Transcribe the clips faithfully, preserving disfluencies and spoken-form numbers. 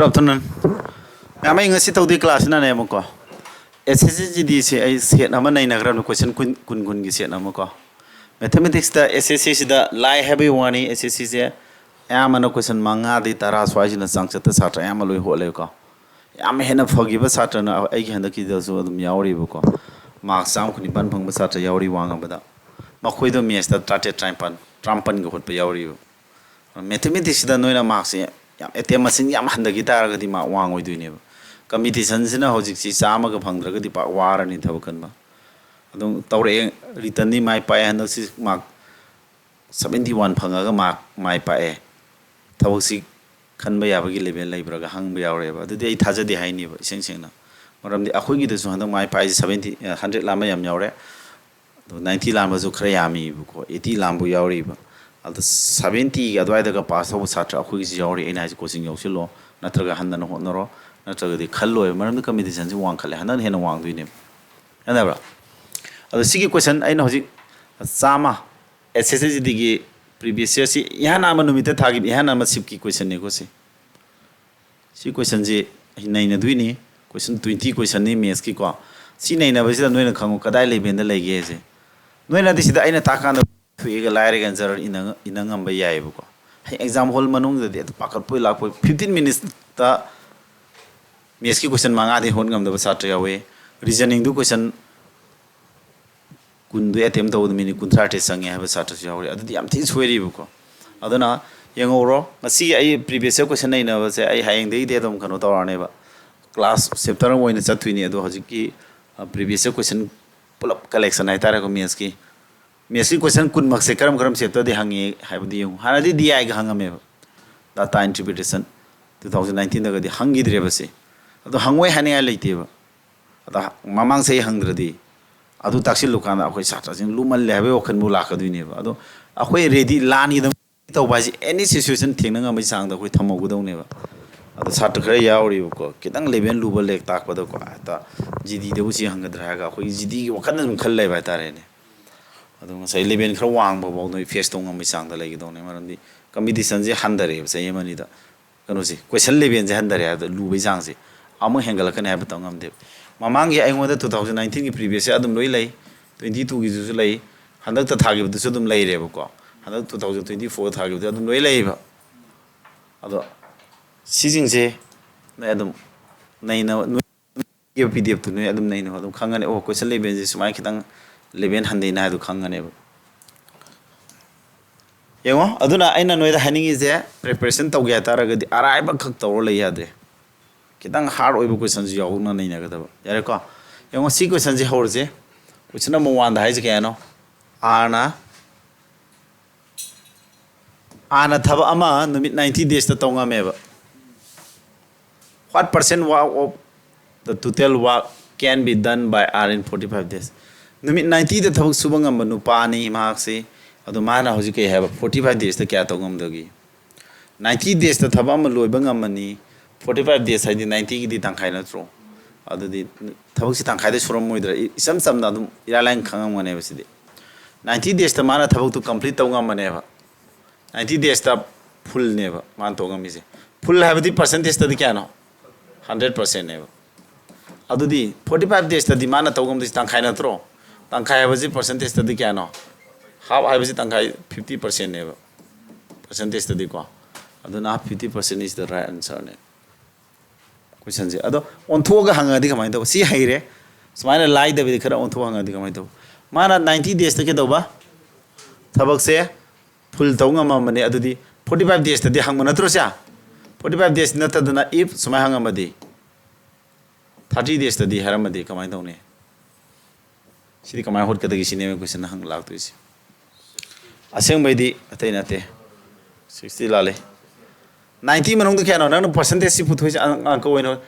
Good afternoon. ꯃꯌꯥꯝ, ꯑꯩ ꯉꯁꯤ ꯇꯧꯗꯣꯏ ꯀ꯭ꯂꯥꯁꯁꯤꯅꯅꯦꯕꯀꯣ, ꯑꯦꯁ ꯑꯦꯁ ꯁꯤ ꯖꯤ ꯗꯤꯁꯦ ꯑꯩ ꯁꯦꯠ ꯑꯃ ꯅꯩꯅꯈ꯭ꯔꯕꯅꯤ, ꯀꯣꯏꯁꯟ ꯀꯨꯟ, ꯀꯨꯟ, ꯀꯨꯟꯒꯤ ꯁꯦꯠ ꯑꯃꯀꯣ꯫ ꯃꯦꯊꯃꯦꯇꯤꯛꯁꯇ ꯑꯦꯁ ꯑꯦꯁ ꯁꯤꯁꯤꯗ ꯂꯥꯏ ꯍꯥꯏꯕꯒꯤ ꯋꯥꯅꯤ꯫ ꯑꯦꯁ ꯑꯦꯁ ꯁꯤꯁꯦ ꯑꯌꯥꯝꯕꯅ ꯀꯣꯏꯁꯟ ꯃꯉꯥꯗꯒꯤ ꯇꯔꯥ ꯁ꯭ꯋꯥꯏꯁꯤꯅ ꯆꯥꯡꯆꯠꯇ ꯁꯥꯇ꯭ꯔ ꯑꯌꯥꯝꯕ ꯂꯣꯏ ꯍꯣꯠꯂꯦꯕꯀꯣ꯫ ꯌꯥꯝ ꯍꯦꯟꯅ ꯐꯈꯤꯕ ꯁꯥꯇ꯭ꯔꯅ ꯑꯩꯒꯤ ꯍꯟꯗꯛꯀꯤꯗꯁꯨ ꯑꯗꯨꯝ ꯌꯥꯎꯔꯤꯕꯀꯣ꯫ ꯃꯥꯔꯛ ꯆꯥꯝꯃ ꯀꯨꯟꯅꯤꯄꯥꯟ ꯐꯪꯕ ꯁꯥꯇ꯭ꯔ ꯌꯥꯎꯔꯤ, ꯋꯥꯡꯉꯕꯗ꯫ ꯃꯈꯣꯏꯗꯣ ꯃꯦꯠꯁꯇ ꯇꯔꯥꯇꯔꯦꯠ, ꯇꯔꯥꯅꯤꯄꯥꯟ, ꯇꯔꯥꯃꯥꯄꯟꯒ ꯍꯣꯠꯄ ꯌꯥꯎꯔꯤꯕ꯫ ꯃꯦꯊꯃꯦꯇꯤꯛꯁꯁꯤꯗ ꯅꯣꯏꯅ ꯃꯥꯔꯛꯁꯦ ꯌꯥꯝ, ꯑꯦꯇꯦꯝ ꯃꯁꯤꯡ ꯌꯥꯝ ꯍꯟꯊꯈꯤ ꯇꯥꯔꯒꯗꯤ ꯃꯥꯔꯛ ꯋꯥꯡꯉꯣꯏꯗꯣꯏꯅꯦꯕ꯫ ꯀꯝꯄꯤꯇꯤꯁꯟꯁꯤꯅ ꯍꯧꯖꯤꯛꯁꯤ ꯆꯥꯝꯃꯒ ꯐꯪꯗ꯭ꯔꯒꯗꯤ ꯄꯥꯛ ꯋꯥꯔꯅꯤ ꯊꯕꯛ ꯈꯟꯕ꯫ ꯑꯗꯨꯝ ꯇꯧꯔꯛꯑꯦ, ꯔꯤꯇꯟꯗꯤ ꯃꯥꯏ ꯄꯥꯛꯑꯦ, ꯍꯟꯗꯛꯁꯤ ꯃꯥꯔꯛ ꯁꯕꯦꯟꯇꯤ ꯋꯥꯟ ꯐꯪꯉꯒ ꯃꯥꯔꯛ ꯃꯥꯏ ꯄꯥꯛꯑꯦ꯫ ꯊꯕꯛꯁꯤ ꯈꯟꯕ ꯌꯥꯕꯒꯤ ꯂꯦꯚꯦꯜ ꯂꯩꯕ꯭ꯔꯥꯒ ꯍꯪꯕ ꯌꯥꯎꯔꯛꯑꯦꯕ꯫ ꯑꯗꯨꯗꯤ ꯑꯩ ꯊꯥꯖꯗꯦ ꯍꯥꯏꯅꯦꯕ, ꯏꯁꯦꯡ ꯁꯦꯡꯅ꯫ ꯃꯔꯝꯗꯤ ꯑꯩꯈꯣꯏꯒꯤꯗꯁꯨ ꯍꯟꯗꯛ ꯃꯥꯏ ꯄꯥꯛꯏꯁꯦ ꯁꯕꯦꯟꯇꯤ, ꯍꯟꯗ꯭ꯔꯦꯠ ꯂꯥꯟꯕ ꯌꯥꯝ ꯌꯥꯎꯔꯦ꯫ ꯑꯗꯣ ꯅꯥꯏꯟꯇꯤ ꯂꯥꯟꯕꯁꯨ ꯈꯔ ꯌꯥꯝꯃꯤꯕꯀꯣ, ꯑꯩꯠꯇꯤ ꯂꯥꯟꯕ ꯌꯥꯎꯔꯤꯕ꯫ ꯑꯗꯣ ꯁꯕꯦꯟꯇꯤꯒꯤ ꯑꯗꯨꯋꯥꯏꯗꯒ ꯄꯥꯁ ꯇꯧꯕ ꯁꯥꯇ꯭ꯔ ꯑꯩꯈꯣꯏꯒꯤꯁꯨ ꯌꯥꯎꯔꯤ꯫ ꯑꯩꯅ ꯍꯥꯏꯁꯦ, ꯀꯣꯆꯤꯡ ꯌꯥꯎꯁꯤꯜꯂꯣ, ꯅꯠꯇ꯭ꯔꯒ ꯍꯟꯗꯅ ꯍꯣꯠꯅꯔꯣ, ꯅꯠꯇ꯭ꯔꯒꯗꯤ ꯈꯜꯂꯣꯏꯕ꯫ ꯃꯔꯝꯗꯤ ꯀꯝꯄꯤꯇꯤꯁꯟꯁꯤ ꯋꯥꯡꯈꯠꯂꯦ, ꯍꯟꯗꯛꯅ ꯍꯦꯟꯅ ꯋꯥꯡꯗꯣꯏꯅꯦꯕ꯫ ꯈꯟꯅꯕ꯭ꯔꯥ? ꯑꯗꯣ ꯁꯤꯒꯤ ꯀꯣꯏꯁꯟ ꯑꯩꯅ ꯍꯧꯖꯤꯛ ꯆꯥꯝꯃ, ꯑꯦꯁ ꯑꯦꯁ ꯁꯤ ꯖꯤ ꯗꯤꯒꯤ ꯄ꯭ꯔꯤꯚꯤꯌꯁ ꯌꯔꯁꯤ ꯏꯍꯥꯟ ꯍꯥꯟꯕ ꯅꯨꯃꯤꯠꯇ ꯊꯥꯈꯤꯕ ꯏꯍꯥꯟ ꯍꯥꯟꯕ ꯁꯤꯞꯀꯤ ꯀꯣꯏꯁꯟꯅꯤꯀꯣ ꯁꯤ꯫ ꯁꯤ ꯀꯣꯏꯁꯟꯁꯤ ꯅꯩꯅꯗꯣꯏꯅꯤ꯫ ꯀꯣꯏꯁꯟ ꯇ꯭ꯋꯦꯟꯇꯤ ꯀꯣꯏꯁꯟꯅꯤ ꯃꯦꯠꯁꯀꯤꯀꯣ꯫ ꯁꯤ ꯅꯩꯅꯕꯁꯤꯗ ꯅꯣꯏꯅ ꯈꯪꯉꯨ ꯀꯗꯥꯏ ꯂꯦꯚꯦꯜꯗ ꯂꯩꯒꯦꯁꯦ꯫ ꯅꯣꯏꯅꯗꯤ ꯁꯤꯗ ꯑꯩꯅ ꯇꯥꯛꯀꯥꯟꯗ ꯊꯣꯛꯑꯦꯒ ꯂꯥꯏꯔꯦꯒ ꯑꯟꯁꯔ ꯏꯅ, ꯏꯅ ꯉꯝꯕ ꯌꯥꯏꯑꯕꯀꯣ꯫ ꯍꯌꯦꯡ ꯑꯦꯛꯖꯥꯝ ꯍꯣꯜ ꯃꯅꯨꯡꯗꯗꯤ ꯑꯗꯨ ꯄꯥꯈꯠꯄꯣꯏ ꯂꯥꯛꯄꯣꯏ ꯐꯤꯐꯇꯤꯟ ꯃꯤꯅꯤꯠꯁꯇ ꯃꯦꯠꯁꯀꯤ ꯀꯣꯏꯁꯟ ꯃꯉꯥꯗꯤ ꯍꯣꯠ ꯉꯝꯗꯕ ꯁꯥꯇ꯭ꯔ ꯌꯥꯎꯋꯤ꯫ ꯔꯤꯖꯅꯤꯡꯗꯨ ꯀꯣꯏꯁꯟ ꯀꯨꯟꯗꯨ ꯑꯦꯇꯦꯝ ꯇꯧꯕꯗ ꯃꯤꯅꯤꯠ ꯀꯨꯟꯊ꯭ꯔꯥ ꯇꯔꯦꯠ ꯆꯪꯉꯦ ꯍꯥꯏꯕ ꯁꯥꯇ꯭ꯔꯁꯨ ꯌꯥꯎꯔꯤ꯫ ꯑꯗꯨꯗꯤ ꯌꯥꯝ ꯊꯤꯅ ꯁꯣꯏꯔꯤꯕꯀꯣ꯫ ꯑꯗꯨꯅ ꯌꯦꯡꯍꯧꯔꯣ, ꯉꯁꯤꯒꯤ ꯑꯩ ꯄ꯭ꯔꯤꯚꯤꯌꯁ ꯌꯔ ꯀꯣꯏꯁꯟ ꯅꯩꯅꯕꯁꯦ ꯑꯩ ꯍꯌꯦꯡꯗꯒꯤꯗꯤ ꯑꯗꯨꯝ ꯀꯩꯅꯣ ꯇꯧꯔꯛꯑꯅꯦꯕ, ꯀ꯭ꯂꯥꯁ ꯆꯦꯞꯇꯔ ꯑꯃ ꯑꯣꯏꯅ ꯆꯠꯇꯣꯏꯅꯤ꯫ ꯑꯗꯣ ꯍꯧꯖꯤꯛꯀꯤ ꯄ꯭ꯔꯤꯚꯤꯌꯁ ꯌꯔ ꯀꯣꯏꯁꯟ ꯄꯨꯂꯞ ꯀꯂꯦꯛꯁꯟ ꯍꯥꯏꯇꯥꯔꯦꯀꯣ, ꯃꯦꯠꯁꯀꯤ ꯃꯦꯠꯁꯀꯤ ꯀꯣꯏꯁꯟ ꯀꯨꯟꯃꯛꯁꯦ ꯀꯔꯝ ꯀꯔꯝ ꯆꯦꯞꯇꯔꯗꯤ ꯍꯪꯉꯤ ꯍꯥꯏꯕꯗꯤ ꯌꯦꯡꯉꯨ꯫ ꯍꯥꯟꯅꯗꯤ ꯗꯤ ꯑꯥꯏꯒ ꯍꯪꯉꯝꯃꯦꯕ, ꯗꯥꯇꯥ ꯏꯟꯇꯔꯄ꯭ꯔꯤꯇꯦꯁꯟ꯫ ꯇꯨ ꯊꯥꯎꯖꯟ ꯅꯥꯏꯟꯇꯤꯟꯗꯒꯗꯤ ꯍꯪꯈꯤꯗ꯭ꯔꯦꯕ ꯁꯤ꯫ ꯑꯗꯣ ꯍꯪꯉꯣꯏ ꯍꯥꯏꯅꯤꯡꯉꯥꯏ ꯂꯩꯇꯦꯕ꯫ ꯑꯗꯣ ꯃꯃꯥꯡ ꯆꯍꯤ ꯍꯪꯗ꯭ꯔꯗꯤ ꯑꯗꯨ ꯇꯥꯛꯁꯤꯜꯂꯨꯀꯥꯟꯗ ꯑꯩꯈꯣꯏ ꯁꯥꯇ꯭ꯔꯁꯤꯡ ꯂꯨꯃꯜꯂꯦ ꯍꯥꯏꯕꯒꯤ ꯋꯥꯈꯜꯕꯨ ꯂꯥꯛꯀꯗꯣꯏꯅꯦꯕ꯫ ꯑꯗꯣ ꯑꯩꯈꯣꯏ ꯔꯦꯗꯤ ꯂꯥꯟꯒꯤꯗꯃꯛ ꯇꯧꯕ ꯍꯥꯏꯁꯦ ꯑꯦꯅꯤ ꯁꯤꯆꯨꯋꯦꯁꯟ ꯊꯦꯡꯅ ꯉꯝꯕꯒꯤ ꯆꯥꯡꯗ ꯑꯩꯈꯣꯏ ꯊꯝꯍꯧꯒꯗꯧꯅꯦꯕ꯫ ꯑꯗꯣ ꯁꯥꯇ꯭ꯔ ꯈꯔ ꯌꯥꯎꯔꯤꯕꯀꯣ, ꯈꯤꯇꯪ ꯂꯦꯚꯦꯜ ꯂꯨꯕ ꯂꯥꯏꯔꯤꯛ ꯇꯥꯛꯄꯗꯀꯣ, ꯍꯦꯛꯇ ꯖꯤ ꯗꯤꯗꯕꯨ ꯁꯤ ꯍꯪꯒꯗ꯭ꯔꯥ ꯍꯥꯏꯔꯒ ꯑꯩꯈꯣꯏꯒꯤ ꯖꯤ ꯗꯤꯒꯤ ꯋꯥꯈꯜꯗ ꯑꯗꯨꯝ ꯈꯜ ꯂꯩꯕ ꯍꯥꯏꯇꯥꯔꯦꯅꯦ꯫ ꯑꯗꯣ ꯉꯁꯥꯏ ꯂꯦꯚꯦꯜ ꯈꯔ ꯋꯥꯡꯕ ꯐꯥꯎ ꯅꯣꯏ ꯐꯦꯁ ꯇꯧ ꯉꯝꯕꯒꯤ ꯆꯥꯡꯗ ꯂꯩꯒꯗꯧꯅꯦ꯫ ꯃꯔꯝꯗꯤ ꯀꯝꯄꯤꯇꯤꯁꯟꯁꯦ ꯍꯟꯊꯔꯛꯑꯦꯕ ꯆꯍꯤ ꯑꯃꯅꯤꯗ꯫ ꯀꯩꯅꯣꯁꯦ, ꯀꯣꯏꯁꯟ ꯂꯦꯕꯦꯜꯁꯦ ꯍꯟꯊꯔꯦ ꯍꯥꯏꯕꯗ ꯂꯨꯕꯩ ꯆꯥꯡꯁꯦ ꯑꯃꯨꯛ ꯍꯦꯟꯒꯠꯂꯛꯀꯅꯤ ꯍꯥꯏꯕ ꯇꯧ ꯉꯝꯗꯦꯕ꯫ ꯃꯃꯥꯡꯒꯤ ꯑꯩꯉꯣꯟꯗ ꯇꯨ ꯊꯥꯎꯖꯟ ꯅꯥꯏꯟꯇꯤꯟꯒꯤ ꯄ꯭ꯔꯤꯚꯤꯌꯁꯁꯦ ꯑꯗꯨꯝ ꯂꯣꯏ ꯂꯩ, ꯇ꯭ꯋꯦꯟꯇꯤ ꯇꯨꯒꯤꯗꯨꯁꯨ ꯂꯩ, ꯍꯟꯗꯛꯇ ꯊꯥꯈꯤꯕꯗꯨꯁꯨ ꯑꯗꯨꯝ ꯂꯩꯔꯦꯕꯀꯣ, ꯍꯟꯗꯛ ꯇꯨ ꯊꯥꯎꯖꯟ ꯇ꯭ꯋꯦꯟꯇꯤ ꯐꯣꯔ ꯊꯥꯈꯤꯕꯗꯨ ꯑꯗꯨꯝ ꯂꯣꯏ ꯂꯩꯌꯦꯕ꯫ ꯑꯗꯣ ꯁꯤꯁꯤꯡꯁꯦ ꯅꯣꯏ ꯑꯗꯨꯝ ꯅꯩꯅ ꯄꯤ ꯗꯤ ꯑꯦꯐꯇꯨ ꯅꯣꯏ ꯑꯗꯨꯝ ꯅꯩꯅ ꯑꯗꯨꯝ ꯈꯪꯒꯅꯤ꯫ ꯑꯣ, ꯀꯣꯏꯁꯟ ꯂꯦꯕꯦꯜꯁꯦ ꯁꯨꯃꯥꯏꯅ ꯈꯤꯇꯪ ꯂꯦꯕꯦꯜ ꯍꯟꯊꯩꯅ ꯍꯥꯏꯗꯣ ꯈꯪꯒꯅꯦꯕ꯫ ꯌꯦꯡꯉꯣ, ꯑꯗꯨꯅ ꯑꯩꯅ ꯅꯣꯏꯗ ꯍꯥꯏꯅꯤꯡꯉꯤꯁꯦ, ꯄ꯭ꯔꯤꯄꯦꯔꯦꯁꯟ ꯇꯧꯒꯦ ꯍꯥꯏꯇꯥꯔꯒꯗꯤ ꯑꯔꯥꯏꯕ ꯈꯛ ꯇꯧꯔ ꯂꯩ ꯌꯥꯗꯦ꯫ ꯈꯤꯇꯪ ꯍꯥꯔꯗ ꯑꯣꯏꯕ ꯀꯣꯏꯁꯟꯁꯨ ꯌꯥꯎꯅ ꯅꯩꯅꯒꯗꯕ꯫ ꯌꯥꯔꯦꯀꯣ? ꯌꯦꯡꯉꯣ, ꯁꯤ ꯀꯣꯏꯁꯟꯁꯦ ꯍꯧꯔꯁꯦ꯫ ꯀꯣꯏꯁꯟ ꯅꯝꯕꯔ ꯋꯥꯟꯗ ꯍꯥꯏꯁꯦ ꯀꯌꯥꯅꯣ? ꯑꯥꯔꯅ ꯑꯥꯔꯅ ꯊꯕꯛ ꯑꯃ ꯅꯨꯃꯤꯠ ꯅꯥꯏꯟꯇꯤ ꯗꯦꯖꯇ ꯇꯧ ꯉꯝꯃꯦꯕ꯫ What percent work of the total work can be done by R in forty five days? ꯅꯨꯃꯤꯠ ꯅꯥꯏꯟꯇꯤꯗ ꯊꯕꯛ ꯁꯨꯕ ꯉꯝꯕ ꯅꯨꯄꯥꯅꯤ ꯃꯍꯥꯛꯁꯤ꯫ ꯑꯗꯣ ꯃꯥꯅ ꯍꯧꯖꯤꯛ ꯀꯩ ꯍꯥꯏꯕ, ꯐꯣꯔꯇꯤ ꯐꯥꯏꯚ ꯗꯦꯖꯇ ꯀꯌꯥ ꯇꯧ ꯉꯝꯗꯒꯦ? ꯅꯥꯏꯟꯇꯤ ꯗꯦꯖꯇ ꯊꯕꯛ ꯑꯃ ꯂꯣꯏꯕ ꯉꯝꯃꯅꯤ꯫ ꯐꯣꯔꯇꯤ ꯐꯥꯏꯚ ꯗꯦꯖ ꯍꯥꯏꯗꯤ ꯅꯥꯏꯟꯇꯤꯒꯤꯗꯤ ꯇꯪꯈꯥꯏ ꯅꯠꯇ꯭ꯔꯣ? ꯑꯗꯨꯗꯤ ꯊꯕꯛꯁꯤ ꯇꯪꯈꯥꯏꯗ ꯁꯨꯔꯝꯃꯣꯏꯗ꯭ꯔꯥ? ꯏ-, ꯏꯆꯝ ꯆꯝꯅ ꯑꯗꯨꯝ ꯏꯔꯥꯏ ꯂꯥꯏꯅ ꯈꯪꯉꯝꯒꯅꯦꯕ ꯁꯤꯗꯤ꯫ ꯅꯥꯏꯟꯇꯤ ꯗꯦꯖꯇ ꯃꯥꯅ ꯊꯕꯛꯇꯨ ꯀꯝꯄ꯭ꯂꯤꯠ ꯇꯧ ꯉꯝꯃꯅꯦꯕ꯫ ꯅꯥꯏꯟꯇꯤ ꯗꯦꯖꯇ ꯐꯨꯜꯅꯦꯕ ꯃꯥꯅ ꯇꯧ ꯉꯝꯃꯤꯁꯦ꯫ ꯐꯨꯜ ꯍꯥꯏꯕꯗꯤ ꯄꯥꯔꯁꯦꯟꯇꯦꯖꯇꯗꯤ ꯀꯌꯥꯅꯣ? ꯍꯟꯗ꯭ꯔꯦꯠ ꯄꯥꯔꯁꯦꯟꯅꯦꯕ꯫ ꯑꯗꯨꯗꯤ ꯐꯣꯔꯇꯤ ꯐꯥꯏꯚ ꯗꯦꯖꯇꯗꯤ ꯃꯥꯅ ꯇꯧ ꯉꯝꯗꯣꯏꯁꯤ ꯇꯪꯈꯥꯏ ꯅꯠꯇ꯭ꯔꯣ? ꯇꯪꯈꯥꯏ ꯍꯥꯏꯕꯁꯤ ꯄꯥꯔꯁꯦꯟꯇꯦꯖꯇꯗꯤ ꯀꯌꯥꯅꯣ? ꯍꯥꯐ ꯍꯥꯏꯕꯁꯤ ꯇꯪꯈꯥꯏ, ꯐꯤꯐꯇꯤ ꯄꯥꯔꯁꯦꯟꯅꯦꯕ, ꯄꯥꯔꯁꯦꯟꯇꯦꯖꯇꯗꯤꯀꯣ꯫ ꯑꯗꯨꯅ fifty percent is the right answer ꯅꯦ ꯀꯣꯏꯁꯟꯁꯦ꯫ ꯑꯗꯣ ꯑꯣꯟꯊꯣꯛꯑꯒ ꯍꯪꯉꯗꯤ ꯀꯃꯥꯏꯅ ꯇꯧꯕ? ꯁꯤ ꯍꯩꯔꯦ, ꯁꯨꯃꯥꯏꯅ ꯂꯥꯏꯗꯕꯤꯗ ꯈꯔ ꯑꯣꯟꯊꯣꯛꯑ ꯍꯪꯉꯗꯤ ꯀꯃꯥꯏꯅ ꯇꯧꯕ? ꯃꯥꯅ ꯅꯥꯏꯟꯇꯤ ꯗꯦꯖꯇ ꯀꯩꯗꯧꯕ? ꯊꯕꯛꯁꯦ ꯐꯨꯜ ꯇꯧ ꯉꯝꯃꯝꯕꯅꯦ꯫ ꯑꯗꯨꯗꯤ ꯐꯣꯔꯇꯤ ꯐꯥꯏꯚ ꯗꯦꯖꯇꯗꯤ ꯍꯪꯕ ꯅꯠꯇ꯭ꯔꯣ ꯁꯦ? ꯐꯣꯔꯇꯤ ꯐꯥꯏꯚ ꯗꯦꯖ ꯅꯠꯇꯗꯅ ꯏꯐ ꯁꯨꯃꯥꯏꯅ ꯍꯪꯉꯝꯃꯗꯤ, ꯊꯥꯔꯇꯤ ꯗꯦꯖꯇꯗꯤ ꯍꯥꯏꯔꯝꯃꯗꯤ ꯀꯃꯥꯏꯅ ꯇꯧꯅꯤ? ꯁꯤꯗꯤ ꯀꯃꯥꯏꯅ ꯍꯣꯠꯀꯗꯒꯦ ꯁꯤꯅꯦꯕ ꯀꯣꯏꯁꯟ ꯍꯪ ꯂꯥꯛꯇꯣꯏꯁꯦ꯫ ꯑꯁꯦꯡꯕꯩꯗꯤ ꯑꯇꯩ ꯅꯠꯇꯦ, ꯁꯤꯛꯁꯇꯤ ꯂꯥꯜꯂꯦ꯫ ꯅꯥꯏꯟꯇꯤ ꯃꯅꯨꯡꯗ ꯀꯌꯥꯅꯣ ꯅꯪꯅ ꯄꯥꯔꯁꯦꯟꯇꯦꯖꯁꯤ ꯄꯨꯊꯣꯛꯏꯁꯦ? ꯑꯪ-, ꯑꯪꯀ ꯑꯣꯏꯅ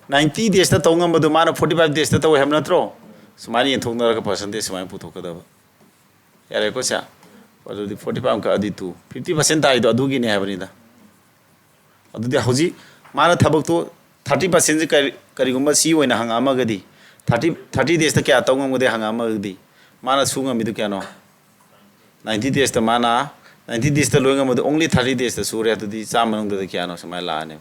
ꯅꯥꯏꯟꯇꯤ ꯗꯦꯖꯇ ꯇꯧ ꯉꯝꯕꯗꯣ ꯃꯥꯅ ꯐꯣꯔꯇꯤ ꯐꯥꯏꯚ ꯗꯦꯖꯇ ꯇꯧꯋꯦ ꯍꯥꯏꯕ ꯅꯠꯇ꯭ꯔꯣ? ꯁꯨꯃꯥꯏꯅ ꯌꯦꯟꯊꯣꯛꯅꯔꯒ ꯄꯥꯔꯁꯦꯟꯇꯦꯖ ꯁꯨꯃꯥꯏꯅ ꯄꯨꯊꯣꯛꯀꯗꯕ꯫ ꯌꯥꯔꯦꯀꯣ ꯁꯦ? ꯑꯗꯨꯗꯤ ꯐꯣꯔꯇꯤ ꯐꯥꯏꯚ ꯑꯃ ꯀꯛꯑꯗꯤ ꯇꯨ, ꯐꯤꯐꯇꯤ ꯄꯥꯔꯁꯦꯟ ꯇꯥꯏꯗꯣ ꯑꯗꯨꯒꯤꯅꯦ ꯍꯥꯏꯕꯅꯤꯗ꯫ ꯑꯗꯨꯗꯤ ꯍꯧꯖꯤꯛ ꯃꯥꯅ ꯊꯕꯛꯇꯣ ꯊꯥꯔꯇꯤ ꯄꯥꯔꯁꯦꯟꯁꯦ ꯀꯔꯤ, ꯀꯔꯤꯒꯨꯝꯕ ꯁꯤ ꯑꯣꯏꯅ ꯍꯪꯉꯛꯑꯝꯃꯒꯗꯤ, ꯊꯥꯔꯇꯤ, ꯊꯥꯔꯇꯤ ꯗꯦꯖꯇ ꯀꯌꯥ ꯇꯧ ꯉꯝꯒꯗꯦ ꯍꯪꯉꯛꯑꯝꯃꯒꯗꯤ, ꯃꯥꯅ ꯁꯨ ꯉꯝꯃꯤꯗꯣ ꯀꯌꯥꯅꯣ? ꯅꯥꯏꯟꯇꯤ ꯗꯦꯖꯇ ꯃꯥꯅ Ninety daysꯇ ꯂꯣꯏ ꯉꯝꯕꯗꯣ only thirty daysꯇ ꯁꯨꯔꯦ, ꯑꯗꯨꯗꯤ ꯆꯥꯝꯃ ꯃꯅꯨꯡꯗꯗꯤ ꯀꯌꯥꯅꯣ ꯁꯨꯃꯥꯏꯅ ꯂꯥꯛꯑꯅꯤ꯫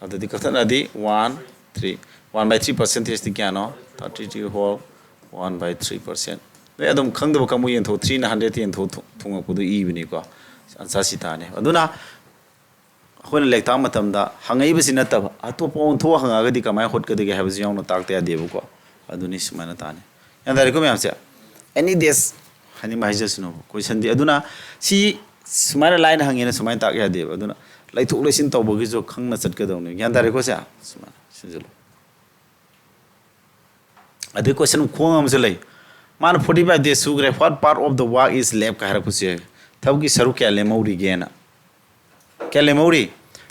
ꯑꯗꯨꯗꯤ ꯀꯛꯊꯠꯅꯗꯤ one three, one by three percentageꯇꯤ ꯀꯌꯥꯅꯣ? Thirty three whole one by three percent꯫ ꯅꯣꯏ ꯑꯗꯨꯝ ꯈꯪꯗꯕ ꯀꯥꯡꯕꯨ ꯌꯦꯟꯊꯣꯛ, threeꯅ hundred ꯌꯦꯟꯊꯣꯛ ꯊꯣ-, ꯊꯣꯡꯉꯛꯄꯗꯣ ꯏꯕꯅꯤꯀꯣ꯫ Answerꯁꯤ ꯇꯥꯅꯤ꯫ ꯑꯗꯨꯅ ꯑꯩꯈꯣꯏꯅ ꯂꯥꯏꯔꯤꯛ ꯇꯥꯛꯄ ꯃꯇꯝꯗ ꯍꯪꯉꯛꯏꯕꯁꯤ ꯅꯠꯇꯕ ꯑꯇꯣꯞꯄ ꯑꯣꯟꯊꯣꯛꯑ ꯍꯪꯉꯛꯑꯒꯗꯤ ꯀꯃꯥꯏꯅ ꯍꯣꯠꯀꯗꯒꯦ ꯍꯥꯏꯕꯁꯤ ꯌꯥꯎꯅ ꯇꯥꯛꯇ ꯌꯥꯗꯦꯕꯀꯣ꯫ ꯑꯗꯨꯅꯤ ꯁꯨꯃꯥꯏꯅ ꯇꯥꯅꯤ꯫ ꯒ꯭ꯌꯥꯟ ꯇꯥꯔꯦꯀꯣ ꯃꯌꯥꯝꯁꯦ? Any days ꯍꯥꯏꯅꯤꯡꯕ ꯍꯥꯏꯖꯁꯅꯨ꯫ Questionꯗꯤ ꯑꯗꯨꯅ ꯁꯤ ꯁꯨꯃꯥꯏꯅ ꯂꯥꯏꯅ ꯍꯪꯉꯦꯅ ꯁꯨꯃꯥꯏꯅ ꯇꯥꯛ ꯌꯥꯗꯦꯕ꯫ ꯑꯗꯨꯅ ꯂꯩꯊꯣꯛ ꯂꯩꯁꯤꯟ ꯇꯧꯕꯒꯤꯁꯨ ꯈꯪꯅ ꯆꯠꯀꯗꯧꯅꯤ꯫ ꯒ꯭ꯌꯥꯟ ꯇꯥꯔꯦꯀꯣ ꯁꯦ? ꯁꯨꯃꯥꯏꯅ ꯁꯤꯟꯖꯜꯂꯨ꯫ ꯑꯗꯩ question ꯈꯨꯍꯪ ꯑꯃꯁꯨ ꯂꯩ꯫ ꯃꯥꯅ forty five days ꯁꯨꯈ꯭ꯔꯦ, "What part of the work is left?" ꯀ ꯍꯥꯏꯔꯛꯄꯁꯨ ꯌꯥꯏ꯫ ꯊꯕꯛꯀꯤ ꯁꯔꯨꯛ ꯀꯌꯥ ꯂꯦꯝꯍꯧꯔꯤꯒꯦꯅ꯫ ꯀꯌꯥ ꯂꯦꯝꯍꯧꯔꯤ?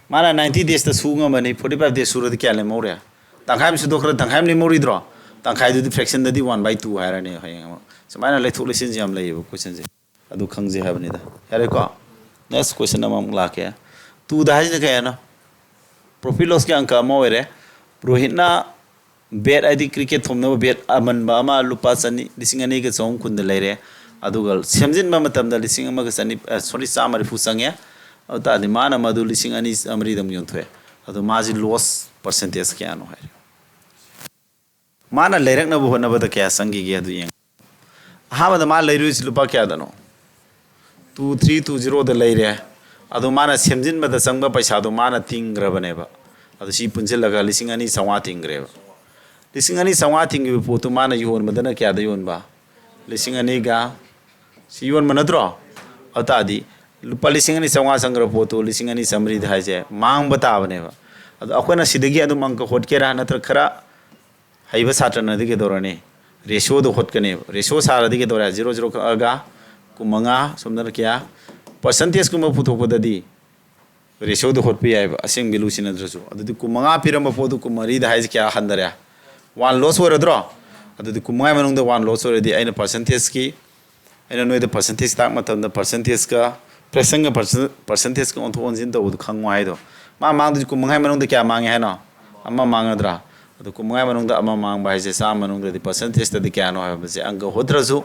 ꯃꯥꯅ ninety daysꯇ ꯁꯨ ꯉꯝꯕꯅꯤ, forty five days ꯁꯨꯔꯗꯤ ꯀꯌꯥ ꯂꯦꯝꯍꯧꯔꯦ? ꯇꯪꯈꯥꯏ ꯑꯃ ꯁꯨꯗꯣꯛꯈ꯭ꯔ ꯇꯪꯈꯥꯏ ꯑꯃ ꯂꯦꯝꯍꯧꯔꯤꯗ꯭ꯔꯣ? ꯇꯪꯈꯥꯏꯗꯨꯗꯤ fractionꯗꯗꯤ one by two ꯍꯥꯏꯔꯅꯤ ꯍꯌꯦꯡ ꯑꯃꯨꯛ꯫ ꯁꯨꯃꯥꯏꯅ ꯂꯩꯊꯣꯛ ꯂꯩꯁꯤꯟꯁꯦ ꯌꯥꯝ ꯂꯩꯌꯦꯕ questionꯁꯦ꯫ ꯑꯗꯨ ꯈꯪꯖꯩ ꯍꯥꯏꯕꯅꯤꯗ꯫ ꯌꯥꯔꯦꯀꯣ? Next question ꯑꯃꯃꯨꯛ ꯂꯥꯛꯀꯦ꯫ Twoꯗ ꯍꯥꯏꯁꯤꯅ ꯀꯌꯥꯅꯣ? Profit lossꯀꯤ ꯑꯪꯀ ꯑꯃ ꯑꯣꯏꯔꯦ꯫ ꯔꯣꯍꯤꯠꯅ bat ꯍꯥꯏꯗꯤ cricket ꯊꯣꯝꯅꯕ bat ꯑꯃꯟꯕ ꯑꯃ ꯂꯨꯄꯥ ꯆꯅꯤ, ꯂꯤꯁꯤꯡ ꯑꯅꯤꯒ ꯆꯍꯨꯝ ꯀꯨꯟꯗ ꯂꯩꯔꯦ꯫ ꯑꯗꯨꯒ ꯁꯦꯝꯖꯤꯟꯕ ꯃꯇꯝꯗ ꯂꯤꯁꯤꯡ ꯑꯃꯒ ꯆꯅꯤ, ꯑ, sorry, ꯆꯥꯝꯃ ꯃꯔꯤꯐꯨ ꯆꯪꯉꯦ꯫ ꯑꯗꯨ ꯇꯥꯔꯗꯤ ꯃꯥꯅ ꯃꯗꯨ ꯂꯤꯁꯤꯡ ꯑꯅꯤ ꯆꯥꯝꯃꯔꯤꯗ ꯑꯃꯨꯛ ꯌꯣꯟꯊꯣꯛꯑꯦ꯫ ꯑꯗꯣ ꯃꯥꯁꯤ loss percentage ꯀꯌꯥꯅꯣ ꯍꯥꯏꯔꯦ꯫ ꯃꯥꯅ ꯂꯩꯔꯛꯅꯕ ꯍꯣꯠꯅꯕꯗ ꯀꯌꯥ ꯆꯪꯈꯤꯒꯦ ꯑꯗꯨ ꯌꯦꯡꯉꯨ꯫ ꯑꯍꯥꯟꯕꯗ ꯃꯥ ꯂꯩꯔꯨꯏꯁꯤ ꯂꯨꯄꯥ ꯀꯌꯥꯗꯅꯣ? Two three two zeroꯗ ꯂꯩꯔꯦ꯫ ꯑꯗꯣ ꯃꯥꯅ ꯁꯦꯝꯖꯤꯟꯕꯗ ꯆꯪꯕ ꯄꯩꯁꯥꯗꯣ ꯃꯥꯅ ꯇꯤꯡꯈ꯭ꯔꯕꯅꯦꯕ꯫ ꯑꯗꯣ ꯁꯤ ꯄꯨꯟꯁꯤꯜꯂꯒ ꯂꯤꯁꯤꯡ ꯑꯅꯤ ꯆꯥꯝꯃꯉꯥ ꯇꯤꯡꯈ꯭ꯔꯦꯕ꯫ ꯂꯤꯁꯤꯡ ꯑꯅꯤ ꯆꯥꯝꯃꯉꯥ ꯇꯤꯡꯈꯤꯕ ꯄꯣꯠꯇꯨ ꯃꯥꯅ ꯌꯣꯟꯕꯗꯅ ꯀꯌꯥꯗ ꯌꯣꯟꯕ? ꯂꯤꯁꯤꯡ ꯑꯅꯤꯒ, ꯁꯤ ꯌꯣꯟꯕ ꯅꯠꯇ꯭ꯔꯣ? ꯑꯗꯨ ꯇꯥꯔꯗꯤ ꯂꯨꯄꯥ ꯂꯤꯁꯤꯡ ꯑꯅꯤ ꯆꯥꯝꯃꯉꯥ ꯆꯪꯈ꯭ꯔ ꯄꯣꯠꯇꯨ ꯂꯤꯁꯤꯡ ꯑꯅꯤ ꯆꯥꯝꯃꯔꯤꯗ ꯍꯥꯏꯁꯦ ꯃꯥꯡꯕ ꯇꯥꯕꯅꯦꯕ꯫ ꯑꯗꯣ ꯑꯩꯈꯣꯏꯅ ꯁꯤꯗꯒꯤ ꯑꯗꯨꯝ ꯑꯪꯀ ꯍꯣꯠꯀꯦꯔꯥ ꯅꯠꯇ꯭ꯔꯒ ꯈꯔ ꯍꯩꯕ ꯁꯥꯇ꯭ꯔꯅꯗꯤ ꯀꯩꯗꯧꯔꯅꯤ? Ratioꯗꯣ ꯍꯣꯠꯀꯅꯦꯕ꯫ Ratio ꯁꯥꯔꯗꯤ ꯀꯩꯗꯧꯔꯦ? Zero zero ꯀꯛꯑꯒ ꯀꯨꯟꯃꯉꯥ, ꯁꯣꯝꯗꯅ ꯀꯌꯥ? Percentageꯀꯨꯝꯕ ꯄꯨꯊꯣꯛꯄꯗꯗꯤ ratioꯗꯣ ꯍꯣꯠꯄ ꯌꯥꯏꯕ, ꯑꯁꯦꯡ value ꯁꯤꯟꯅꯗ꯭ꯔꯁꯨ꯫ ꯑꯗꯨꯗꯤ ꯀꯨꯟꯃꯉꯥ ꯄꯤꯔꯝꯕ ꯄꯣꯠꯇꯨ ꯀꯨꯟꯃꯔꯤꯗ ꯍꯥꯏꯁꯦ ꯀꯌꯥ ꯍꯟꯊꯔꯦ? One loss ꯑꯣꯏꯔꯗ꯭ꯔꯣ? ꯑꯗꯨꯗꯤ ꯀꯨꯟꯃꯉꯥ ꯃꯅꯨꯡꯗ one loss ꯑꯣꯏꯔꯗꯤ ꯑꯩꯅ percentageꯀꯤ ꯑꯩꯅ ꯅꯣꯏꯗ percentage ꯇꯥꯛ ꯃꯇꯝꯗ percentageꯀ fractionꯒ percent-, percentageꯀ ꯑꯣꯟꯊꯣꯛ ꯑꯣꯟꯁꯤꯟ ꯇꯧꯕꯗꯣ ꯈꯪꯉꯣ ꯍꯥꯏꯗꯣ꯫ ꯃꯥ ꯃꯥꯡꯗꯣꯏꯁꯦ ꯀꯨꯟꯃꯉꯥ ꯃꯅꯨꯡꯗ ꯀꯌꯥ ꯃꯥꯡꯉꯦ ꯍꯥꯏꯅꯣ? ꯑꯃ ꯃꯥꯡꯒꯗ꯭ꯔꯥ? ꯑꯗꯣ ꯀꯨꯟꯃꯉꯥ ꯃꯅꯨꯡꯗ ꯑꯃ ꯃꯥꯡꯕ ꯍꯥꯏꯁꯦ ꯆꯥꯝꯃ ꯃꯅꯨꯡꯗꯗꯤ percentageꯇꯗꯤ ꯀꯌꯥꯅꯣ ꯍꯥꯏꯕꯁꯦ ꯑꯪꯀ ꯍꯣꯠꯇ꯭ꯔꯁꯨ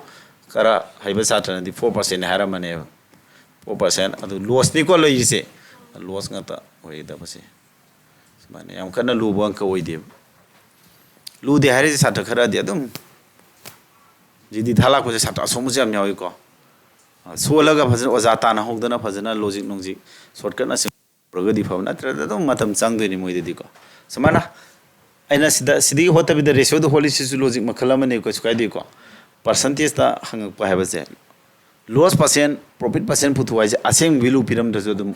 ꯈꯔ ꯍꯩꯕ ꯁꯥꯇ꯭ꯔꯅꯗꯤ ꯐꯣꯔ ꯄꯥꯔꯁꯦꯟꯅꯤ ꯍꯥꯏꯔꯝꯃꯅꯦꯕ꯫ ꯐꯣꯔ ꯄꯥꯔꯁꯦꯟ ꯑꯗꯨ ꯂꯣꯁꯅꯤꯀꯣ ꯂꯩꯔꯤꯁꯦ꯫ ꯂꯣꯁ ꯉꯥꯛꯇ ꯑꯣꯏꯒꯗꯕꯁꯦ꯫ ꯁꯨꯃꯥꯏꯅ ꯌꯥꯝ ꯀꯟꯅ ꯂꯨꯕ ꯑꯪꯀ ꯑꯣꯏꯗꯦꯕ꯫ ꯂꯨꯗꯦ ꯍꯥꯏꯔꯤꯁꯦ ꯁꯥꯇ꯭ꯔ ꯈꯔꯗꯤ ꯑꯗꯨꯝ ꯖꯤꯗꯤ ꯊꯥ ꯂꯥꯛꯄꯁꯦ ꯁꯥꯇ꯭ꯔ ꯑꯁꯣꯡꯕꯁꯨ ꯌꯥꯝ ꯌꯥꯎꯏꯀꯣ꯫ ꯁꯣꯜꯂꯒ ꯐꯖꯅ ꯑꯣꯖꯥ ꯇꯥꯟꯅꯍꯧꯗꯅ ꯐꯖꯅ ꯂꯣꯖꯤꯛ ꯅꯨꯡꯖꯤꯛ ꯁꯣꯔꯠꯀꯠꯅ ꯁꯤꯡ ꯄꯨꯔꯒꯗꯤ ꯐꯕ, ꯅꯠꯇ꯭ꯔꯗꯤ ꯑꯗꯨꯝ ꯃꯇꯝ ꯆꯪꯗꯣꯏꯅꯤ ꯃꯣꯏꯗꯗꯤꯀꯣ꯫ ꯁꯨꯃꯥꯏꯅ ꯑꯩꯅ ꯁꯤꯗ, ꯁꯤꯗꯒꯤ ꯍꯣꯠꯇꯕꯤꯗ ꯔꯦꯁꯤꯌꯣꯗ ꯍꯣꯠꯂꯤꯁꯤꯁꯨ ꯂꯣꯖꯤꯛ ꯃꯈꯜ ꯑꯃꯅꯤ, ꯀꯩꯁꯨ ꯀꯥꯏꯗꯦꯀꯣ꯫ ꯄꯥꯔꯁꯦꯟꯇꯦꯖꯇ ꯍꯪꯉꯛꯄ ꯍꯥꯏꯕꯁꯦ, ꯂꯣꯁ ꯄꯥꯔꯁꯦꯟ, ꯄ꯭ꯔꯣꯐꯤꯠ ꯄꯥꯔꯁꯦꯟ ꯄꯨꯊꯣꯛ ꯍꯥꯏꯁꯦ ꯑꯁꯦꯡꯕ ꯚꯦꯂꯨ ꯄꯤꯔꯝꯗ꯭ꯔꯁꯨ ꯑꯗꯨꯝ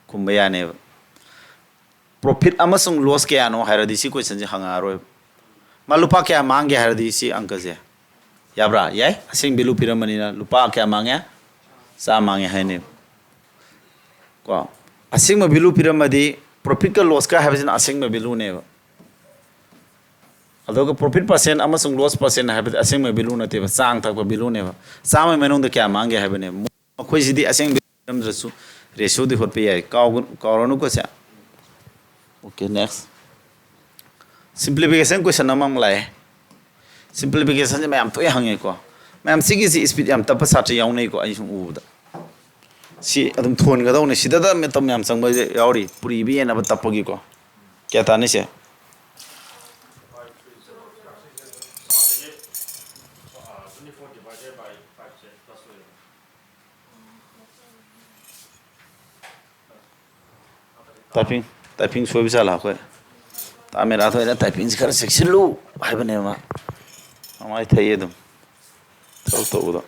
ꯈꯨꯝꯕ ꯌꯥꯅꯦꯕ꯫ ꯄ꯭ꯔꯣꯐꯤꯠ ꯑꯃꯁꯨꯡ ꯂꯣꯁ ꯀꯌꯥꯅꯣ ꯍꯥꯏꯔꯗꯤ ꯁꯤ ꯀꯣꯏꯁꯟꯁꯦ ꯍꯪꯉꯛꯑꯔꯣꯏ꯫ ꯃꯥ ꯂꯨꯄꯥ ꯀꯌꯥ ꯃꯥꯡꯒꯦ ꯍꯥꯏꯔꯗꯤ ꯁꯤ ꯑꯪꯀꯁꯦ ꯌꯥꯕ꯭ꯔꯥ? ꯌꯥꯏ꯫ ꯑꯁꯦꯡ ꯚꯦꯂꯨ ꯄꯤꯔꯝꯕꯅꯤꯅ ꯂꯨꯄꯥ ꯀꯌꯥ ꯃꯥꯡꯉꯦ? ꯆꯥꯝꯃ ꯃꯥꯡꯉꯦ ꯍꯥꯏꯅꯦꯕ꯫ ꯀꯣ, ꯑꯁꯦꯡꯕ ꯚꯦꯂꯨ ꯄꯤꯔꯝꯃꯗꯤ ꯄ꯭ꯔꯣꯐꯤꯠꯀ ꯂꯣꯁꯀ ꯍꯥꯏꯕꯁꯤꯅ ꯑꯁꯦꯡꯕ ꯚꯦꯂꯨꯅꯦꯕ꯫ ꯑꯗꯨꯒ ꯄ꯭ꯔꯣꯐꯤꯠ ꯄꯥꯔꯁꯦꯟ ꯑꯃꯁꯨꯡ ꯂꯣꯁ ꯄꯥꯔꯁꯦꯟ ꯍꯥꯏꯕꯗꯤ ꯑꯁꯦꯡꯕ ꯚꯦꯂꯨ ꯅꯠꯇꯦꯕ, ꯆꯥꯡ ꯊꯛꯄ ꯚꯦꯂꯨꯅꯦꯕ꯫ ꯆꯥꯝꯃꯒꯤ ꯃꯅꯨꯡꯗ ꯀꯌꯥ ꯃꯥꯡꯒꯦ ꯍꯥꯏꯕꯅꯦꯕ꯫ ꯃꯈꯣꯏꯁꯤꯗꯤ ꯑꯁꯦꯡꯕ ꯄꯤꯔꯝꯗ꯭ꯔꯁꯨ ꯔꯦꯁꯤꯌꯣꯗꯤ ꯍꯣꯠꯄ ꯌꯥꯏ꯫ ꯀꯥꯎꯒ-, ꯀꯥꯎꯔꯅꯨꯀꯣ ꯁꯦ꯫ Okay, next. ꯁꯤꯝꯄ꯭ꯂꯤꯐꯤꯀꯦꯁꯟ ꯀꯣꯏꯁꯟ ꯑꯃꯃꯨꯛ ꯂꯥꯛꯑꯦ꯫ ꯁꯤꯝꯄ꯭ꯂꯤꯐꯤꯀꯦꯁꯟꯁꯦ ꯃꯌꯥꯝ ꯇꯣꯏꯅ ꯍꯪꯉꯦꯀꯣ꯫ ꯃꯌꯥꯝ ꯁꯤꯒꯤꯁꯤ ꯏꯁꯄꯤꯠ ꯌꯥꯝ ꯇꯞꯄ ꯁꯥꯇ꯭ꯔ ꯌꯥꯎꯅꯩꯀꯣ, ꯑꯩ ꯁꯨꯝ ꯎꯕꯗ꯫ ꯁꯤ ꯑꯗꯨꯝ ꯊꯣꯟꯒꯗꯧꯅꯤ꯫ ꯁꯤꯗꯗ ꯃꯇꯝ ꯌꯥꯝ ꯆꯪꯕ ꯌꯥꯎꯔꯤ, ꯄꯨꯔꯤꯕ ꯌꯦꯟꯅꯕ ꯇꯞꯄꯒꯤꯀꯣ꯫ ꯀꯌꯥ ꯇꯥꯅꯤ ꯁꯦ? ꯇꯥꯏꯄꯤꯡ, ꯇꯥꯏꯄꯤꯡ ꯁꯣꯏꯕ ꯖꯥꯠꯂꯥ ꯑꯩꯈꯣꯏ? ꯇꯥ ꯃꯦꯔꯥ ꯊꯣꯏꯅ ꯇꯥꯏꯄꯤꯡꯁꯤ ꯈꯔ ꯆꯦꯛꯁꯤꯜꯂꯨ ꯍꯥꯏꯕꯅꯦꯕ ꯃꯥ꯫ ꯃꯃꯥꯏ ꯊꯛꯏ ꯑꯗꯨꯝ ꯊꯕꯛ ꯇꯧꯕꯗ꯫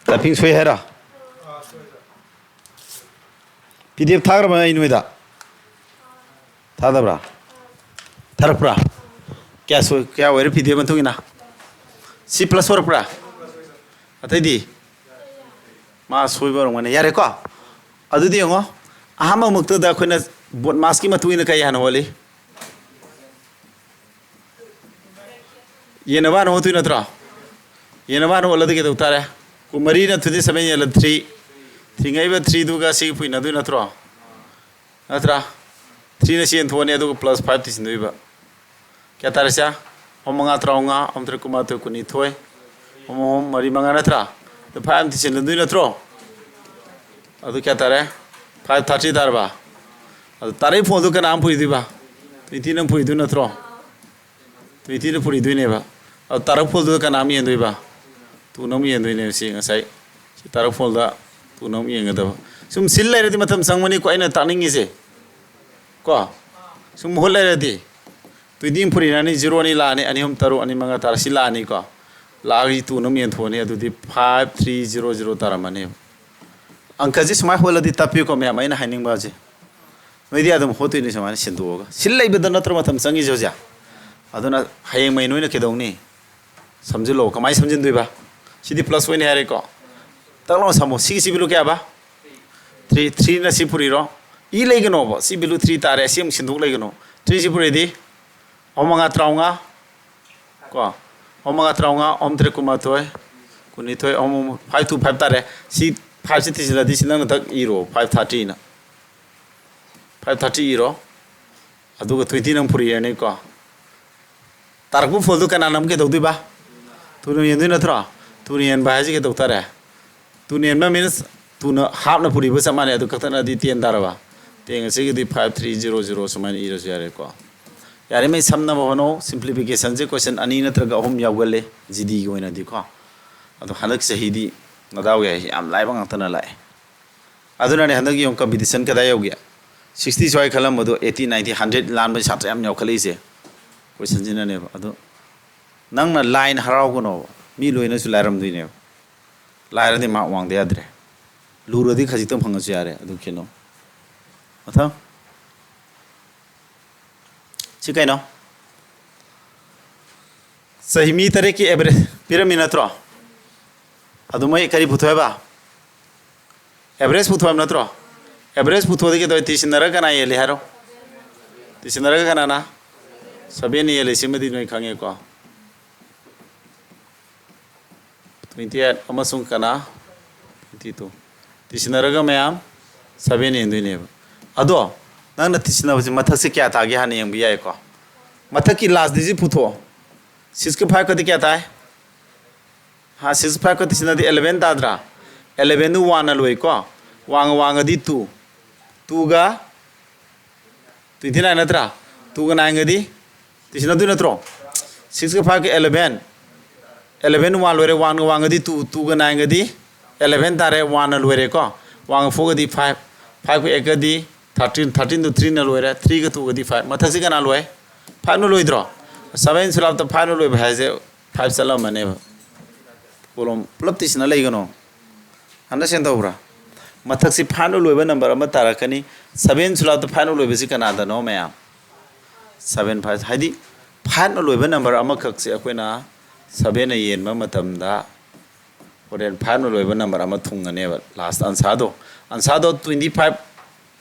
ꯇꯥꯏꯄꯤꯡ ꯁꯣꯏ ꯍꯥꯏꯔꯣ? ꯄꯤ ꯗꯤ ꯑꯦꯐ ꯊꯥꯈ꯭ꯔꯕ ꯑꯩ ꯅꯣꯏꯗ? ꯊꯥꯗꯕ꯭ꯔꯥ? ꯊꯥꯔꯛꯄ꯭ꯔꯥ? ꯀꯌꯥ ꯁꯣꯏ, ꯀꯌꯥ ꯑꯣꯏꯔꯦ ꯄꯤ ꯗꯤ ꯑꯦꯐ ꯃꯇꯨꯡ ꯏꯟꯅ? ꯁꯤ ꯄ꯭ꯂꯁ ꯑꯣꯏꯔꯛꯄ꯭ꯔꯥ? ꯑꯇꯩꯗꯤ? ꯃꯥ ꯁꯣꯏꯕ ꯑꯣꯏꯔꯝꯒꯅꯤ꯫ ꯌꯥꯔꯦꯀꯣ? ꯑꯗꯨꯗꯤ ꯌꯦꯡꯉꯣ, ꯑꯍꯥꯟꯕꯃꯛꯇꯗ ꯑꯩꯈꯣꯏꯅ ꯕꯣꯠ ꯃꯥꯁꯀꯤ ꯃꯇꯨꯡ ꯏꯟꯅ ꯀꯔꯤ ꯍꯥꯟꯅ ꯍꯣꯜꯂꯤ? ꯌꯦꯟꯅꯕ ꯍꯥꯟꯅ ꯍꯣꯠꯇꯣꯏ ꯅꯠꯇ꯭ꯔꯣ? ꯌꯦꯟꯅꯕ ꯍꯥꯟꯅ ꯍꯣꯠꯂꯗꯤ ꯀꯩꯗꯧ ꯇꯥꯔꯦ? ꯀꯨꯟꯃꯔꯤꯅ twenty seven ꯌꯦꯜꯂ three, ꯊꯤꯡꯉꯛꯏꯕ threeꯗꯨꯒ ꯁꯤꯒ ꯄꯨꯏꯅꯗꯣꯏ ꯅꯠꯇ꯭ꯔꯣ? ꯅꯠꯇ꯭ꯔꯥ? Threeꯅ ꯁꯤ ꯌꯦꯟꯊꯣꯛꯑꯅꯤ, ꯑꯗꯨꯒ plus five ꯊꯤꯖꯤꯟꯗꯣꯏꯕ꯫ ꯀꯌꯥ ꯇꯥꯔꯦ ꯁꯦ? ꯑꯍꯨꯝ ꯃꯉꯥ ꯇꯔꯥꯃꯉꯥ, ꯑꯍꯨꯝ ꯇꯔꯦꯠ ꯀꯨꯟꯃꯥꯊꯣꯏ, ꯀꯨꯟꯅꯤꯊꯣꯏ, ꯑꯍꯨꯝ ꯑꯍꯨꯝ ꯃꯔꯤ ꯃꯉꯥ ꯅꯠꯇ꯭ꯔꯥ? ꯑꯗꯨ five ꯑꯃ ꯊꯤꯖꯤꯜꯂꯗꯣꯏ ꯅꯠꯇ꯭ꯔꯣ? ꯑꯗꯨ ꯀꯌꯥ ꯇꯥꯔꯦ? Five thirty ꯇꯥꯔꯕ? ꯑꯗꯨ ꯇꯥꯔꯛꯏ ꯐꯣꯜꯗꯨ ꯀꯅꯥ ꯑꯃ ꯄꯨꯔꯤꯗꯣꯏꯕ? Twentyꯅ ꯄꯨꯔꯤꯗꯣꯏ ꯅꯠꯇ꯭ꯔꯣ? Twentyꯅ ꯄꯨꯔꯤꯗꯣꯏꯅꯦꯕ꯫ ꯑꯗꯨ ꯇꯥꯔꯛ ꯐꯣꯜꯗꯨꯗ ꯀꯅꯥ ꯑꯃ ꯌꯦꯟꯗꯣꯏꯕ? Twoꯅ ꯑꯃꯨꯛ ꯌꯦꯟꯗꯣꯏꯅꯦꯕ꯫ ꯁꯤ ꯉꯁꯥꯏ ꯁꯤ ꯇꯥꯔꯛ ꯐꯣꯜꯗ twona ꯑꯃꯨꯛ ꯌꯦꯟꯒꯗꯕ꯫ ꯁꯨꯝ ꯁꯤꯜ ꯂꯩꯔꯗꯤ ꯃꯇꯝ ꯆꯪꯕꯅꯤꯀꯣ, ꯑꯩꯅ ꯇꯥꯛꯅꯤꯡꯉꯤꯁꯦ꯫ ꯀꯣ? ꯁꯨꯝ ꯃꯍꯨꯠ ꯂꯩꯔꯗꯤ twenty ꯑꯃ ꯄꯨꯔꯤꯔꯅꯤ, zero ꯑꯅꯤ ꯂꯥꯛꯑꯅꯤ, ꯑꯅꯤ ꯑꯍꯨꯝ ꯇꯔꯨꯛ, ꯑꯅꯤ ꯃꯉꯥ ꯇꯔꯥ, ꯁꯤ ꯂꯥꯛꯑꯅꯤꯀꯣ꯫ ꯂꯥꯛꯑꯒ twona ꯑꯃꯨꯛ ꯌꯦꯟꯊꯣꯛꯑꯅꯤ, ꯑꯗꯨꯗꯤ five three zero zero ꯇꯥꯔꯝꯃꯅꯦꯕ꯫ ꯑꯪꯀꯁꯤ ꯁꯨꯃꯥꯏꯅ ꯍꯣꯠꯂꯗꯤ ꯇꯞꯄꯤꯀꯣ ꯃꯌꯥꯝ, ꯑꯩꯅ ꯍꯥꯏꯅꯤꯡꯕ ꯑꯁꯦ꯫ ꯅꯣꯏꯗꯤ ꯑꯗꯨꯝ ꯍꯣꯠꯇꯣꯏꯅꯤ ꯁꯨꯃꯥꯏꯅ ꯁꯤꯟꯗꯣꯛꯑꯒ꯫ ꯁꯤꯜ ꯂꯩꯕꯗ ꯅꯠꯇ꯭ꯔꯣ ꯃꯇꯝ ꯆꯪꯉꯤꯁꯦ ꯍꯧꯖꯤꯛ? ꯑꯗꯨꯅ ꯍꯌꯦꯡ ꯃꯩ ꯅꯣꯏꯅ ꯀꯩꯗꯧꯅꯤ? ꯁꯝꯖꯤꯜꯂꯣ꯫ ꯀꯃꯥꯏꯅ ꯁꯝꯖꯤꯟꯗꯣꯏꯕ? ꯁꯤꯗꯤ plus ꯑꯣꯏꯅ ꯍꯥꯏꯔꯦꯀꯣ꯫ ꯇꯛ ꯂꯥꯎꯅ ꯁꯝꯃꯣ꯫ ꯁꯤꯒꯤ ꯁꯤ value ꯀꯌꯥꯕ? Three꯫ Threeꯅ ꯁꯤ ꯄꯨꯔꯤꯔꯣ? ꯏ ꯂꯩꯒꯅꯣꯕ꯫ ꯁꯤ value three ꯇꯥꯔꯦ꯫ ꯁꯤ ꯑꯃꯨꯛ ꯁꯤꯟꯗꯣꯛ ꯂꯩꯒꯅꯣ꯫ Three ꯁꯤ ꯄꯨꯔꯤꯗꯤ ꯑꯍꯨꯝ ꯃꯉꯥ ꯇꯔꯥꯃꯉꯥ꯫ ꯀꯣ? ꯑꯍꯨꯝ ꯃꯉꯥ ꯇꯔꯥꯃꯉꯥ, ꯑꯍꯨꯝ ꯇꯔꯦꯠ ꯀꯨꯟꯃꯥꯊꯣꯏ, ꯀꯨꯟꯅꯤꯊꯣꯏ, ꯑꯍꯨꯝ ꯑꯍꯨꯝ, five two five ꯇꯥꯔꯦ꯫ ꯁꯤ fiveꯁꯤ ꯊꯤꯖꯤꯜꯂꯗꯤ ꯁꯤ ꯅꯪꯅ ꯊꯛ ꯏꯔꯣ, five thirtyꯅ꯫ Five thirty ꯏꯔꯣ꯫ ꯑꯗꯨꯒ twenty ꯅꯪ ꯄꯨꯔꯤꯔꯅꯤꯀꯣ꯫ ꯇꯥꯔꯛꯄ ꯐꯣꯜꯗꯨ ꯀꯅꯥꯅ ꯑꯃꯨꯛ ꯀꯩꯗꯧꯗꯣꯏꯕ? Twona ꯌꯦꯟꯗꯣꯏ ꯅꯠꯇ꯭ꯔꯣ? Twona ꯌꯦꯟꯕ ꯍꯥꯏꯁꯤ ꯀꯩꯗꯧ ꯇꯥꯔꯦ? Twona ꯌꯦꯟꯕ means twona halfꯅ ꯄꯨꯔꯤꯕ ꯆꯞ ꯃꯥꯟꯅꯩ꯫ ꯑꯗꯨ ꯀꯛꯊꯠꯅꯗꯤ ten ꯇꯥꯔꯕ? Ten ꯑꯁꯤꯒꯤꯗꯤ five three zero zero ꯁꯨꯃꯥꯏꯅ ꯏꯔꯁꯨ ꯌꯥꯔꯦꯀꯣ꯫ ꯌꯥꯔꯤꯉꯩ ꯁꯝꯅꯕ ꯍꯣꯠꯅꯧ꯫ Simplificationꯁꯦ question ꯑꯅꯤ ꯅꯠꯇ꯭ꯔꯒ ꯑꯍꯨꯝ ꯌꯥꯎꯒꯜꯂꯦ GDꯒꯤ ꯑꯣꯏꯅꯗꯤꯀꯣ꯫ ꯑꯗꯣ ꯍꯟꯗꯛ ꯆꯍꯤꯗꯤ ꯅꯗꯥꯎ ꯌꯥꯏ, ꯌꯥꯝ ꯂꯥꯏꯕ ꯉꯥꯛꯇꯅ ꯂꯥꯛꯑꯦ꯫ ꯑꯗꯨꯅꯅꯦ ꯍꯟꯗꯛ ꯌꯦꯡꯉꯨ, competition ꯀꯗꯥꯏ ꯌꯧꯒꯦ? Sixty ꯁ꯭ꯋꯥꯏ ꯈꯜꯂꯝꯕꯗꯣ eighty, ninety, hundred ꯂꯥꯟꯕ ꯁꯥꯇ꯭ꯔ ꯌꯥꯝ ꯌꯥꯎꯈꯠꯂꯛꯏꯁꯦ꯫ Questionꯁꯤꯅꯅꯦꯕ꯫ ꯑꯗꯣ ꯅꯪꯅ ꯂꯥꯏꯅ ꯍꯔꯥꯎꯒꯅꯣꯕ꯫ ꯃꯤ ꯂꯣꯏꯅꯁꯨ ꯂꯥꯏꯔꯝꯗꯣꯏꯅꯦꯕ꯫ ꯂꯥꯏꯔꯗꯤ mark ꯋꯥꯡꯗ ꯌꯥꯗ꯭ꯔꯦ꯫ ꯂꯨꯔꯗꯤ ꯈꯖꯤꯛꯇꯪ ꯐꯪꯉꯁꯨ ꯌꯥꯔꯦ꯫ ꯑꯗꯨ ꯈꯦꯠꯅꯧ꯫ ꯃꯊꯪ꯫ ꯁꯤ ꯀꯩꯅꯣ? ꯆꯍꯤ ꯃꯤ ꯇꯔꯦꯠꯀꯤ ꯑꯦꯚꯔꯦꯖ ꯄꯤꯔꯝꯃꯤ ꯅꯠꯇ꯭ꯔꯣ? ꯑꯗꯨ ꯃꯣꯏ ꯀꯔꯤ ꯄꯨꯊꯣꯛꯑꯦꯕ? ꯑꯦꯚꯔꯦꯖ ꯄꯨꯊꯣꯛꯑꯦꯕ ꯅꯠꯇ꯭ꯔꯣ? ꯑꯦꯚꯔꯦꯖ ꯄꯨꯊꯣꯛꯑꯗꯤ ꯀꯩꯗꯧꯋꯦ? ꯇꯤꯁꯤꯟꯅꯔꯒ ꯀꯅꯥ ꯍꯦꯜꯂꯤ ꯍꯥꯏꯔꯣ? ꯇꯤꯁꯤꯟꯅꯔꯒ ꯀꯅꯥꯅ? ꯁꯚꯦꯟꯅ ꯍꯦꯜꯂꯤ꯫ ꯁꯤꯃꯗꯤ ꯅꯣꯏ ꯈꯪꯉꯦꯀꯣ꯫ ꯇ꯭ꯋꯦꯟꯇꯤ ꯑꯩꯠ ꯑꯃꯁꯨꯡ ꯀꯅꯥ? Twenty two. ꯇꯤꯁꯤꯟꯅꯔꯒ ꯃꯌꯥꯝ ꯁꯚꯦꯟ ꯍꯦꯟꯗꯣꯏꯅꯦꯕ꯫ ꯑꯗꯣ ꯅꯪꯅ ꯇꯤꯁꯤꯟꯅꯕꯁꯦ ꯃꯊꯛꯁꯦ ꯀꯌꯥ ꯇꯥꯒꯦ ꯍꯥꯟꯅ ꯌꯦꯡꯕ ꯌꯥꯏꯀꯣ꯫ ꯃꯊꯛꯀꯤ ꯂꯥꯁ ꯗꯤꯖꯤꯠ ꯄꯨꯊꯣꯛꯑꯣ꯫ ꯁꯤꯛꯁꯀ ꯐꯥꯏꯚꯀꯗꯤ ꯀꯌꯥ ꯇꯥꯏ? ꯍꯥ, ꯁꯤꯛꯁ ꯐꯥꯏꯚꯀ ꯇꯤꯁꯤꯟꯅꯗꯤ ꯑꯦꯂꯚꯦꯟ ꯇꯥꯗ꯭ꯔꯥ? ꯑꯦꯂꯚꯦꯟꯗꯨ ꯋꯥꯟꯅ ꯂꯣꯏꯀꯣ꯫ ꯋꯥꯡ ꯋꯥꯡꯉꯗꯤ ꯇꯨ꯫ ꯇꯨꯒ ꯇ꯭ꯋꯦꯟꯇꯤ ꯅꯥꯏꯟ ꯅꯠꯇ꯭ꯔꯥ? ꯇꯨꯒ ꯅꯥꯏꯟꯒꯗꯤ ꯇꯤꯁꯤꯟꯅꯗꯣꯏ ꯅꯠꯇ꯭ꯔꯣ? ꯁꯤꯛꯁꯀ ꯐꯥꯏꯚꯀ ꯑꯦꯂꯚꯦꯟ꯫ ꯑꯦꯂꯚꯦꯟ ꯋꯥꯟ ꯂꯣꯏꯔꯦ, ꯋꯥꯟꯒ ꯋꯥꯟꯒꯗꯤ ꯇꯨ, ꯇꯨꯒ ꯅꯥꯏꯟꯒꯗꯤ ꯑꯦꯂꯚꯦꯟ ꯇꯥꯔꯦ, ꯋꯥꯟꯅ ꯂꯣꯏꯔꯦꯀꯣ꯫ ꯋꯥꯟꯒ ꯐꯣꯔꯒꯗꯤ ꯐꯥꯏꯚ, ꯐꯥꯏꯚꯀ ꯑꯩꯠꯀꯗꯤ ꯊꯥꯔꯇꯤꯟ, ꯊꯥꯔꯇꯤꯟꯗꯨ ꯊ꯭ꯔꯤꯅ ꯂꯣꯏꯔꯦ, ꯊ꯭ꯔꯤꯒ ꯇꯨꯒꯗꯤ ꯐꯥꯏꯚ꯫ ꯃꯊꯛꯁꯤ ꯀꯅꯥ ꯂꯣꯏ? ꯐꯥꯏꯚꯅ ꯂꯣꯏꯗ꯭ꯔꯣ? ꯁꯚꯦꯟ ꯁꯨꯂꯥꯞꯇ ꯐꯥꯏꯚꯅ ꯂꯣꯏꯕ ꯍꯥꯏꯁꯦ ꯐꯥꯏꯚ ꯆꯠꯂꯝꯃꯅꯦꯕ꯫ ꯀꯣꯂꯣꯝ ꯄꯨꯂꯞ ꯇꯤꯁꯤꯟꯅ ꯂꯩꯒꯅꯣ꯫ ꯑꯟꯗꯔꯁꯇꯦꯟ ꯇꯧꯕ꯭ꯔꯥ? ꯃꯊꯛꯁꯤ ꯐꯥꯏꯚꯅ ꯂꯣꯏꯕ ꯅꯝꯕꯔ ꯑꯃ ꯇꯥꯔꯛꯀꯅꯤ꯫ ꯁꯚꯦꯟ ꯁꯨꯂꯥꯞꯇ ꯐꯥꯏꯚꯅ ꯂꯣꯏꯕꯁꯤ ꯀꯅꯥꯗꯅꯣ ꯃꯌꯥꯝ? ꯁꯚꯦꯟ ꯐꯥꯏꯚ ꯍꯥꯏꯗꯤ ꯐꯥꯏꯚꯅ ꯂꯣꯏꯕ ꯅꯝꯕꯔ ꯑꯃꯈꯛꯁꯦ ꯑꯩꯈꯣꯏꯅ ꯁꯚꯦꯟꯅ ꯌꯦꯟꯕ ꯃꯇꯝꯗ ꯍꯣꯔꯦꯟ ꯐꯥꯏꯚꯅ ꯂꯣꯏꯕ ꯅꯝꯕꯔ ꯑꯃ ꯊꯨꯡꯒꯅꯦꯕ ꯂꯥꯁ ꯑꯟꯁꯥꯗꯣ꯫ ꯑꯟꯁꯥꯗꯣ ꯇ꯭ꯋꯦꯟꯇꯤ ꯐꯥꯏꯚ,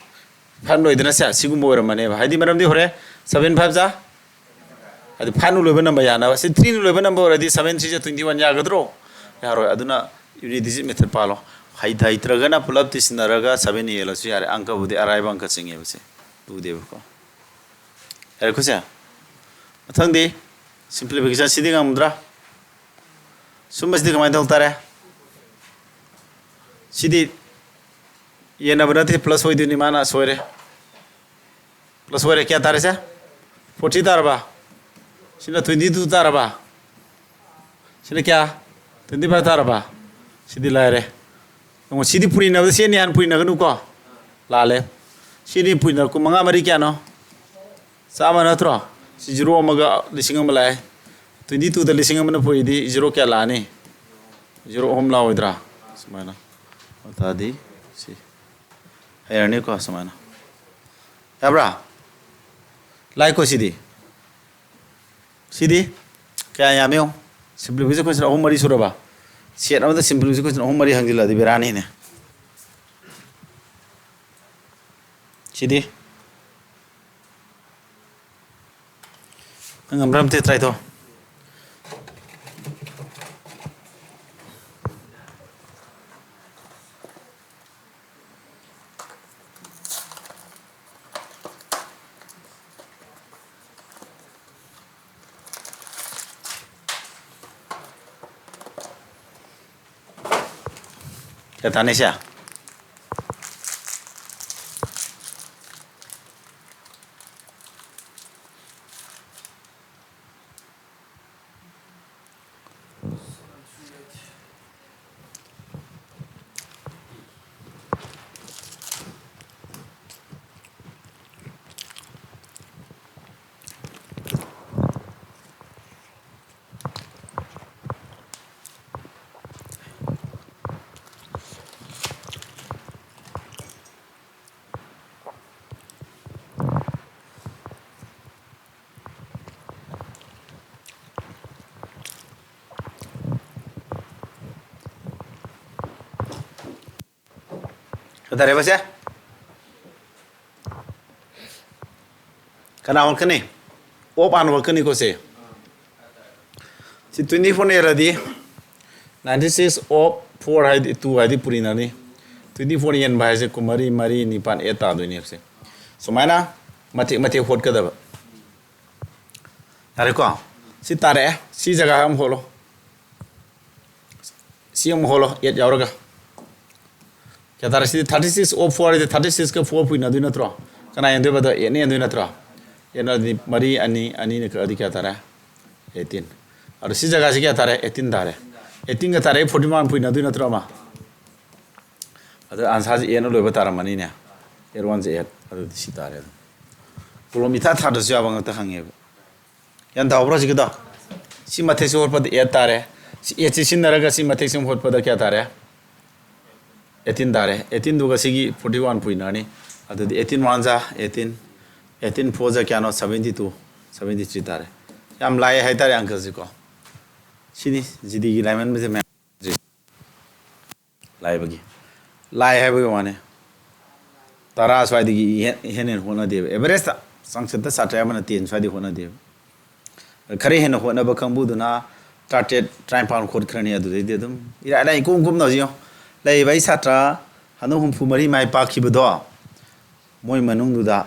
ꯐꯥꯏꯚ ꯂꯣꯏꯗꯅ ꯁꯦ ꯁꯤꯒꯨꯝꯕ ꯑꯣꯏꯔꯝꯃꯅꯦꯕ꯫ ꯍꯥꯏꯗꯤ ꯃꯔꯝꯗꯤ ꯍꯣꯔꯦꯟ ꯁꯚꯦꯟ ꯐꯥꯏꯚ ꯖꯥ ꯍꯥꯏꯗꯤ ꯐꯥꯏꯚꯅ ꯂꯣꯏꯕ ꯅꯝꯕꯔ ꯌꯥꯅꯕ꯫ ꯁꯤ ꯊ꯭ꯔꯤꯅ ꯂꯣꯏꯕ ꯅꯝꯕꯔ ꯑꯣꯏꯔꯗꯤ ꯁꯚꯦꯟ ꯊ꯭ꯔꯤ ꯖꯥ ꯇ꯭ꯋꯦꯟꯇꯤ ꯋꯥꯟ ꯌꯥꯒꯗ꯭ꯔꯣ? ꯌꯥꯔꯣꯏ꯫ ꯑꯗꯨꯅ ꯌꯨꯅꯤꯠ ꯗꯤꯖꯤꯠ ꯃꯦꯊꯠ ꯄꯥꯜꯂꯣ꯫ ꯍꯩ-, ꯍꯩꯇ꯭ꯔꯒꯅ ꯄꯨꯂꯞ ꯇꯤꯁꯤꯟꯅꯔꯒ ꯁꯚꯦꯟ ꯌꯦꯜꯂꯁꯨ ꯌꯥꯔꯦ꯫ ꯑꯪꯀꯕꯨꯗꯤ ꯑꯔꯥꯏꯕ ꯑꯪꯀ ꯆꯤꯡꯉꯦꯕꯁꯦ꯫ ꯂꯨꯗꯦꯕꯀꯣ꯫ ꯌꯥꯔꯦꯀꯣ ꯁꯦ? ꯃꯊꯪꯗꯤ ꯁꯤꯝꯄ꯭ꯂꯤꯐꯤꯀꯦꯁꯟ ꯁꯤꯗꯤ ꯉꯝꯗ꯭ꯔꯥ? ꯁꯨꯝꯕꯁꯤꯗꯤ ꯀꯃꯥꯏꯅ ꯇꯧ ꯇꯥꯔꯦ? ꯁꯤꯗꯤ ꯌꯦꯟꯅꯕ ꯅꯠꯇꯦ, ꯄ꯭ꯂꯁ ꯑꯣꯏꯗꯣꯏꯅꯤ, ꯃꯥꯅ ꯁꯣꯏꯔꯦ꯫ ꯄ꯭ꯂꯁ ꯑꯣꯏꯔꯦ꯫ ꯀꯌꯥ ꯇꯥꯔꯦ ꯁꯦ? ꯐꯣꯔꯇꯤ ꯇꯥꯔꯕ? ꯁꯤꯅ ꯇ꯭ꯋꯦꯟꯇꯤ ꯇꯨ ꯇꯥꯔꯕ? ꯁꯤꯅ ꯀꯌꯥ? ꯇ꯭ꯋꯦꯟꯇꯤ ꯐꯥꯏꯚ ꯇꯥꯔꯕ? ꯁꯤꯗꯤ ꯂꯥꯏꯔꯦ꯫ ꯌꯦꯡꯉꯣ, ꯁꯤꯗꯤ ꯄꯨꯔꯤꯅꯕꯗ ꯁꯤ ꯑꯅꯤ ꯍꯥꯟꯅ ꯄꯨꯔꯤꯅꯒꯅꯨꯀꯣ꯫ ꯂꯥꯜꯂꯦ꯫ ꯁꯤꯅꯤ ꯄꯨꯔꯤꯅ ꯀꯨꯟ ꯃꯉꯥ ꯃꯔꯤ ꯀꯌꯥꯅꯣ? ꯆꯥꯝꯃ ꯅꯠꯇ꯭ꯔꯣ? ꯁꯤ ꯖꯤꯔꯣ ꯑꯃꯒ ꯂꯤꯁꯤꯡ ꯑꯃ ꯂꯥꯛꯑꯦ꯫ ꯇ꯭ꯋꯦꯟꯇꯤ ꯇꯨꯗ ꯂꯤꯁꯤꯡ ꯑꯃꯅ ꯄꯨꯔꯤꯗꯤ ꯖꯤꯔꯣ ꯀꯌꯥ ꯂꯥꯛꯑꯅꯤ? ꯖꯤꯔꯣ ꯑꯍꯨꯝ ꯂꯥꯛꯑꯣꯏꯗ꯭ꯔꯥ? ꯁꯨꯃꯥꯏꯅ꯫ ꯑꯗꯨ ꯇꯥꯔꯗꯤ ꯁꯤ ꯍꯩꯔꯅꯤꯀꯣ ꯁꯨꯃꯥꯏꯅ꯫ ꯌꯥꯕ꯭ꯔꯥ? ꯂꯥꯏꯀꯣ ꯁꯤꯗꯤ꯫ ꯁꯤꯗꯤ ꯀꯌꯥ ꯌꯥꯝꯃꯤ ꯌꯦꯡꯉꯣ꯫ Simplification question ꯑꯍꯨꯝ ꯃꯔꯤ ꯁꯨꯔꯕ? Set ꯑꯃꯗ simplification question ꯑꯍꯨꯝ ꯃꯔꯤ ꯍꯪꯖꯤꯜꯂꯛꯑꯗꯤ ꯕꯦꯔꯥꯅꯤꯅꯦ꯫ ꯁꯤꯗꯤ ꯅꯪ ꯉꯝꯕ꯭ꯔꯥ? ꯑꯝꯇ try ꯇꯧ꯫ ꯀꯌꯥ ꯇꯥꯅꯤ ꯁꯦ? ꯀꯩꯗꯧꯔꯦꯕ ꯁꯦ? ꯀꯅꯥ ꯍꯣꯠꯀꯅꯤ? ꯑꯣꯞ ꯍꯥꯟꯅ ꯍꯣꯠꯀꯅꯤꯀꯣ ꯁꯦ꯫ ꯁꯤ twenty four ꯌꯦꯜꯂꯗꯤ ninety six off four ꯍꯥꯏꯗꯤ two ꯍꯥꯏꯗꯤ ꯄꯨꯔꯤꯅꯅꯤ꯫ Twenty four ꯌꯦꯟꯕ ꯍꯥꯏꯁꯦ ꯀꯨꯟꯃꯔꯤ, ꯃꯔꯤ, ꯅꯤꯄꯥꯟ, eight ꯇꯥꯗꯣꯏꯅꯦꯕ ꯁꯦ꯫ ꯁꯨꯃꯥꯏꯅ ꯃꯇꯦꯛ ꯃꯇꯦꯛ ꯍꯣꯠꯀꯗꯕ꯫ ꯌꯥꯔꯦꯀꯣ? ꯁꯤ ꯇꯥꯔꯛꯑꯦ꯫ ꯁꯤ ꯖꯒꯥ ꯑꯃ ꯍꯣꯠꯂꯣ꯫ ꯁꯤ ꯑꯃꯨꯛ ꯍꯣꯜꯂꯣ, eight ꯌꯥꯎꯔꯒ꯫ ꯀꯌꯥ ꯇꯥꯔꯦ? ꯁꯤꯗꯤ thirty six off four ꯍꯥꯏꯗꯤ thirty six ꯀ four ꯄꯨꯏꯅꯗꯣꯏ ꯅꯠꯇ꯭ꯔꯣ? ꯀꯅꯥ ꯌꯦꯟꯗꯣꯏꯕ? ꯑꯗꯣ eight ꯅ ꯌꯦꯟꯗꯣꯏ ꯅꯠꯇ꯭ꯔꯣ? Eight ꯑꯗꯨꯗꯤ ꯃꯔꯤ, ꯑꯅꯤ, ꯑꯅꯤꯅ ꯀꯛꯑꯗꯤ ꯀꯌꯥ ꯇꯥꯔꯦ? Eighteen꯫ ꯑꯗꯣ ꯁꯤ ꯖꯒꯥꯁꯤ ꯀꯌꯥ ꯇꯥꯔꯦ? Eighteen ꯇꯥꯔꯦ꯫ Eighteen ꯒ ꯇꯥꯔꯦ, forty one ꯄꯨꯏꯅꯗꯣꯏ ꯅꯠꯇ꯭ꯔꯣ ꯑꯃ? ꯑꯗꯣ answer ꯁꯤ eight ꯅ ꯂꯣꯏꯕ ꯇꯥꯔꯝꯃꯅꯤꯅꯦ꯫ Eight ones eight꯫ ꯑꯗꯨꯗꯤ ꯁꯤ ꯇꯥꯔꯦ ꯑꯗꯨꯝ꯫ ꯄꯣꯂꯣꯝ ꯏꯊꯥ ꯊꯥꯗ꯭ꯔꯁꯨ ꯌꯥꯕ ꯉꯥꯛꯇ ꯍꯪꯉꯦꯕ꯫ ꯒ꯭ꯌꯥꯟ ꯇꯥꯍꯧꯕ꯭ꯔꯣ ꯍꯧꯖꯤꯛꯀꯤꯗꯣ? ꯁꯤ ꯃꯊꯛꯁꯤ ꯍꯣꯠꯄꯗ eight ꯇꯥꯔꯦ꯫ ꯁꯤ eight ꯁꯤ ꯁꯤꯟꯅꯔꯒ ꯁꯤ ꯃꯊꯛꯁꯤ ꯑꯃꯨꯛ ꯍꯣꯠꯄꯗ ꯀꯌꯥ ꯇꯥꯔꯦ? Eighteen ꯇꯥꯔꯦ꯫ Eighteen ꯗꯨꯒ ꯁꯤꯒꯤ forty one ꯄꯨꯏꯅꯔꯅꯤ꯫ ꯑꯗꯨꯗꯤ eighteen one ꯖꯥ eighteen, eighteen four ꯖꯥ ꯀꯌꯥꯅꯣ? Seventy two, seventy three ꯇꯥꯔꯦ꯫ ꯌꯥꯝ ꯂꯥꯏ ꯍꯥꯏꯇꯥꯔꯦ ꯑꯪꯀꯁꯤꯀꯣ꯫ ꯁꯤꯅꯤ ꯖꯤꯗꯤꯒꯤ ꯂꯥꯏꯃꯟꯕꯁꯦ ꯃꯌꯥꯝ꯫ ꯂꯥꯏꯕꯒꯤ ꯂꯥꯏ ꯍꯥꯏꯕꯒꯤ ꯋꯥꯅꯤ꯫ ꯇꯔꯥ ꯁ꯭ꯋꯥꯏꯗꯒꯤ ꯏꯍꯦꯟ ꯏꯍꯦꯟ ꯍꯦꯟꯅ ꯍꯣꯠꯅꯗꯦꯕ꯫ ꯑꯦꯚꯔꯦꯖꯇ ꯆꯥꯡꯆꯠꯇ ꯁꯥꯇ꯭ꯔ ꯑꯃꯅ ꯇꯦꯟ ꯁ꯭ꯋꯥꯏꯗꯒꯤ ꯍꯣꯠꯅꯗꯦꯕ꯫ ꯈꯔ ꯍꯦꯟꯅ ꯍꯣꯠꯅꯕ ꯀꯥꯡꯕꯨꯗꯨꯅ ꯇꯔꯥꯇꯔꯦꯠ, ꯇꯔꯥꯅꯤꯄꯥꯟ ꯈꯣꯠꯈ꯭ꯔꯅꯤ꯫ ꯑꯗꯨꯗꯩꯗꯤ ꯑꯗꯨꯝ ꯏꯔꯥꯏ ꯂꯥꯏ ꯏꯀꯨꯝ ꯀꯨꯝꯅ ꯍꯧꯖꯤꯛ ꯌꯦꯡꯉꯣ꯫ ꯂꯩꯔꯤꯕ ꯑꯩ ꯁꯥꯇ꯭ꯔ ꯍꯟꯗꯛ ꯍꯨꯝꯐꯨ ꯃꯔꯤ ꯃꯥꯏ ꯄꯥꯛꯈꯤꯕꯗꯣ, ꯃꯣꯏ ꯃꯅꯨꯡꯗꯨꯗ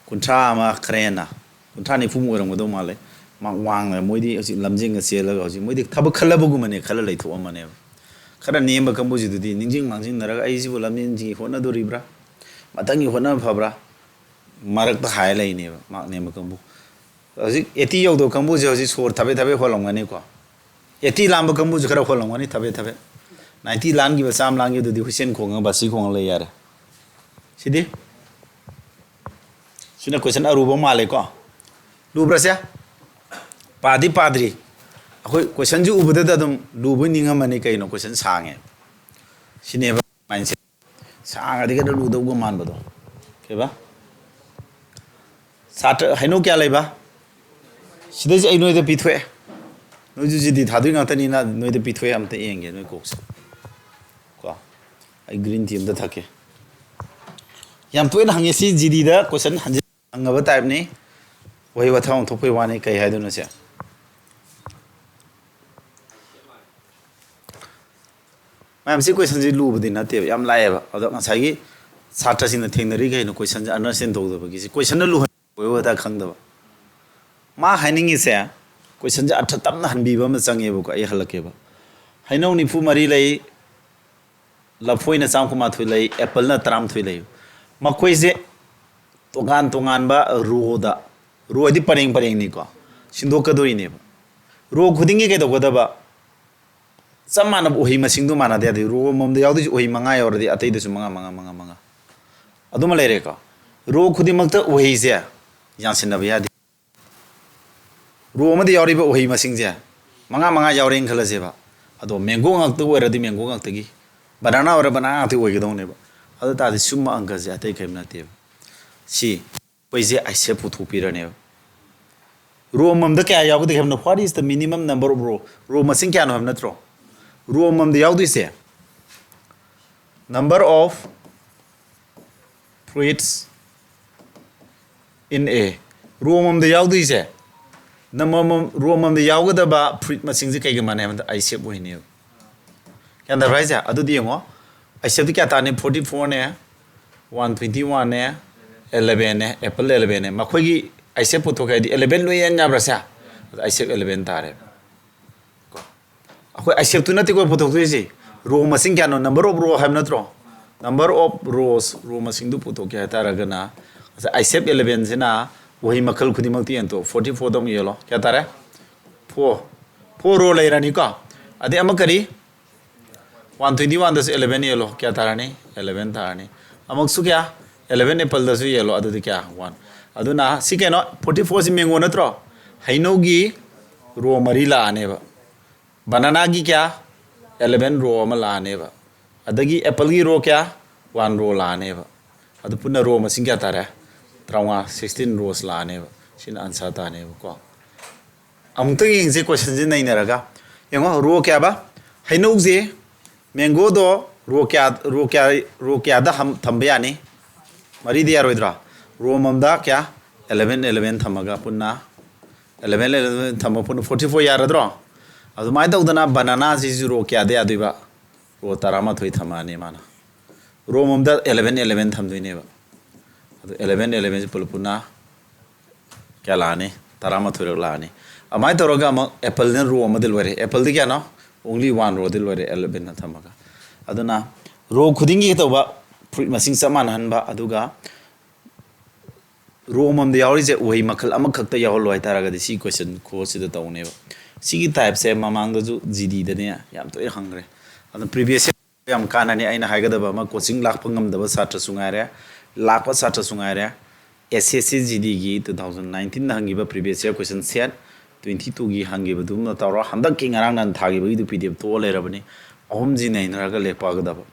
ꯀꯨꯟꯊ꯭ꯔꯥ ꯑꯃ ꯈꯔ ꯍꯦꯟꯅ, ꯀꯨꯟꯊ꯭ꯔꯥ ꯅꯤꯐꯨꯃꯨꯛ ꯑꯣꯏꯔꯝꯒꯗꯧ ꯃꯥꯜꯂꯦ꯫ ꯃꯥꯛ ꯋꯥꯡꯅ ꯃꯣꯏꯗꯤ ꯍꯧꯖꯤꯛ ꯂꯝꯖꯦꯟꯒ ꯆꯦꯜꯂꯒ ꯍꯧꯖꯤꯛ ꯃꯣꯏꯗꯤ ꯊꯕꯛ ꯈꯜꯂꯕꯒꯨꯝꯕꯅꯦ ꯈꯜꯂ ꯂꯩꯊꯣꯛꯑꯝꯃꯅꯦꯕ꯫ ꯈꯔ ꯅꯦꯝꯕ ꯀꯥꯡꯕꯨꯁꯤꯗꯨꯗꯤ ꯅꯤꯡꯁꯤꯡ ꯃꯥꯡꯖꯤꯡꯅꯔꯒ ꯑꯩꯁꯤꯕꯨ ꯂꯝꯖꯦꯟꯁꯤ ꯍꯣꯠꯅꯗꯣꯔꯤꯕ꯭ꯔꯥ, ꯃꯊꯪꯒꯤ ꯍꯣꯠꯅꯕ ꯐꯕ꯭ꯔꯥ, ꯃꯔꯛꯇ ꯍꯥꯏꯔ ꯂꯩꯅꯦꯕ ꯃꯥꯛ ꯅꯦꯝꯕ ꯀꯥꯡꯕꯨ꯫ ꯍꯧꯖꯤꯛ ꯑꯩꯠꯇꯤ ꯌꯧꯗꯕ ꯀꯥꯡꯕꯨꯁꯦ ꯍꯧꯖꯤꯛ ꯁꯣꯔ ꯊꯕꯦꯠ ꯊꯕꯦꯠ ꯍꯣꯜꯂꯝꯒꯅꯤꯀꯣ꯫ ꯑꯩꯠꯇꯤ ꯂꯥꯟꯕ ꯀꯥꯡꯕꯨꯁꯦ ꯈꯔ ꯍꯣꯜꯂꯝꯒꯅꯤ ꯊꯕꯦꯠ ꯊꯕꯦꯠ꯫ ꯅꯥꯏꯟꯇꯤ ꯂꯥꯟꯈꯤꯕ, ꯆꯥꯝꯃ ꯂꯥꯟꯈꯤꯕꯗꯨꯗꯤ ꯍꯨꯏꯁꯦꯟ ꯈꯣꯡꯉꯒ ꯕꯥꯁꯤ ꯈꯣꯡꯉ ꯂꯩ ꯌꯥꯔꯦ꯫ ꯁꯤꯗꯤ ꯁꯤꯅ ꯀꯣꯏꯁꯟ ꯑꯔꯨꯕ ꯃꯥꯜꯂꯦꯀꯣ꯫ ꯂꯨꯕ꯭ꯔꯥꯁꯦ? ꯄꯥꯗꯤ ꯄꯥꯗ꯭ꯔꯤ꯫ ꯑꯩꯈꯣꯏ ꯀꯣꯏꯁꯟꯁꯤ ꯎꯕꯗꯗ ꯑꯗꯨꯝ ꯂꯨꯕꯣꯏ ꯅꯤꯡꯉꯝꯃꯅꯤ, ꯀꯩꯅꯣ ꯀꯣꯏꯁꯟ ꯁꯥꯡꯉꯦ꯫ ꯁꯤꯅꯦꯕ ꯃꯥꯏꯟꯁꯦꯠ꯫ ꯁꯥꯡꯉꯗꯤ ꯈꯔ ꯂꯨꯗꯧꯒ ꯃꯥꯟꯕꯗꯣ꯫ ꯀꯩꯕ? ꯁꯥꯇ꯭ꯔ ꯍꯩꯅꯧ ꯀꯌꯥ ꯂꯩꯕ? ꯁꯤꯗꯩꯁꯤ ꯑꯩ ꯅꯣꯏꯗ ꯄꯤꯊꯣꯛꯑꯦ꯫ ꯅꯣꯏꯁꯨ ꯖꯤꯗꯤ ꯊꯥꯗꯣꯏ ꯉꯥꯛꯇꯅꯤꯅ ꯅꯣꯏꯗ ꯄꯤꯊꯣꯛꯑꯦ, ꯑꯝꯇ ꯌꯦꯡꯒꯦ ꯅꯣꯏ ꯀꯣꯛꯁꯦ꯫ ꯀꯣ, ꯑꯩ ꯒ꯭ꯔꯤꯟ ꯇꯤ ꯑꯝꯇ ꯊꯛꯀꯦ꯫ ꯌꯥꯝ ꯇꯣꯏꯅ ꯍꯪꯉꯦ ꯁꯤ ꯖꯤꯗꯤꯗ ꯀꯣꯏꯁꯟ ꯍꯟꯖꯤꯟ ꯍꯪꯉꯕ ꯇꯥꯏꯞꯅꯤ꯫ ꯋꯥꯍꯩ ꯋꯥꯊꯥ ꯑꯣꯟꯊꯣꯛꯄꯩ ꯋꯥꯅꯤ, ꯀꯩ ꯍꯥꯏꯗꯣꯏꯅꯣ ꯁꯦ? ꯃꯌꯥꯝ, ꯁꯤ ꯀꯣꯏꯁꯟꯁꯤ ꯂꯨꯕꯗꯤ ꯅꯠꯇꯦꯕ, ꯌꯥꯝ ꯂꯥꯏꯌꯦꯕ꯫ ꯑꯗꯣ ꯉꯁꯥꯏꯒꯤ ꯁꯥꯇ꯭ꯔꯁꯤꯡꯅ ꯊꯦꯡꯅꯔꯤ ꯀꯩꯅꯣ, ꯀꯣꯏꯁꯟꯁꯦ ꯑꯟꯗꯔꯁꯇꯦꯟ ꯇꯧꯗꯕꯒꯤ꯫ ꯁꯤ ꯀꯣꯏꯁꯟꯅ ꯂꯨꯍꯟꯕ ꯑꯣꯏ ꯇꯥꯔꯗꯤ ꯈꯪꯗꯕ꯫ ꯃꯥ ꯍꯥꯏꯅꯤꯡꯉꯤꯁꯦ ꯀꯣꯏꯁꯟꯁꯦ ꯑꯔꯊ ꯇꯞꯅ ꯍꯟꯕꯤꯕ ꯑꯃ ꯆꯪꯉꯦꯕꯀꯣ꯫ ꯑꯩ ꯍꯜꯂꯛꯀꯦꯕ꯫ ꯍꯩꯅꯧ ꯅꯤꯐꯨ ꯃꯔꯤ ꯂꯩ, ꯂꯐꯣꯏꯅ ꯆꯥꯝ ꯀꯨꯟꯃꯥꯊꯣꯏ ꯂꯩ, ꯑꯦꯄꯜꯅ ꯇꯔꯥꯃꯥꯊꯣꯏ ꯂꯩ꯫ ꯃꯈꯣꯏꯁꯦ ꯇꯣꯉꯥꯟ ꯇꯣꯉꯥꯟꯕ ꯔꯣꯗ, ꯔꯣ ꯍꯥꯏꯗꯤ ꯄꯔꯦꯡ ꯄꯔꯦꯡꯅꯤꯀꯣ, ꯁꯤꯟꯗꯣꯛꯀꯗꯣꯔꯤꯅꯦꯕ꯫ ꯔꯣ ꯈꯨꯗꯤꯡꯒꯤ ꯀꯩꯗꯧꯒꯗꯕ? ꯆꯞ ꯃꯥꯟꯅꯕ ꯎꯍꯩ ꯃꯁꯤꯡꯗꯣ ꯃꯥꯟꯅꯗ ꯌꯥꯗꯦ꯫ ꯔꯣ ꯑꯃꯃꯝꯗ ꯌꯥꯎꯗꯣꯏꯁꯦ ꯎꯍꯩ ꯃꯉꯥ ꯌꯥꯎꯔꯗꯤ ꯑꯇꯩꯗꯁꯨ ꯃꯉꯥ, ꯃꯉꯥ, ꯃꯉꯥ, ꯃꯉꯥ꯫ ꯑꯗꯨꯃ ꯂꯩꯔꯦꯀꯣ꯫ ꯔꯣ ꯈꯨꯗꯤꯡꯃꯛꯇ ꯎꯍꯩꯁꯦ ꯌꯥꯟꯁꯤꯟꯅꯕ ꯌꯥꯗꯦ꯫ ꯔꯣ ꯑꯃꯗ ꯌꯥꯎꯔꯤꯕ ꯎꯍꯩ ꯃꯁꯤꯡꯁꯦ ꯃꯉꯥ ꯃꯉꯥ ꯌꯥꯎꯔꯦꯅ ꯈꯜꯂꯁꯦꯕ꯫ ꯑꯗꯣ ꯃꯦꯡꯒꯣ ꯉꯥꯛꯇ ꯑꯣꯏꯔꯗꯤ ꯃꯦꯡꯒꯣ ꯉꯥꯛꯇꯒꯤ, ꯕꯅꯥꯅꯥ ꯑꯣꯏꯔ ꯕꯅꯥꯅꯥ ꯉꯥꯛꯇ ꯑꯣꯏꯒꯗꯧꯅꯦꯕ꯫ ꯑꯗꯨ ꯇꯥꯔꯗꯤ ꯁꯨꯝꯕ ꯑꯪꯀꯁꯦ ꯑꯇꯩ ꯀꯔꯤꯝ ꯅꯠꯇꯦꯕ꯫ ꯁꯤ ꯑꯩꯈꯣꯏꯁꯦ ꯑꯥꯏꯁꯦꯞ ꯄꯨꯊꯣꯛꯄꯤꯔꯅꯦꯕ꯫ Row ꯑꯃꯃꯝꯗ ꯀꯌꯥ ꯌꯥꯎꯒꯗꯒꯦ ꯍꯥꯏꯕꯅꯣ? What is the minimum number of row? Row ꯃꯁꯤꯡ ꯀꯌꯥꯅꯣ ꯍꯥꯏꯕ ꯅꯠꯇ꯭ꯔꯣ? Row ꯑꯃꯃꯝꯗ ꯌꯥꯎꯗꯣꯏꯁꯦ number of fruits in a. Row ꯑꯃꯃꯝꯗ ꯌꯥꯎꯗꯣꯏꯁꯦ number ꯑꯃꯃꯝ, row ꯑꯃꯃꯝꯗ ꯌꯥꯎꯒꯗꯕ fruit ꯃꯁꯤꯡꯁꯦ ꯀꯩꯒ ꯃꯥꯟꯅꯩ ꯍꯥꯏꯕꯗ ISEP ꯑꯣꯏꯅꯦꯕ꯫ ꯒ꯭ꯌꯥꯟ ꯇꯥꯕ꯭ꯔꯥ ꯍꯥꯏꯁꯦ? ꯑꯗꯨꯗꯤ ꯌꯦꯡꯉꯣ, ISEPꯇꯤ ꯀꯌꯥ ꯇꯥꯅꯤ? Forty fourꯅꯦ, one twenty oneꯅꯦ, elevenꯅꯦ, apple elevenꯅꯦ꯫ ꯃꯈꯣꯏꯒꯤ ISEP ꯄꯨꯊꯣꯛꯀꯦ ꯍꯥꯏꯗꯤ eleven ꯂꯣꯏ ꯌꯦꯟ ꯌꯥꯕ꯭ꯔꯥ ꯁꯦ? ꯑꯗ ISEP eleven ꯇꯥꯔꯦ꯫ ꯀꯣ, ꯑꯩꯈꯣꯏ ISEPꯇꯨ ꯅꯠꯇꯦꯀꯣ ꯄꯨꯊꯣꯛꯇꯣꯏꯁꯦ, row ꯃꯁꯤꯡ ꯀꯌꯥꯅꯣ? Number of row ꯍꯥꯏꯕ ꯅꯠꯇ꯭ꯔꯣ? Number of rows, row ꯃꯁꯤꯡꯗꯨ ꯄꯨꯊꯣꯛꯀꯦ ꯍꯥꯏꯇꯥꯔꯒꯅ, ꯉꯁꯥꯏ ISEP elevenꯁꯤꯅ ꯋꯥꯍꯩ ꯃꯈꯜ ꯈꯨꯗꯤꯡꯃꯛꯇ ꯌꯦꯟꯊꯣꯛ꯫ Forty fourꯗ ꯑꯃꯨꯛ ꯌꯦꯜꯂꯣ, ꯀꯌꯥ ꯇꯥꯔꯦ? Four꯫ Four row ꯂꯩꯔꯅꯤꯀꯣ꯫ ꯑꯗꯩ ꯑꯃ ꯀꯔꯤ? One twenty oneꯗꯁꯨ eleven ꯌꯦꯜꯂꯣ, ꯀꯌꯥ ꯇꯥꯔꯅꯤ? Eleven ꯇꯥꯔꯅꯤ꯫ ꯑꯃꯨꯛꯁꯨ ꯀꯌꯥ? Eleven appleꯗꯁꯨ ꯌꯦꯜꯂꯣ, ꯑꯗꯨꯗꯤ ꯀꯌꯥ? One꯫ ꯑꯗꯨꯅ ꯁꯤ ꯀꯩꯅꯣ? Forty fourꯁꯤ mango ꯅꯠꯇ꯭ꯔꯣ? ꯍꯩꯅꯧꯒꯤ row ꯃꯔꯤ ꯂꯥꯛꯑꯅꯦꯕ꯫ Bananaꯒꯤ ꯀꯌꯥ? Eleven row ꯑꯃ ꯂꯥꯛꯑꯅꯦꯕ꯫ ꯑꯗꯒꯤ appleꯒꯤ row ꯀꯌꯥ? One row ꯂꯥꯛꯑꯅꯦꯕ꯫ ꯑꯗꯨ ꯄꯨꯟꯅ row ꯃꯁꯤꯡ ꯀꯌꯥ ꯇꯥꯔꯦ? ꯇꯔꯥꯃꯉꯥ, sixteen rows ꯂꯥꯛꯑꯅꯦꯕ꯫ ꯁꯤꯅ answer ꯇꯥꯅꯦꯕꯀꯣ꯫ ꯑꯃꯨꯛꯇꯪ ꯌꯦꯡꯁꯦ questionꯁꯦ ꯅꯩꯅꯔꯒ꯫ ꯌꯦꯡꯉꯣ, row ꯀꯌꯥꯕ? ꯍꯩꯅꯧꯁꯦ, mangoꯗꯣ row ꯀꯌꯥ, row ꯀꯌꯥ, row ꯀꯌꯥꯗ ꯍꯝ-, ꯊꯝꯕ ꯌꯥꯅꯤ? ꯃꯔꯤꯗꯤ ꯌꯥꯔꯣꯏꯗ꯭ꯔꯣ? Row ꯑꯃꯃꯝꯗ ꯀꯌꯥ? Eleven, eleven ꯊꯝꯃꯒ ꯄꯨꯟꯅ eleven, eleven ꯊꯝꯃꯒ ꯄꯨꯟꯅ forty four ꯌꯥꯔꯗ꯭ꯔꯣ? ꯑꯗꯨꯃꯥꯏꯅ ꯇꯧꯗꯅ bananaꯁꯤꯁꯨ row ꯀꯌꯥꯗ ꯌꯥꯗꯣꯏꯕ? Row ꯇꯔꯥꯃꯥꯊꯣꯏ ꯊꯝꯃꯛꯑꯅꯤ ꯃꯥꯅ꯫ Row ꯑꯃꯃꯝꯗ eleven, eleven ꯊꯝꯗꯣꯏꯅꯦꯕ꯫ ꯑꯗꯨ eleven, elevenꯁꯦ ꯄꯨꯂꯞ ꯄꯨꯟꯅ ꯀꯌꯥ ꯂꯥꯛꯑꯅꯤ? ꯇꯔꯥꯃꯥꯊꯣꯏꯔꯛ ꯂꯥꯛꯑꯅꯤ꯫ ꯑꯗꯨꯃꯥꯏꯅ ꯇꯧꯔꯒ ꯑꯃꯨꯛ appleꯅ row ꯑꯃꯗꯤ ꯂꯣꯏꯔꯦ꯫ Appleꯗꯤ ꯀꯌꯥꯅꯣ? Only one rowꯗꯤ ꯂꯣꯏꯔꯦ, elevenꯅ ꯊꯝꯃꯒ꯫ ꯑꯗꯨꯅ row ꯈꯨꯗꯤꯡꯒꯤ ꯇꯧꯕ fruit ꯃꯁꯤꯡ ꯆꯞ ꯃꯥꯟꯅꯍꯟꯕ, ꯑꯗꯨꯒ row ꯑꯃꯃꯝꯗ ꯌꯥꯎꯔꯤꯁꯦ ꯎꯍꯩ ꯃꯈꯜ ꯑꯃꯈꯛꯇ ꯌꯥꯎꯍꯜꯂꯣ ꯍꯥꯏꯇꯥꯔꯒꯗꯤ ꯁꯤ question ꯈꯨꯍꯣꯠꯁꯤꯗ ꯇꯧꯅꯦꯕ꯫ ꯁꯤꯒꯤ typeꯁꯦ ꯃꯃꯥꯡꯗꯁꯨ GDꯗꯅꯦ ꯌꯥꯝ ꯇꯣꯏꯅ ꯍꯪꯈ꯭ꯔꯦ꯫ ꯑꯗꯨꯅ previous year ꯌꯥꯝ ꯀꯥꯟꯅꯅꯤ꯫ ꯑꯩꯅ ꯍꯥꯏꯒꯗꯕ ꯑꯃ, coaching ꯂꯥꯛꯄ ꯉꯝꯗꯕ ꯁꯥꯇ꯭ꯔꯁꯨ ꯉꯥꯏꯔꯦ, ꯂꯥꯛꯄ ꯁꯥꯇ꯭ꯔꯁꯨ ꯉꯥꯏꯔꯦ, SSC GDꯒꯤ two thousand nineteenꯗ ꯍꯪꯈꯤꯕ previous year question set, twenty twoꯒꯤ ꯍꯪꯈꯤꯕꯗꯨꯃ ꯇꯧꯔꯣ꯫ ꯍꯟꯗꯛꯀꯤ ꯉꯔꯥꯡ ꯅꯍꯥꯟ ꯊꯥꯈꯤꯕꯒꯤꯗꯨ PDF ꯊꯣꯛꯑ ꯂꯩꯔꯕꯅꯤ꯫ ꯑꯍꯨꯝꯁꯤ ꯅꯩꯅꯔꯒ ꯂꯦꯞꯄꯛꯑꯒꯗꯕ꯫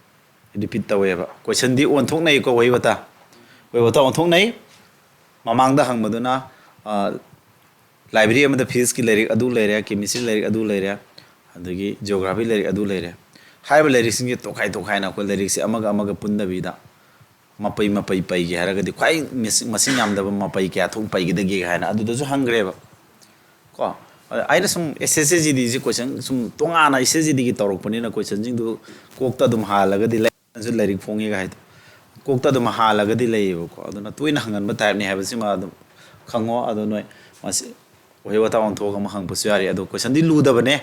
Repeat ꯇꯧꯋꯦꯕ꯫ Questionꯗꯤ ꯑꯣꯟꯊꯣꯛꯅꯩꯀꯣ, ꯋꯥꯍꯩ ꯋꯥꯇꯥ꯫ ꯋꯥꯍꯩ ꯋꯥꯇꯥ ꯑꯣꯟꯊꯣꯛꯅꯩ꯫ ꯃꯃꯥꯡꯗ ꯍꯪꯕꯗꯨꯅ, ꯑ, ꯂꯥꯏꯕ꯭ꯔꯦꯔꯤ ꯑꯃꯗ ꯐꯤꯖꯤꯛꯁꯀꯤ ꯂꯥꯏꯔꯤꯛ ꯑꯗꯨ ꯂꯩꯔꯦ, ꯀꯦꯃꯤꯁꯇ꯭ꯔꯤ ꯂꯥꯏꯔꯤꯛ ꯑꯗꯨ ꯂꯩꯔꯦ, ꯑꯗꯒꯤ ꯖꯤꯑꯣꯒ꯭ꯔꯥꯐꯤ ꯂꯥꯏꯔꯤꯛ ꯑꯗꯨ ꯂꯩꯔꯦ꯫ ꯍꯥꯏꯔꯤꯕ ꯂꯥꯏꯔꯤꯛꯁꯤꯡꯁꯦ ꯇꯣꯈꯥꯏ ꯇꯣꯈꯥꯏꯅ ꯑꯩꯈꯣꯏ ꯂꯥꯏꯔꯤꯛꯁꯦ ꯑꯃꯒ ꯑꯃꯒ ꯄꯨꯟꯗꯕꯤꯗ ꯃꯄꯩ ꯃꯄꯩ ꯄꯩꯒꯦ ꯍꯥꯏꯔꯒꯗꯤ ꯈ꯭ꯋꯥꯏ ꯃꯁꯤꯡ ꯃꯁꯤꯡ ꯌꯥꯝꯗꯕ ꯃꯄꯩ ꯀꯌꯥ ꯊꯣꯛ ꯄꯩꯒꯗꯒꯦ ꯍꯥꯏꯅ ꯑꯗꯨꯗꯁꯨ ꯍꯪꯈ꯭ꯔꯦꯕ꯫ ꯀꯣ, ꯑꯗ ꯑꯩꯅ ꯁꯨꯝ ꯑꯦꯁ ꯑꯦꯁ ꯁꯤ ꯖꯤ ꯗꯤꯁꯤ ꯀꯣꯏꯁꯟ ꯁꯨꯝ ꯇꯣꯉꯥꯟꯅ ꯑꯦꯁ ꯑꯦꯁ ꯁꯤ ꯖꯤ ꯗꯤꯒꯤ ꯇꯧꯔꯛꯄꯅꯤꯅ ꯀꯣꯏꯁꯟꯁꯤꯡꯗꯨ ꯀꯣꯛꯇ ꯑꯗꯨꯝ ꯍꯥꯜꯂꯒꯗꯤ ꯂꯩ꯫ ꯁꯨ ꯂꯥꯏꯔꯤꯛ ꯐꯣꯡꯉꯦꯒ ꯍꯥꯏꯗꯣ ꯀꯣꯛꯇ ꯑꯗꯨꯝ ꯍꯥꯜꯂꯒꯗꯤ ꯂꯩꯌꯦꯕꯀꯣ꯫ ꯑꯗꯨꯅ ꯇꯣꯏꯅ ꯍꯪꯒꯟꯕ ꯇꯥꯏꯞꯅꯤ ꯍꯥꯏꯕꯁꯤꯃ ꯑꯗꯨꯝ ꯈꯪꯉꯣ꯫ ꯑꯗꯣ ꯅꯣꯏ ꯃꯁꯤ ꯋꯥꯍꯩ ꯋꯥꯇꯥ ꯑꯣꯟꯊꯣꯛꯑꯒ ꯑꯃꯨꯛ ꯍꯪꯕꯁꯨ ꯌꯥꯔꯤ꯫ ꯑꯗꯣ ꯀꯣꯏꯁꯟꯗꯤ ꯂꯨꯗꯕꯅꯦ꯫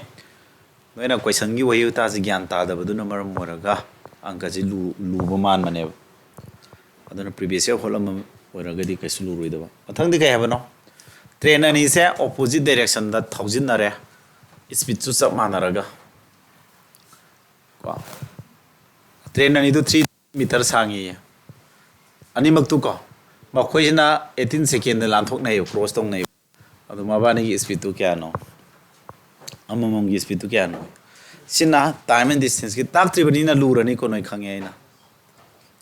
ꯅꯣꯏꯅ ꯀꯣꯏꯁꯟꯒꯤ ꯋꯥꯍꯩ ꯋꯥꯇꯥꯁꯤ ꯒ꯭ꯌꯥꯟ ꯇꯥꯗꯕꯗꯨꯅ ꯃꯔꯝ ꯑꯣꯏꯔꯒ ꯑꯪꯀꯁꯤ ꯂꯨ-, ꯂꯨꯕ ꯃꯥꯟꯕꯅꯦꯕ꯫ ꯑꯗꯨꯅ previous year ꯍꯣꯠꯂꯝꯕ ꯑꯣꯏꯔꯒꯗꯤ ꯀꯩꯁꯨ ꯂꯨꯔꯣꯏꯗꯕ꯫ ꯃꯊꯪꯗꯤ ꯀꯩ ꯍꯥꯏꯕꯅꯣ? ꯇ꯭ꯔꯦꯟ ꯑꯅꯤꯁꯦ opposite directionꯗ ꯊꯧꯖꯤꯟꯅꯔꯦ, ꯏꯁꯄꯤꯠꯁꯨ ꯆꯞ ꯃꯥꯟꯅꯔꯒ꯫ ꯀꯣ, ꯇ꯭ꯔꯦꯟ ꯑꯅꯤꯗꯨ three meter ꯁꯥꯡꯉꯤꯌꯦ꯫ ꯑꯅꯤꯃꯛꯇꯨ ꯀꯣ, ꯃꯈꯣꯏꯁꯤꯅ eighteen secondꯗ ꯂꯥꯟꯊꯣꯛꯅꯩꯌꯦꯕ, cross ꯇꯧꯅꯩꯌꯦꯕ꯫ ꯑꯗꯨ ꯃꯕꯥꯅꯤꯒꯤ ꯏꯁꯄꯤꯠꯇꯨ ꯀꯌꯥꯅꯣ? ꯑꯃꯃꯝꯒꯤ ꯏꯁꯄꯤꯠꯇꯨ ꯀꯌꯥꯅꯣ? ꯁꯤꯅ time and distanceꯀꯤ ꯇꯥꯛꯇ꯭ꯔꯤꯕꯅꯤꯅ ꯂꯨꯔꯅꯤꯀꯣ, ꯅꯣꯏ ꯈꯪꯉꯦ ꯑꯩꯅ꯫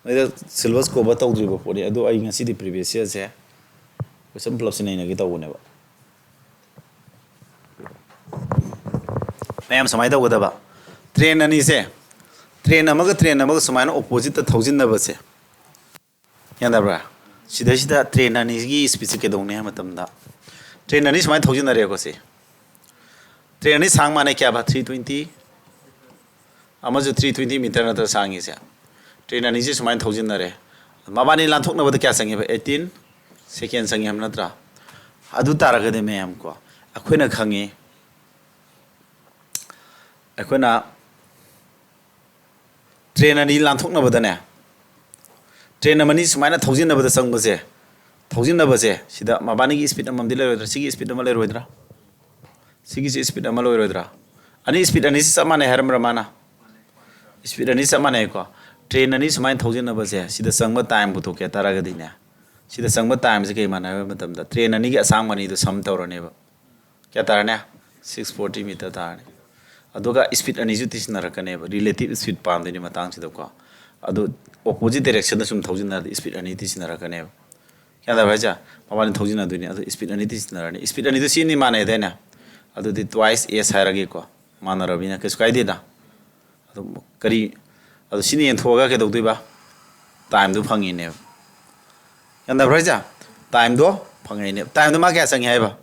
ꯅꯣꯏꯗ syllabus cover ꯇꯧꯗ꯭ꯔꯤꯕ ꯄꯣꯠꯅꯤ꯫ ꯑꯗꯣ ꯑꯩ ꯉꯁꯤꯗꯤ previous yearꯁꯦ question ꯄꯨꯂꯞꯁꯦ ꯅꯩꯅꯒꯦ ꯇꯧꯕꯅꯦꯕ꯫ ꯃꯌꯥꯝ ꯁꯨꯃꯥꯏꯅ ꯇꯧꯒꯗꯕ, ꯇ꯭ꯔꯦꯟ ꯑꯅꯤꯁꯦ, ꯇ꯭ꯔꯦꯟ ꯑꯃꯒ ꯇ꯭ꯔꯦꯟ ꯑꯃꯒ ꯁꯨꯃꯥꯏꯅ oppositeꯇ ꯊꯧꯖꯤꯟꯅꯕꯁꯦ, ꯌꯥꯗꯕ꯭ꯔꯥ? ꯁꯤꯗꯩꯁꯤꯗ ꯇ꯭ꯔꯦꯟ ꯑꯅꯤꯒꯤ ꯏꯁꯄꯤꯠꯁꯦ ꯀꯩꯗꯧꯅꯤ ꯍꯥꯏꯕ ꯃꯇꯝꯗ, ꯇ꯭ꯔꯦꯟ ꯑꯅꯤ ꯁꯨꯃꯥꯏꯅ ꯊꯧꯖꯤꯟꯅꯔꯦꯀꯣ꯫ ꯁꯤ ꯇ꯭ꯔꯦꯟ ꯑꯅꯤ ꯁꯥꯡ ꯃꯥꯟꯅꯩ ꯀꯌꯥꯕ? Three twenty, ꯑꯃꯁꯨ three twenty meter ꯅꯠꯇ꯭ꯔ ꯁꯥꯡꯉꯤꯁꯦ? ꯇ꯭ꯔꯦꯟ ꯑꯅꯤꯁꯦ ꯁꯨꯃꯥꯏꯅ ꯊꯧꯖꯤꯟꯅꯔꯦ, ꯃꯕꯥꯅꯤ ꯂꯥꯟꯊꯣꯛꯅꯕꯗ ꯀꯌꯥ ꯆꯪꯉꯦꯕ? Eighteen second ꯆꯪꯉꯦ ꯍꯥꯏꯕ ꯅꯠꯇ꯭ꯔꯥ? ꯑꯗꯨ ꯇꯥꯔꯒꯗꯤ ꯃꯌꯥꯝ ꯀꯣ, ꯑꯩꯈꯣꯏꯅ ꯈꯪꯉꯤ, ꯑꯩꯈꯣꯏꯅ ꯇ꯭ꯔꯦꯟ ꯑꯅꯤ ꯂꯥꯟꯊꯣꯛꯅꯕꯗꯅꯦ, ꯇ꯭ꯔꯦꯟ ꯑꯃꯅꯤ ꯁꯨꯃꯥꯏꯅ ꯊꯧꯖꯤꯟꯅꯕꯗ ꯆꯪꯕꯁꯦ, ꯊꯧꯖꯤꯟꯅꯕꯁꯦ, ꯁꯤꯗ ꯃꯕꯥꯅꯤꯒꯤ ꯏꯁꯄꯤꯠ ꯑꯃꯃꯝꯗꯤ ꯂꯩꯔꯣꯏꯗ꯭ꯔꯥ? ꯁꯤꯒꯤ ꯏꯁꯄꯤꯠ ꯑꯃ ꯂꯩꯔꯣꯏꯗ꯭ꯔꯥ? ꯁꯤꯒꯤꯁꯤ ꯏꯁꯄꯤꯠ ꯑꯃ ꯂꯣꯏꯔꯣꯏꯗ꯭ꯔꯥ? ꯑꯅꯤ, ꯏꯁꯄꯤꯠ ꯑꯅꯤꯁꯤ ꯆꯞ ꯃꯥꯟꯅꯩ ꯍꯥꯏꯔꯝꯕ꯭ꯔꯥ ꯃꯥꯅ? ꯏꯁꯄꯤꯠ ꯑꯅꯤ ꯆꯞ ꯃꯥꯟꯅꯩꯀꯣ꯫ ꯇ꯭ꯔꯦꯟ ꯑꯅꯤ ꯁꯨꯃꯥꯏꯅ ꯊꯧꯖꯤꯟꯅꯕꯁꯦ, ꯁꯤꯗ ꯆꯪꯕ ꯇꯥꯏꯝ ꯄꯨꯊꯣꯛꯀꯦ ꯍꯥꯏ ꯇꯥꯔꯒꯗꯤꯅꯦ, ꯁꯤꯗ ꯆꯪꯕ ꯇꯥꯏꯝꯁꯦ ꯀꯩ ꯃꯥꯟꯅꯩ ꯍꯥꯏꯕ ꯃꯇꯝꯗ, ꯇ꯭ꯔꯦꯟ ꯑꯅꯤꯒꯤ ꯑꯁꯥꯡꯕ ꯑꯅꯤꯗꯣ ꯁꯝ ꯇꯧꯔꯅꯦꯕ꯫ ꯀꯌꯥ ꯇꯥꯔꯅꯤ? Six forty meter ꯇꯥꯔꯅꯤ꯫ ꯑꯗꯨꯒ ꯏꯁꯄꯤꯠ ꯑꯅꯤꯁꯨ ꯇꯤꯁꯤꯟꯅꯔꯛꯀꯅꯦꯕ, relative speed ꯄꯥꯝꯗꯣꯏꯅꯤ ꯃꯇꯥꯡꯁꯤꯗꯀꯣ꯫ ꯑꯗꯨ opposite directionꯗ ꯁꯨꯝ ꯊꯧꯖꯤꯟꯅꯔꯗꯤ ꯏꯁꯄꯤꯠ ꯑꯅꯤ ꯇꯤꯁꯤꯟꯅꯔꯛꯀꯅꯦꯕ꯫ ꯒ꯭ꯌꯥꯟ ꯇꯥꯕ꯭ꯔꯥ ꯍꯥꯏꯁꯦ? ꯃꯕꯥꯅꯤ ꯊꯧꯖꯤꯟꯅꯗꯣꯏꯅꯤ꯫ ꯑꯗꯨ speed ꯑꯅꯤꯗꯤ ꯁꯤꯖꯤꯟꯅꯔꯅꯤ꯫ Speed ꯑꯅꯤꯗꯨ ꯁꯤꯅꯤ ꯃꯥꯟꯅꯩꯗꯥꯏꯅꯦ? ꯑꯗꯨꯗꯤ twice s ꯍꯥꯏꯔꯒꯦꯀꯣ, ꯃꯥꯟꯅꯔꯕꯅꯤꯅ ꯀꯩꯁꯨ ꯀꯥꯏꯗꯦꯗ꯫ ꯑꯗꯨ ꯀꯔꯤ, ꯑꯗꯨ ꯁꯤꯅ ꯌꯦꯟꯊꯣꯛꯑꯒ ꯀꯩꯗꯧꯗꯣꯏꯕ? Timeꯗꯨ ꯐꯪꯉꯤꯅꯦꯕ꯫ ꯒ꯭ꯌꯥꯟ ꯇꯥꯕ꯭ꯔꯥ ꯍꯥꯏꯁꯦ? Timeꯗꯣ ꯐꯪꯉꯛꯏꯅꯦꯕ꯫ Timeꯗꯣ ꯃꯥ ꯀꯌꯥ ꯆꯪꯉꯤ ꯍꯥꯏꯕ?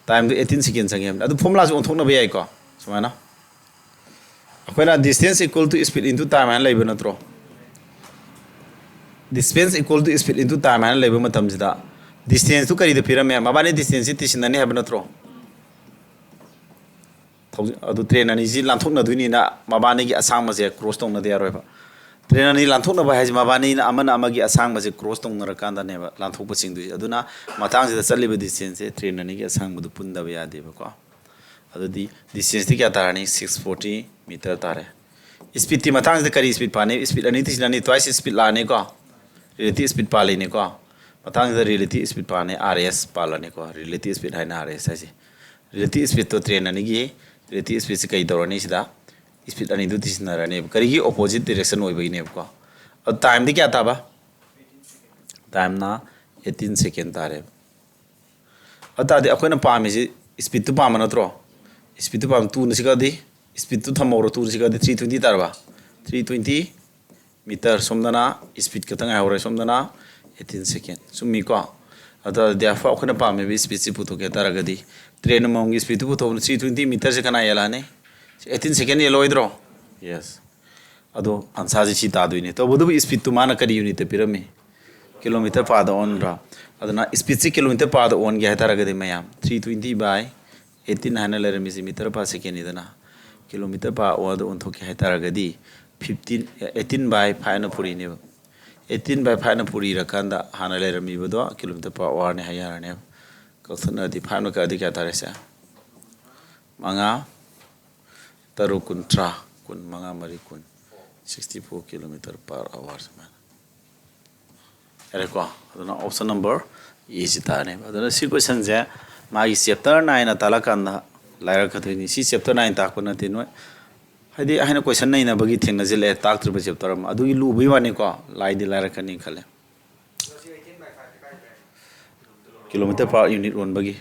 Timeꯗꯣ eighteen second ꯆꯪꯉꯤ ꯍꯥꯏꯕꯅꯤ꯫ ꯑꯗꯨ formulaꯁꯨ ꯑꯣꯟꯊꯣꯛꯅꯕ ꯌꯥꯏꯀꯣ, ꯁꯨꯃꯥꯏꯅ꯫ ꯑꯩꯈꯣꯏꯅ distance equal to speed into time ꯍꯥꯏꯅ ꯂꯩꯕ ꯅꯠꯇ꯭ꯔꯣ? Distance equal to speed into time ꯍꯥꯏꯅ ꯂꯩꯕ ꯃꯇꯝꯁꯤꯗ, distanceꯇꯨ ꯀꯔꯤꯗ ꯄꯤꯔꯝꯃꯦ? ꯃꯕꯥꯅꯤ distanceꯁꯤ ꯇꯤꯁꯤꯟꯅꯅꯤ ꯍꯥꯏꯕ ꯅꯠꯇ꯭ꯔꯣ? ꯊꯧꯖꯤꯟ-, ꯑꯗꯨ train ꯑꯅꯤꯁꯤ ꯂꯥꯟꯊꯣꯛꯅꯗꯣꯏꯅꯤꯅ ꯃꯕꯥꯅꯤꯒꯤ ꯑꯁꯥꯡꯕꯁꯦ cross ꯇꯧꯅꯗ ꯌꯥꯔꯣꯏꯕ꯫ Train ꯑꯅꯤ ꯂꯥꯟꯊꯣꯛꯅꯕ ꯍꯥꯏꯁꯦ ꯃꯕꯥꯅꯤꯅ ꯑꯃꯅ ꯑꯃꯒꯤ ꯑꯁꯥꯡꯕꯁꯦ cross ꯇꯧꯅꯔꯀꯥꯟꯗꯅꯦꯕ ꯂꯥꯟꯊꯣꯛꯄ ꯆꯤꯡꯗꯣꯏꯁꯦ꯫ ꯑꯗꯨꯅ ꯃꯇꯥꯡꯁꯤꯗ ꯆꯠꯂꯤꯕ distanceꯁꯦ train ꯑꯅꯤꯒꯤ ꯑꯁꯥꯡꯕꯗꯨ ꯄꯨꯟꯗꯕ ꯌꯥꯗꯦꯕꯀꯣ꯫ ꯑꯗꯨꯗꯤ distanceꯇꯤ ꯀꯌꯥ ꯇꯥꯔꯅꯤ? Six forty meter ꯇꯥꯔꯦ꯫ Speedꯇꯤ ꯃꯇꯥꯡꯁꯤꯗ ꯀꯔꯤ speed ꯄꯥꯅꯤ? Speed ꯑꯅꯤ ꯇꯤꯁꯤꯟꯅꯅꯤ, twice speed ꯂꯥꯛꯑꯅꯤꯀꯣ, relative speed ꯄꯥꯜꯂꯤꯅꯤꯀꯣ꯫ ꯃꯇꯥꯡꯁꯤꯗ relative speed ꯄꯥꯅꯤ, R S ꯄꯥꯜꯂꯅꯤꯀꯣ, relative speed ꯍꯥꯏꯅ R S ꯍꯥꯏꯁꯦ꯫ Relative speedꯇꯣ train ꯑꯅꯤꯒꯤ relative speedꯁꯦ ꯀꯩ ꯇꯧꯔꯅꯤ? ꯁꯤꯗ speed ꯑꯅꯤꯗꯨ ꯇꯤꯁꯤꯟꯅꯔꯅꯦꯕ꯫ ꯀꯔꯤꯒꯤ? Opposite direction ꯑꯣꯏꯕꯒꯤꯅꯦꯕꯀꯣ꯫ ꯑꯗꯨ timeꯗꯤ ꯀꯌꯥ ꯇꯥꯕ? Timeꯅ eighteen second ꯇꯥꯔꯦꯕ꯫ ꯑꯗꯨ ꯇꯥꯔꯗꯤ ꯑꯩꯈꯣꯏꯅ ꯄꯥꯝꯃꯤꯁꯤ speedꯇꯨ ꯄꯥꯝꯕ ꯅꯠꯇ꯭ꯔꯣ? Speedꯇꯨ ꯄꯥꯝ, twoꯅ ꯁꯤ ꯀꯛꯑꯗꯤ, speedꯇꯨ ꯊꯝꯍꯧꯔꯣ, twoꯅ ꯁꯤ ꯀꯛꯑꯗꯤ three twenty ꯇꯥꯔꯕ? Three twenty meter꯫ ꯁꯣꯝꯗꯅ speed ꯈꯛꯇ ꯉꯥꯏꯍꯧꯔꯦ, ꯁꯣꯝꯗꯅ eighteen second꯫ ꯆꯨꯝꯃꯤꯀꯣ? ꯑꯗꯣ therefore ꯑꯩꯈꯣꯏꯅ ꯄꯥꯝꯃꯤꯕ speedꯁꯤ ꯄꯨꯊꯣꯛꯀꯦ ꯍꯥꯏ ꯇꯥꯔꯒꯗꯤ train ꯑꯃꯃꯝꯒꯤ speedꯇꯨ ꯄꯨꯊꯣꯛꯄꯅ three twenty meterꯁꯦ ꯀꯅꯥ ꯌꯦꯜꯂꯛꯑꯅꯤ? Eighteen second ꯌꯦꯜꯂꯣꯏꯗ꯭ꯔꯣ? Yes꯫ ꯑꯗꯣ answerꯁꯤ ꯁꯤ ꯇꯥꯗꯣꯏꯅꯦ꯫ ꯇꯧꯕꯇꯕꯨ speedꯇꯨ ꯃꯥꯅ ꯀꯔꯤ unitꯇ ꯄꯤꯔꯝꯃꯤ? Kilometre per hourꯗ ꯑꯣꯟꯗ꯭ꯔꯥ? ꯑꯗꯨꯅ speedꯁꯤ kilometre per hourꯗ ꯑꯣꯟꯒꯦ ꯍꯥꯏ ꯇꯥꯔꯒꯗꯤ ꯃꯌꯥꯝ, three twenty by eighteen ꯍꯥꯏꯅ ꯂꯩꯔꯝꯃꯤꯁꯤ meter per secondꯅꯤꯗꯅ, kilometre per hourꯗ ꯑꯣꯟꯊꯣꯛꯀꯦ ꯍꯥꯏ ꯇꯥꯔꯒꯗꯤ fifteen, eighteen by fiveꯅ ꯄꯨꯔꯤꯅꯦꯕ꯫ Eighteen by fiveꯅ ꯄꯨꯔꯤꯔꯀꯥꯟꯗ ꯍꯥꯟꯅ ꯂꯩꯔꯝꯃꯤꯕꯗꯣ kilometre per hourꯅꯤ ꯍꯥꯏ ꯌꯥꯔꯅꯦꯕ꯫ ꯀꯛꯊꯠꯅꯔꯗꯤ fiveꯅ ꯀꯛꯑꯗꯤ ꯀꯌꯥ ꯇꯥꯔꯦ ꯁꯦ? ꯃꯉꯥ, ꯇꯔꯨꯛ, ꯀꯨꯟꯊ꯭ꯔꯥ, ꯀꯨꯟ, ꯃꯉꯥ, ꯃꯔꯤ, ꯀꯨꯟ, sixty four kilometre per hour ꯁꯨꯃꯥꯏꯅ꯫ ꯌꯥꯔꯦꯀꯣ? ꯑꯗꯨꯅ option number A ꯁꯤ ꯇꯥꯔꯅꯦꯕ꯫ ꯑꯗꯨꯅ ꯁꯤ questionꯁꯦ ꯃꯥꯒꯤ chapter nineꯅ ꯇꯥꯛꯂꯀꯥꯟꯗ ꯂꯥꯏꯔꯛꯀꯗꯣꯏꯅꯤ꯫ ꯁꯤ chapter nine ꯇꯥꯛꯄ ꯅꯠꯇꯦ ꯅꯣꯏ꯫ ꯍꯥꯏꯗꯤ ꯑꯩꯅ question ꯅꯩꯅꯕꯒꯤ ꯊꯦꯡꯅꯁꯤꯜꯂꯛꯑꯦ, ꯇꯥꯛꯇ꯭ꯔꯤꯕ chapter ꯑꯃ꯫ ꯑꯗꯨꯒꯤ ꯂꯨꯕꯩ ꯋꯥꯅꯤꯀꯣ, ꯂꯥꯏꯗꯤ ꯂꯥꯏꯔꯛꯀꯅꯤ ꯈꯜꯂꯦ꯫ Kilometer per unit ꯑꯣꯟꯕꯒꯤ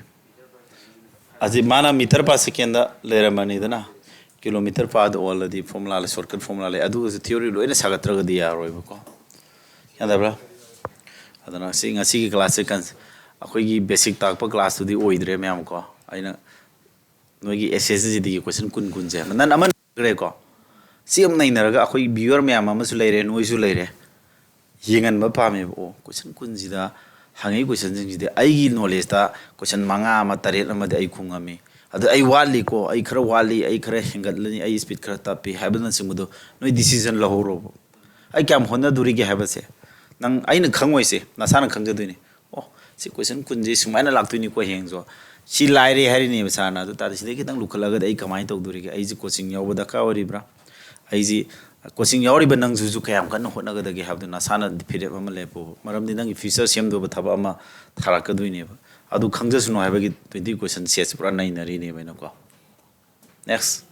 ꯑꯁꯤ ꯃꯥꯅ meter per second ꯗ ꯂꯩꯔꯝꯃꯅꯤꯗꯅ, kilometer per ꯗ ꯑꯣꯜꯂꯗꯤ formula ꯂꯩ, shortcut formula ꯂꯩ, ꯑꯗꯨꯒꯁꯨ theory ꯂꯣꯏꯅ ꯁꯥꯒꯠꯇ꯭ꯔꯒꯗꯤ ꯌꯥꯔꯣꯏꯕꯀꯣ꯫ ꯌꯥꯗꯕ꯭ꯔꯥ? ꯑꯗꯨꯅ ꯁꯤ ꯉꯁꯤꯒꯤ class ꯁꯦ ꯀꯟ-, ꯑꯩꯈꯣꯏꯒꯤ basic ꯇꯥꯛꯄ class ꯇꯨꯗꯤ ꯑꯣꯏꯗ꯭ꯔꯦ ꯃꯌꯥꯝ ꯀꯣ꯫ ꯑꯩꯅ ꯅꯣꯏꯒꯤ S S G D ꯒꯤ question ꯀꯨꯟ ꯀꯨꯟꯁꯦ ꯅꯪ ꯑꯃ ꯅꯩꯅꯈ꯭ꯔꯦꯀꯣ꯫ ꯁꯤ ꯑꯃ ꯅꯩꯅꯔꯒ ꯑꯩꯈꯣꯏ viewer ꯃꯌꯥꯝ ꯑꯃꯁꯨ ꯂꯩꯔꯦ, ꯅꯣꯏꯁꯨ ꯂꯩꯔꯦ, ꯌꯦꯡꯍꯟꯕ ꯄꯥꯝꯃꯦꯕ꯫ ꯑꯣ, question ꯀꯨꯟꯁꯤꯗ ꯍꯪꯉꯛꯏ question ꯁꯤꯡꯁꯤꯗꯤ ꯑꯩꯒꯤ knowledge ꯇ question ꯃꯉꯥ ꯑꯃ, ꯇꯔꯦꯠ ꯑꯃꯗꯤ ꯑꯩ ꯈꯨꯡꯉꯝꯃꯤ꯫ ꯑꯗꯨ ꯑꯩ ꯋꯥꯠꯂꯤꯀꯣ, ꯑꯩ ꯈꯔ ꯋꯥꯠꯂꯤ, ꯑꯩ ꯈꯔ ꯍꯦꯟꯒꯠꯂꯅꯤ, ꯑꯩ speed ꯈꯔ ꯇꯞꯄꯤ ꯍꯥꯏꯕꯅꯆꯤꯡꯕꯗꯣ ꯅꯣꯏ decision ꯂꯧꯍꯧꯔꯣꯕ꯫ ꯑꯩ ꯀꯌꯥꯝ ꯍꯣꯠꯅꯗꯣꯔꯤꯒꯦ ꯍꯥꯏꯕꯁꯦ ꯅꯪ, ꯑꯩꯅ ꯈꯪꯉꯣꯏꯁꯦ, ꯅꯁꯥꯅ ꯈꯪꯖꯗꯣꯏꯅꯤ꯫ ꯑꯣ, ꯁꯤ question ꯀꯨꯟꯁꯦ ꯁꯨꯃꯥꯏꯅ ꯂꯥꯛꯇꯣꯏꯅꯤꯀꯣ ꯍꯌꯦꯡꯁꯨ꯫ ꯁꯤ ꯂꯥꯏꯔꯦ ꯍꯥꯏꯔꯤꯅꯦꯕ sir ꯅ꯫ ꯑꯗꯨ ꯇꯥꯔꯗꯤ ꯁꯤꯗꯩ ꯈꯤꯇꯪ ꯂꯨꯈꯠꯂꯒꯗꯤ ꯑꯩ ꯀꯃꯥꯏꯅ ꯇꯧꯗꯣꯔꯤꯒꯦ? ꯑꯩꯁꯦ coaching ꯌꯥꯎꯕ ꯗꯔꯀꯥꯔ ꯑꯣꯏꯔꯤꯕ꯭ꯔꯥ? ꯑꯩꯁꯦ coaching ꯌꯥꯎꯔꯤꯕ ꯅꯪꯁꯨ ꯀꯌꯥꯝ ꯀꯟꯅ ꯍꯣꯠꯅꯒꯗꯒꯦ ꯍꯥꯏꯕꯗꯨ ꯅꯁꯥꯅ ꯐꯤꯔꯦꯞ ꯑꯃ ꯂꯦꯞꯄꯣꯕ꯫ ꯃꯔꯝꯗꯤ ꯅꯪꯒꯤ future ꯁꯦꯝꯗꯧꯕ ꯊꯕꯛ ꯑꯃ ꯊꯥꯔꯛꯀꯗꯣꯏꯅꯦꯕ꯫ ꯑꯗꯨ ꯈꯪꯖꯁꯅꯨ ꯍꯥꯏꯕꯒꯤ twenty question set ꯁꯦ ꯄꯨꯔꯥ ꯅꯩꯅꯔꯤꯅꯦꯕ ꯑꯩꯅꯀꯣ꯫ Next.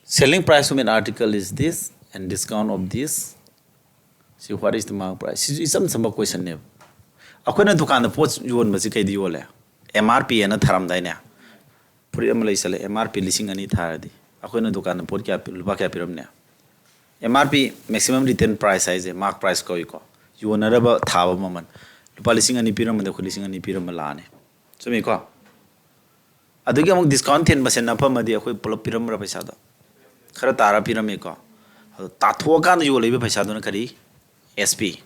Selling price of an article is this and discount of this. ꯁꯤ what is the mark price? ꯁꯤꯁꯨ ꯏꯆꯝ ꯆꯝꯕ question ꯅꯦꯕ꯫ ꯑꯩꯈꯣꯏꯅ ꯗꯨꯀꯥꯟꯗ ꯄꯣꯠ ꯌꯣꯟꯕꯁꯤ ꯀꯩꯗ ꯌꯣꯜꯂꯦ? M R P ꯍꯥꯏꯅ ꯊꯥꯔꯝꯗꯥꯏꯅꯦ? ꯐꯨꯔꯤꯠ ꯑꯃ ꯂꯩꯁꯜꯂꯦ, M R P ꯂꯤꯁꯤꯡ ꯑꯅꯤ ꯊꯥꯔꯗꯤ ꯑꯩꯈꯣꯏꯅ ꯗꯨꯀꯥꯟꯗ ꯄꯣꯠ ꯀꯌꯥ ꯄꯤ-, ꯂꯨꯄꯥ ꯀꯌꯥ ꯄꯤꯔꯝꯅꯤ? M R P, maximum retail price ꯍꯥꯏꯁꯦ mark price ꯀꯧꯏꯀꯣ꯫ ꯌꯣꯟꯅꯔꯕ ꯊꯥꯕ ꯃꯃꯜ꯫ ꯂꯨꯄꯥ ꯂꯤꯁꯤꯡ ꯑꯅꯤ ꯄꯤꯔꯝꯕꯗ ꯑꯩꯈꯣꯏ ꯂꯤꯁꯤꯡ ꯑꯅꯤ ꯄꯤꯔꯝꯕ ꯂꯥꯛꯑꯅꯤ꯫ ꯆꯨꯝꯃꯤꯀꯣ? ꯑꯗꯨꯒꯤ ꯑꯃꯨꯛ discount ꯊꯤꯟꯕꯁꯦ ꯅꯐꯝꯃꯗꯤ ꯑꯩꯈꯣꯏ ꯄꯨꯂꯞ ꯄꯤꯔꯝꯕ꯭ꯔꯥ ꯄꯩꯁꯥꯗꯣ? ꯈꯔ ꯇꯥꯔ ꯄꯤꯔꯝꯃꯤꯀꯣ꯫ ꯑꯗꯣ ꯇꯥꯊꯣꯛꯑꯀꯥꯟꯗ ꯌꯣꯜꯂꯛꯏꯕ ꯄꯩꯁꯥꯗꯨꯅ ꯀꯔꯤ? S P꯫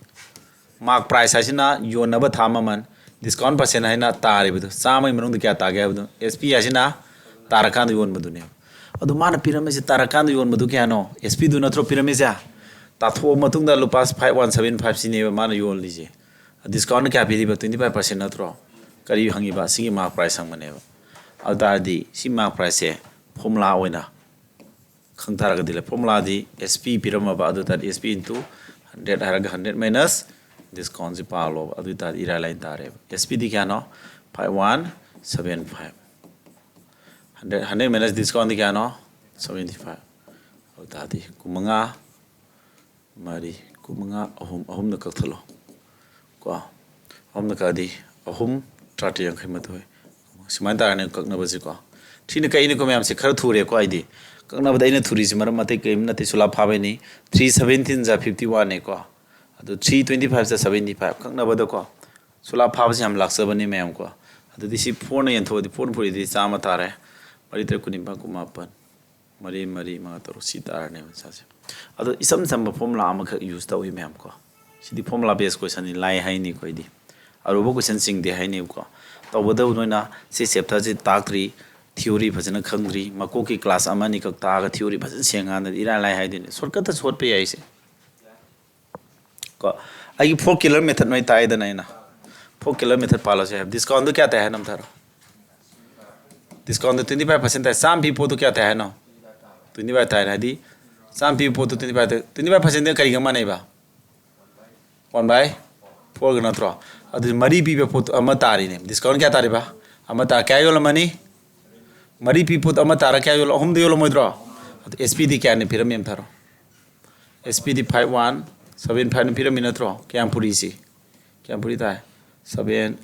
Mark price ꯍꯥꯏꯁꯤꯅ ꯌꯣꯟꯅꯕ ꯊꯥ ꯃꯃꯜ, discount percent ꯍꯥꯏꯅ ꯇꯥꯔꯤꯕꯗꯣ, ꯆꯥꯝꯃꯒꯤ ꯃꯅꯨꯡꯗ ꯀꯌꯥ ꯇꯥꯒꯦ ꯍꯥꯏꯕꯗꯣ꯫ S P ꯍꯥꯏꯁꯤꯅ ꯇꯥꯔꯀꯥꯟꯗ ꯌꯣꯟꯕꯗꯨꯅꯦꯕ꯫ ꯑꯗꯣ ꯃꯥꯅ ꯄꯤꯔꯝꯃꯤꯁꯦ ꯇꯥꯔꯀꯥꯟꯗ ꯌꯣꯟꯕꯗꯨ ꯀꯌꯥꯅꯣ? S P ꯗꯨ ꯅꯠꯇ꯭ꯔꯣ ꯄꯤꯔꯝꯃꯤꯁꯦ? ꯇꯥꯊꯣꯛꯑ ꯃꯇꯨꯡꯗ ꯂꯨꯄꯥ five one seven five ꯁꯤꯅꯦꯕ ꯃꯥꯅ ꯌꯣꯜꯂꯤꯁꯦ꯫ Discount ꯀꯌꯥ ꯄꯤꯔꯤꯕ? Twenty five percent ꯅꯠꯇ꯭ꯔꯣ? ꯀꯔꯤ ꯍꯪꯉꯤꯕ? ꯁꯤꯒꯤ mark price ꯍꯪꯕꯅꯦꯕ꯫ ꯑꯗꯨ ꯇꯥꯔꯗꯤ ꯁꯤ mark price ꯁꯦ formula ꯑꯣꯏꯅ ꯈꯪ ꯇꯥꯔꯒꯗꯤ ꯂꯩ꯫ Formula ꯗꯤ S P ꯄꯤꯔꯝꯃꯕ, ꯑꯗꯨ ꯇꯥꯔꯗꯤ S P into hundred ꯍꯥꯏꯔꯒ hundred minus discount ꯁꯤ ꯄꯥꯜꯂꯣꯕ꯫ ꯑꯗꯨ ꯇꯥꯔꯗꯤ ꯏꯔꯥꯏ ꯂꯥꯏꯅ ꯇꯥꯔꯦꯕ꯫ S P ꯗꯤ ꯀꯌꯥꯅꯣ? Five one seven five꯫ Hundred, hundred minus discount ꯗꯤ ꯀꯌꯥꯅꯣ? Seventy five꯫ ꯑꯗꯨ ꯇꯥꯔꯗꯤ ꯀꯨꯟꯃꯉꯥ, ꯃꯔꯤ, ꯀꯨꯟꯃꯉꯥ, ꯑꯍꯨꯝ, ꯑꯍꯨꯝꯅ ꯀꯛꯊꯠꯂꯣ ꯀꯣ꯫ ꯑꯍꯨꯝꯅ ꯀꯛꯑꯗꯤ ꯑꯍꯨꯝ, ꯇꯔꯥꯇꯔꯦꯠ ꯌꯥꯡꯈꯩ ꯃꯥꯊꯣꯏ꯫ ꯁꯨꯃꯥꯏꯅ ꯇꯥꯔꯅꯤ ꯀꯛꯅꯕꯁꯤꯀꯣ꯫ ꯊ꯭ꯔꯤꯅ ꯀꯛꯏꯅꯤꯀꯣ ꯃꯌꯥꯝꯁꯦ, ꯈꯔ ꯊꯨꯔꯦꯀꯣ꯫ ꯑꯩꯗꯤ ꯀꯛꯅꯕꯗ ꯑꯩꯅ ꯊꯨꯔꯤꯁꯤ ꯃꯔꯝ ꯑꯇꯩ ꯀꯔꯤꯝ ꯅꯠꯇꯦ, ꯁꯨꯂꯥ ꯐꯥꯕꯩꯅꯤ꯫ ꯊ꯭ꯔꯤ ꯁꯚꯦꯟꯇꯤꯟ ꯖꯥ ꯐꯤꯐꯇꯤ ꯋꯥꯟꯅꯦꯀꯣ꯫ ꯑꯗꯨ ꯊ꯭ꯔꯤ ꯇ꯭ꯋꯦꯟꯇꯤ ꯐꯥꯏꯚ ꯖꯥ ꯁꯚꯦꯟꯇꯤ ꯐꯥꯏꯚ ꯀꯛꯅꯕꯗꯀꯣ꯫ ꯁꯨꯂꯥ ꯐꯥꯕꯁꯤ ꯌꯥꯝ ꯂꯥꯛꯆꯕꯅꯤ ꯃꯌꯥꯝꯀꯣ꯫ ꯑꯗꯨꯗꯤ ꯁꯤ ꯐꯣꯔꯅ ꯌꯦꯟꯊꯣꯛꯑꯗꯤ ꯐꯣꯔꯅ ꯐꯨꯔꯤꯗꯤ ꯆꯥꯝꯃ ꯇꯥꯔꯦ꯫ ꯃꯔꯤ ꯇꯔꯦꯠ ꯀꯨꯟꯅꯤꯄꯥꯟ ꯀꯨꯟꯃꯥꯄꯟ꯫ ꯃꯔꯤ ꯃꯔꯤ ꯃꯉꯥ ꯇꯔꯨꯛ ꯁꯤ ꯇꯥꯔꯅꯦꯕ ꯏꯁꯥꯁꯦ꯫ ꯑꯗꯣ ꯏꯆꯝ ꯆꯝꯕ ꯐꯣꯔꯃꯨꯂꯥ ꯑꯃꯈꯛ ꯌꯨꯁ ꯇꯧꯏ ꯃꯌꯥꯝꯀꯣ꯫ ꯁꯤꯗꯤ ꯐꯣꯔꯃꯨꯂꯥ ꯕꯦꯁ ꯀꯣꯏꯁꯟꯅꯤ, ꯂꯥꯏ ꯍꯥꯏꯅꯤ ꯑꯩꯈꯣꯏꯗꯤ꯫ ꯑꯔꯨꯕ ꯀꯣꯏꯁꯟ ꯆꯤꯡꯗꯦ ꯍꯥꯏꯅꯦꯕꯀꯣ꯫ ꯇꯧꯕꯇꯕꯨ ꯅꯣꯏꯅ ꯁꯤ ꯆꯦꯞꯇꯔꯁꯤ ꯇꯥꯛꯇ꯭ꯔꯤ, ꯊꯤꯑꯣꯔꯤ ꯐꯖꯅ ꯈꯪꯗ꯭ꯔꯤ, ꯃꯀꯣꯛꯀꯤ ꯀ꯭ꯂꯥꯁ ꯑꯃ ꯑꯅꯤꯈꯛ ꯇꯥꯛꯑꯒ ꯊꯤꯑꯣꯔꯤ ꯐꯖꯅ ꯁꯦꯡꯉꯀꯥꯟꯗꯗꯤ ꯏꯔꯥꯏ ꯂꯥꯏ ꯍꯥꯏꯗꯣꯏꯅꯦ, ꯁꯣꯔꯠꯀꯠꯇ ꯁꯣꯠꯄ ꯌꯥꯏꯁꯦ꯫ ꯀꯣ, ꯑꯩꯒꯤ ꯐꯣꯔ ꯀꯤꯂꯔ ꯃꯦꯊꯠ ꯅꯣꯏ ꯇꯥꯛꯑꯦꯗꯅ ꯑꯩꯅ꯫ ꯐꯣꯔ ꯀꯤꯂꯔ ꯃꯦꯊꯠ ꯄꯥꯜꯂꯁꯦ ꯍꯥꯏꯕ꯫ ꯗꯤꯁꯀꯥꯎꯟꯗꯣ ꯀꯌꯥ ꯇꯥꯏ ꯍꯥꯏꯅꯣ ꯑꯝꯇ ꯍꯥꯏꯔꯣ꯫ ꯗꯤꯁꯀꯥꯎꯟꯗꯣ ꯇ꯭ꯋꯦꯟꯇꯤ ꯐꯥꯏꯚ ꯄꯥꯔꯁꯦꯟ ꯇꯥꯏ꯫ ꯆꯥꯝꯃ ꯄꯤꯕ ꯄꯣꯠꯇꯣ ꯀꯌꯥ ꯇꯥꯏ ꯍꯥꯏꯅꯣ? ꯇ꯭ꯋꯦꯟꯇꯤ ꯐꯥꯏꯚ ꯇꯥꯏ ꯍꯥꯏꯗꯤ, ꯆꯥꯝꯃ ꯄꯤꯕ ꯄꯣꯠꯇꯣ ꯇ꯭ꯋꯦꯟꯇꯤ ꯐꯥꯏꯚ ꯇꯥꯏ꯫ ꯇ꯭ꯋꯦꯟꯇꯤ ꯐꯥꯏꯚ ꯄꯥꯔꯁꯦꯟꯗ ꯀꯔꯤꯒ ꯃꯥꯟꯅꯩꯕ? ꯋꯥꯟ ꯕꯥꯏ ꯐꯣꯔꯒ ꯅꯠꯇ꯭ꯔꯣ? ꯑꯗꯨꯗꯤ ꯃꯔꯤ ꯄꯤꯕ ꯄꯣꯠꯇꯣ ꯑꯃ ꯇꯥꯔꯤꯅꯦ꯫ ꯗꯤꯁꯀꯥꯎꯟ ꯀꯌꯥ ꯇꯥꯔꯤꯕ? ꯑꯃ ꯇꯥ-, ꯀꯌꯥ ꯌꯣꯜꯂꯝꯃꯅꯤ? ꯃꯔꯤ ꯄꯤ ꯄꯣꯠ ꯑꯃ ꯇꯥꯔ ꯀꯌꯥ ꯌꯣꯜꯂꯣ? ꯑꯍꯨꯝꯗ ꯌꯣꯜꯂꯝꯃꯣꯏꯗ꯭ꯔꯣ? ꯑꯗꯨ ꯑꯦꯁ ꯄꯤꯗꯤ ꯀꯌꯥꯅꯤ ꯄꯤꯔꯝꯃꯤ ꯑꯝꯊꯥꯔꯣ? ꯑꯦꯁ ꯄꯤꯗꯤ ꯐꯥꯏꯚ ꯋꯥꯟ ꯁꯚꯦꯟ ꯐꯥꯏꯚꯅ ꯄꯤꯔꯝꯃꯤ ꯅꯠꯇ꯭ꯔꯣ? ꯀꯌꯥꯝ ꯄꯨꯔꯤꯁꯤ? ꯀꯌꯥꯝ ꯄꯨꯔꯤ ꯇꯥꯏ? Seven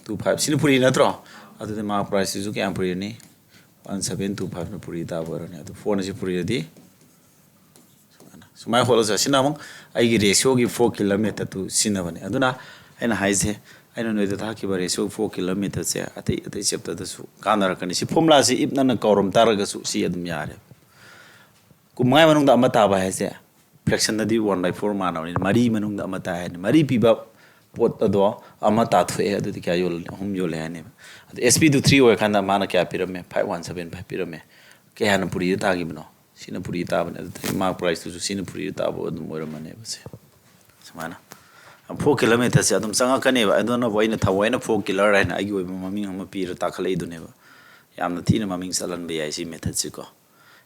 two five. ꯁꯤꯅ ꯄꯨꯔꯤ ꯅꯠꯇ꯭ꯔꯣ? ꯑꯗꯨꯗꯤ ꯃꯥ ꯄ꯭ꯔꯥꯏꯁꯁꯤꯁꯨ ꯀꯌꯥꯝ ꯄꯨꯔꯤꯅꯤ? ꯋꯥꯟ ꯁꯚꯦꯟ ꯇꯨ ꯐꯥꯏꯚꯅ ꯄꯨꯔꯤ ꯇꯥꯕ ꯑꯣꯏꯔꯅꯤ꯫ ꯑꯗꯨ ꯐꯣꯔꯅ ꯁꯤ ꯄꯨꯔꯤꯔꯗꯤ ꯁꯨꯃꯥꯏꯅ, ꯁꯨꯃꯥꯏꯅ ꯍꯣꯠꯂꯁꯦ꯫ ꯑꯁꯤꯅ ꯑꯃꯨꯛ ꯑꯩꯒꯤ ꯔꯦꯁꯤꯌꯣꯒꯤ ꯐꯣꯔ ꯀꯤꯂꯔ ꯃꯦꯊꯠꯇꯨ ꯁꯤꯖꯤꯟꯅꯕꯅꯦ꯫ ꯑꯗꯨꯅ ꯑꯩꯅ ꯍꯥꯏꯁꯦ, ꯑꯩꯅ ꯅꯣꯏꯗ ꯇꯥꯛꯈꯤꯕ ꯔꯦꯁꯤꯌꯣ ꯐꯣꯔ ꯀꯤꯂꯔ ꯃꯦꯊꯠꯁꯦ ꯑꯇꯩ ꯑꯇꯩ ꯆꯦꯞꯇꯔꯗꯁꯨ ꯀꯥꯟꯅꯔꯛꯀꯅꯤ꯫ ꯁꯤ ꯐꯣꯔꯃꯨꯂꯥꯁꯤ ꯏꯞ ꯅꯪꯅ ꯀꯥꯎꯔꯝ ꯇꯥꯔꯒꯁꯨ ꯁꯤ ꯑꯗꯨꯝ ꯌꯥꯔꯦ꯫ ꯀꯨꯟꯃꯉꯥꯒꯤ ꯃꯅꯨꯡꯗ ꯑꯃ ꯇꯥꯕ ꯍꯥꯏꯁꯦ ꯐ꯭ꯔꯦꯛꯁꯟꯗꯗꯤ ꯋꯥꯟ ꯕꯥꯏ ꯐꯣꯔ ꯃꯥꯟꯅꯕꯅꯤꯅ ꯃꯔꯤ ꯃꯅꯨꯡꯗ ꯑꯃ ꯇꯥꯏ ꯍꯥꯏꯅꯤ꯫ ꯃꯔꯤ ꯄꯤꯕ ꯄꯣꯠ ꯑꯗꯣ ꯑꯃ ꯇꯥꯊꯣꯛꯑꯦ, ꯑꯗꯨꯗꯤ ꯀꯌꯥ ꯌꯣꯜꯂꯅꯤ? ꯑꯍꯨꯝ ꯌꯣꯜꯂꯦ ꯍꯥꯏꯅꯦꯕ꯫ ꯑꯗꯣ ꯑꯦꯁ ꯄꯤꯗꯨ ꯊ꯭ꯔꯤ ꯑꯣꯏꯔꯀꯥꯟꯗ ꯃꯥꯅ ꯀꯌꯥ ꯄꯤꯔꯝꯃꯦ? ꯐꯥꯏꯚ ꯋꯥꯟ ꯁꯚꯦꯟ ꯐꯥꯏꯚ ꯄꯤꯔꯝꯃꯦ꯫ ꯀꯌꯥꯅ ꯄꯨꯔꯤꯗ ꯇꯥꯈꯤꯕꯅꯣ? ꯁꯤꯅ ꯄꯨꯔꯤ ꯇꯥꯕꯅꯦ꯫ ꯑꯗꯨꯗꯤ ꯃꯥꯔꯛ ꯄ꯭ꯔꯥꯏꯁꯇꯨꯁꯨ ꯁꯤꯅ ꯄꯨꯔꯤꯗ ꯇꯥꯕ ꯑꯗꯨꯝ ꯑꯣꯏꯔꯝꯃꯅꯦꯕ ꯁꯦ꯫ ꯁꯨꯃꯥꯏꯅ ꯐꯣꯔ ꯀꯤꯂꯣꯃꯤꯇꯔꯁꯦ ꯑꯗꯨꯝ ꯆꯪꯉꯛꯀꯅꯦꯕ꯫ ꯑꯗꯨꯅꯕꯨ ꯑꯩꯅ ꯊꯑꯣꯏꯅ ꯐꯣꯔ ꯀꯤꯂꯔ ꯍꯥꯏꯅ ꯑꯩꯒꯤ ꯑꯣꯏꯕ ꯃꯃꯤꯡ ꯑꯃ ꯄꯤꯔ ꯇꯥꯈꯠꯂꯛꯏꯗꯨꯅꯦꯕ꯫ ꯌꯥꯝꯅ ꯊꯤꯅ ꯃꯃꯤꯡ ꯆꯠꯍꯟꯕ ꯌꯥꯏ ꯁꯤ ꯃꯦꯊꯠꯁꯤꯀꯣ,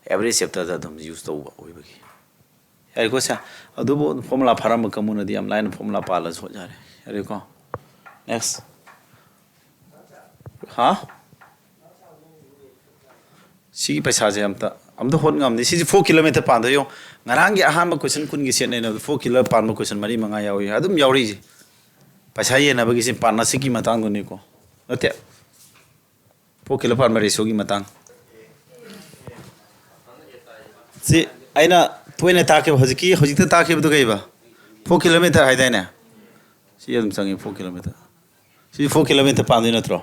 ꯑꯦꯕ꯭ꯔꯤ ꯆꯦꯞꯇꯔꯗ ꯑꯗꯨꯝ ꯌꯨꯁ ꯇꯧꯕ ꯑꯣꯏꯕꯒꯤ꯫ ꯌꯥꯔꯦꯀꯣ ꯁꯦ? ꯑꯗꯨꯕꯨ ꯐꯣꯔꯃꯨꯂꯥ ꯐꯥꯔꯝꯕ ꯀꯥꯡꯕꯨꯅꯗꯤ ꯌꯥꯝ ꯂꯥꯏꯅ ꯐꯣꯔꯃꯨꯂꯥ ꯄꯥꯜꯂꯁꯨ ꯌꯥꯔꯦ꯫ ꯌꯥꯔꯦꯀꯣ? ꯅꯦꯛꯁ꯫ ꯍꯥ? ꯁꯤꯒꯤ ꯄꯩꯁꯥꯁꯦ ꯑꯝꯇ, ꯑꯝꯇ ꯍꯣꯠ ꯉꯝꯗꯦ꯫ ꯁꯤꯁꯦ ꯐꯣꯔ ꯀꯤꯂꯣꯃꯤꯇꯔ ꯄꯥꯟꯗ ꯌꯦꯡꯉꯣ꯫ ꯉꯔꯥꯡꯒꯤ ꯑꯍꯥꯟꯕ ꯀꯣꯏꯁꯟ ꯀꯨꯟꯒꯤ ꯁꯦꯠꯅꯩꯅ ꯐꯣꯔ ꯀꯤꯂꯣꯃꯤꯇꯔ ꯄꯥꯟꯕ ꯀꯣꯏꯁꯟ ꯃꯔꯤ ꯃꯉꯥ ꯌꯥꯎꯏ꯫ ꯑꯗꯨꯝ ꯌꯥꯎꯔꯤꯁꯦ꯫ ꯄꯩꯁꯥ ꯌꯦꯟꯅꯕꯒꯤꯁꯤ ꯄꯥꯔꯠꯅꯔꯁꯤꯞꯀꯤ ꯃꯇꯥꯡꯗꯨꯅꯤꯀꯣ, ꯅꯠꯇꯦ, ꯐꯣꯔ ꯀꯤꯂꯣ ꯄꯥꯟꯕ ꯔꯦꯁꯤꯌꯣꯒꯤ ꯃꯇꯥꯡ꯫ ꯁꯤ ꯑꯩꯅ ꯇꯣꯏꯅ ꯇꯥꯛꯈꯤꯕ, ꯍꯧꯖꯤꯛꯀꯤ, ꯍꯧꯖꯤꯛꯇ ꯇꯥꯛꯈꯤꯕꯗꯨ ꯀꯩꯕ? ꯐꯣꯔ ꯀꯤꯂꯣꯃꯤꯇꯔ ꯍꯥꯏꯗꯥꯏꯅꯦ? ꯁꯤ ꯑꯗꯨꯝ ꯆꯪꯉꯤ, ꯐꯣꯔ ꯀꯤꯂꯣꯃꯤꯇꯔ꯫ ꯁꯤ ꯐꯣꯔ ꯀꯤꯂꯣꯃꯤꯇꯔ ꯄꯥꯟꯗꯣꯏ ꯅꯠꯇ꯭ꯔꯣ?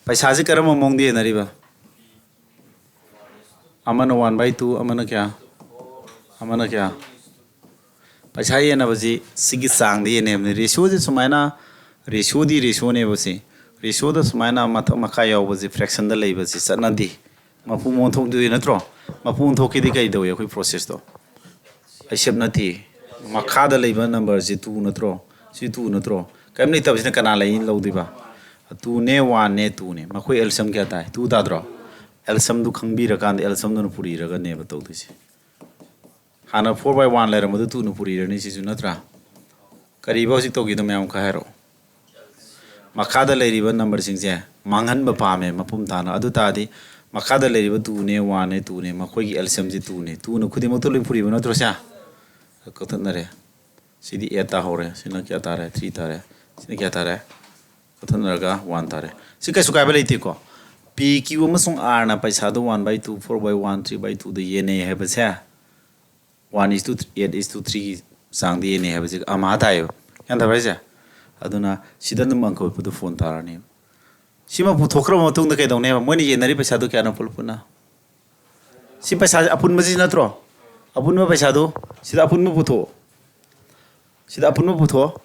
ꯄꯩꯁꯥꯁꯤ ꯀꯔꯝꯕ ꯃꯑꯣꯡꯗ ꯌꯦꯟꯅꯔꯤꯕ? ꯑꯃꯅ ꯋꯥꯟ ꯕꯥꯏ ꯇꯨ, ꯑꯃꯅ ꯀꯌꯥ? ꯑꯃꯅ ꯀꯌꯥ? ꯄꯩꯁꯥ ꯌꯦꯟꯅꯕꯁꯤ ꯁꯤꯒꯤ ꯆꯥꯡꯗ ꯌꯦꯟꯅꯕꯅꯤ꯫ ꯔꯦꯁꯤꯌꯣꯁꯤ ꯁꯨꯃꯥꯏꯅ, ꯔꯦꯁꯤꯌꯣꯗꯤ ꯔꯦꯁꯤꯌꯣꯅꯦꯕ ꯁꯤ꯫ ꯔꯦꯁꯤꯌꯣꯗ ꯁꯨꯃꯥꯏꯅ ꯃꯊꯛ ꯃꯈꯥ ꯌꯥꯎꯕꯁꯤ, ꯐ꯭ꯔꯦꯛꯁꯟꯗ ꯂꯩꯕꯁꯤ ꯆꯠꯅꯗꯦ꯫ ꯃꯄꯨ ꯑꯣꯟꯊꯣꯛꯇꯣꯏ ꯅꯠꯇ꯭ꯔꯣ? ꯃꯄꯨ ꯑꯣꯟꯊꯣꯛꯀꯦꯗꯤ ꯀꯩ ꯇꯧꯏ ꯑꯩꯈꯣꯏ ꯄ꯭ꯔꯣꯁꯦꯁꯇꯣ? ꯑꯦꯛꯁꯦꯞ ꯅꯠꯇꯦ꯫ ꯃꯈꯥꯗ ꯂꯩꯕ ꯅꯝꯕꯔꯁꯤ ꯇꯨ ꯅꯠꯇ꯭ꯔꯣ? ꯁꯤ ꯇꯨ ꯅꯠꯇ꯭ꯔꯣ? ꯀꯔꯤꯝ ꯂꯩꯇꯕꯁꯤꯅ ꯀꯅꯥ ꯂꯩ ꯂꯧꯗꯣꯏꯕ? ꯇꯨꯅꯦ, ꯋꯥꯟꯅꯦ, ꯇꯨꯅꯦ꯫ ꯃꯈꯣꯏ ꯑꯦꯜꯁꯝ ꯀꯌꯥ ꯇꯥꯏ? ꯇꯨ ꯇꯥꯗ꯭ꯔꯣ? ꯑꯦꯜꯁꯝꯗꯨ ꯈꯪꯕꯤꯔꯀꯥꯟꯗ ꯑꯦꯜꯁꯝꯗꯨꯅ ꯄꯨꯔꯤꯔꯒꯅꯦꯕ ꯇꯧꯗꯣꯏꯁꯦ꯫ ꯍꯥꯟꯅ ꯐꯣꯔ ꯕꯥꯏ ꯋꯥꯟ ꯂꯩꯔꯝꯕꯗꯨ ꯇꯨꯅ ꯄꯨꯔꯤꯔꯅꯤ ꯁꯤꯁꯨ, ꯅꯠꯇ꯭ꯔꯥ? ꯀꯔꯤꯕ ꯍꯧꯖꯤꯛ ꯇꯧꯒꯦꯗꯣ ꯃꯌꯥꯝ ꯈꯔ ꯍꯥꯏꯔꯛꯑꯣ꯫ ꯃꯈꯥꯗ ꯂꯩꯔꯤꯕ ꯅꯝꯕꯔꯁꯤꯡꯁꯦ ꯃꯥꯡꯍꯟꯕ ꯄꯥꯝꯃꯦ ꯃꯄꯨꯝ ꯊꯥꯅ꯫ ꯑꯗꯨ ꯇꯥꯔꯗꯤ ꯃꯈꯥꯗ ꯂꯩꯔꯤꯕ ꯇꯨꯅꯦ, ꯋꯥꯟꯅꯦ, ꯇꯨꯅꯦ, ꯃꯈꯣꯏꯒꯤ ꯑꯦꯜꯁꯤꯌꯝꯁꯤ ꯇꯨꯅꯦ꯫ ꯇꯨꯅ ꯈꯨꯗꯤꯡꯃꯛꯇ ꯂꯣꯏ ꯄꯨꯔꯤꯕ ꯅꯠꯇ꯭ꯔꯣ? ꯁꯦ ꯀꯛꯊꯠꯅꯔꯦ꯫ ꯁꯤꯗꯤ ꯑꯦꯠ ꯇꯥꯍꯧꯔꯦ꯫ ꯁꯤꯅ ꯀꯌꯥ ꯇꯥꯔꯦ? ꯊ꯭ꯔꯤ ꯇꯥꯔꯦ꯫ ꯁꯤꯅ ꯀꯌꯥ ꯇꯥꯔꯦ? ꯀꯛꯊꯠꯅꯔꯒ ꯋꯥꯟ ꯇꯥꯔꯦ꯫ ꯁꯤ ꯀꯩꯁꯨ ꯀꯥꯏꯕ ꯂꯩꯇꯦꯀꯣ꯫ ꯄꯤ, ꯀ꯭ꯌꯨ ꯑꯃꯁꯨꯡ ꯑꯥꯔꯅ ꯄꯩꯁꯥꯗꯣ one by two, four by one, three by ꯇꯨꯗ ꯌꯦꯟꯅꯩ ꯍꯥꯏꯕꯁꯦ, one is to eight is to ꯊ꯭ꯔꯤꯒꯤ ꯆꯥꯡꯗ ꯌꯦꯟꯅꯩ ꯍꯥꯏꯕꯁꯦ ꯑꯃ ꯇꯥꯏꯌꯦꯕ꯫ ꯒ꯭ꯌꯥꯟ ꯇꯥꯕ꯭ꯔꯥ ꯍꯥꯏꯁꯦ? ꯑꯗꯨꯅ ꯁꯤꯗ ꯑꯗꯨꯝ ꯑꯪꯀ ꯍꯨꯠꯄꯗꯣ ꯐꯣꯟ ꯇꯥꯔꯅꯦꯕ꯫ ꯁꯤꯃ ꯄꯨꯊꯣꯛꯈ꯭ꯔꯕ ꯃꯇꯨꯡꯗ ꯀꯩꯗꯧꯅꯦꯕ? ꯃꯣꯏꯅ ꯌꯦꯟꯅꯔꯤ ꯄꯩꯁꯥꯗꯣ ꯀꯌꯥꯅꯣ ꯄꯨꯂꯞ ꯄꯨꯟꯅ? ꯁꯤ ꯄꯩꯁꯥꯁꯦ ꯑꯄꯨꯟꯕꯁꯤ ꯅꯠꯇ꯭ꯔꯣ? ꯑꯄꯨꯟꯕ ꯄꯩꯁꯥꯗꯣ ꯁꯤꯗ ꯑꯄꯨꯟꯕ ꯄꯨꯊꯣꯛꯑꯣ꯫ ꯁꯤꯗ ꯑꯄꯨꯟꯕ ꯄꯨꯊꯣꯛꯑꯣ꯫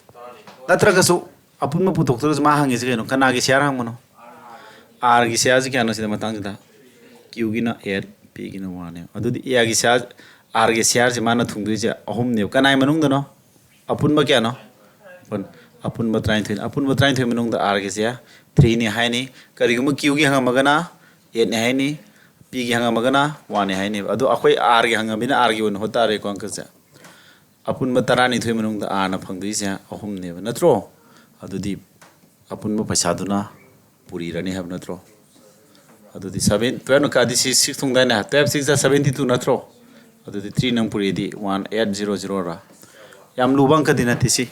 ꯅꯠꯇ꯭ꯔꯒꯁꯨ ꯑꯄꯨꯟꯕ ꯄꯨꯊꯣꯛꯇ꯭ꯔꯒꯁꯨ ꯃꯥ ꯍꯪꯉꯤꯁꯦ ꯀꯩꯅꯣ? ꯀꯅꯥꯒꯤ ꯁꯤꯌꯥꯔ ꯍꯪꯕꯅꯣ? ꯑꯥꯔꯒꯤ ꯁꯤꯌꯥꯔꯁꯤ ꯀꯌꯥꯅꯣ ꯁꯤꯗ ꯃꯇꯥꯡꯁꯤꯗ? ꯀ꯭ꯌꯨꯒꯤꯅ ꯑꯦꯠ, ꯄꯤꯒꯤꯅ ꯋꯥꯟꯅꯦ꯫ ꯑꯗꯨꯗꯤ ꯑꯦꯒꯤ ꯁꯤꯌꯥꯔ, ꯑꯥꯔꯒꯤ ꯁꯤꯌꯥꯔꯁꯤ ꯃꯥꯅ ꯊꯨꯡꯗꯣꯏꯁꯦ ꯑꯍꯨꯝꯅꯦꯕ꯫ ꯀꯅꯥꯒꯤ ꯃꯅꯨꯡꯗꯅꯣ? ꯑꯄꯨꯟꯕ ꯀꯌꯥꯅꯣ? ꯑꯄꯨꯟ-, ꯑꯄꯨꯟꯕ ꯇꯔꯥꯅꯤꯊꯣꯏꯅꯤ꯫ ꯑꯄꯨꯟꯕ ꯇꯔꯥꯅꯤꯊꯣꯏ ꯃꯅꯨꯡꯗ ꯑꯥꯔꯒꯤꯁꯦ ꯊ꯭ꯔꯤꯅꯤ ꯍꯥꯏꯅꯤ꯫ ꯀꯔꯤꯒꯨꯝꯕ ꯀ꯭ꯌꯨꯒꯤ ꯍꯪꯉꯝꯃꯒꯅ ꯑꯦꯠꯅꯤ ꯍꯥꯏꯅꯤ꯫ ꯄꯤꯒꯤ ꯍꯪꯉꯝꯃꯒꯅ ꯋꯥꯟꯅꯤ ꯍꯥꯏꯅꯦꯕ꯫ ꯑꯗꯣ ꯑꯩꯈꯣꯏ ꯑꯥꯔꯒꯤ ꯍꯪꯉꯝꯃꯤꯅ ꯑꯥꯔꯒꯤ ꯑꯣꯏꯅ ꯍꯣꯠ ꯇꯥꯔꯦꯀꯣ ꯑꯪꯀꯁꯦ꯫ ꯑꯄꯨꯟꯕ ꯇꯔꯥꯅꯤꯊꯣꯏ ꯃꯅꯨꯡꯗ ꯑꯥꯔꯅ ꯐꯪꯗꯣꯏꯁꯦ ꯑꯍꯨꯝꯅꯦꯕ, ꯅꯠꯇ꯭ꯔꯣ? ꯑꯗꯨꯗꯤ ꯑꯄꯨꯟꯕ ꯄꯩꯁꯥꯗꯨꯅ ꯄꯨꯔꯤꯔꯅꯤ ꯍꯥꯏꯕ ꯅꯠꯇ꯭ꯔꯣ? ꯑꯗꯨꯗꯤ ꯁꯚꯦꯟ, ꯇꯨꯌꯦꯜꯞꯅ ꯀꯥꯗꯤ ꯁꯤ ꯁꯤꯛꯁ ꯊꯨꯡꯗꯥꯏꯅꯦ? ꯇꯨꯌꯦꯜꯞ ꯁꯤꯛꯁ ꯖꯥ ꯁꯚꯦꯟꯇꯤ ꯇꯨ ꯅꯠꯇ꯭ꯔꯣ? ꯑꯗꯨꯗꯤ ꯊ꯭ꯔꯤ ꯅꯪ ꯄꯨꯔꯤꯗꯤ ꯋꯥꯟ ꯑꯦꯠ ꯖꯤꯔꯣ ꯖꯤꯔꯣꯔꯥ? ꯌꯥꯝ ꯂꯨꯕ ꯑꯪꯀꯗꯤ ꯅꯠꯇꯦ ꯁꯤ꯫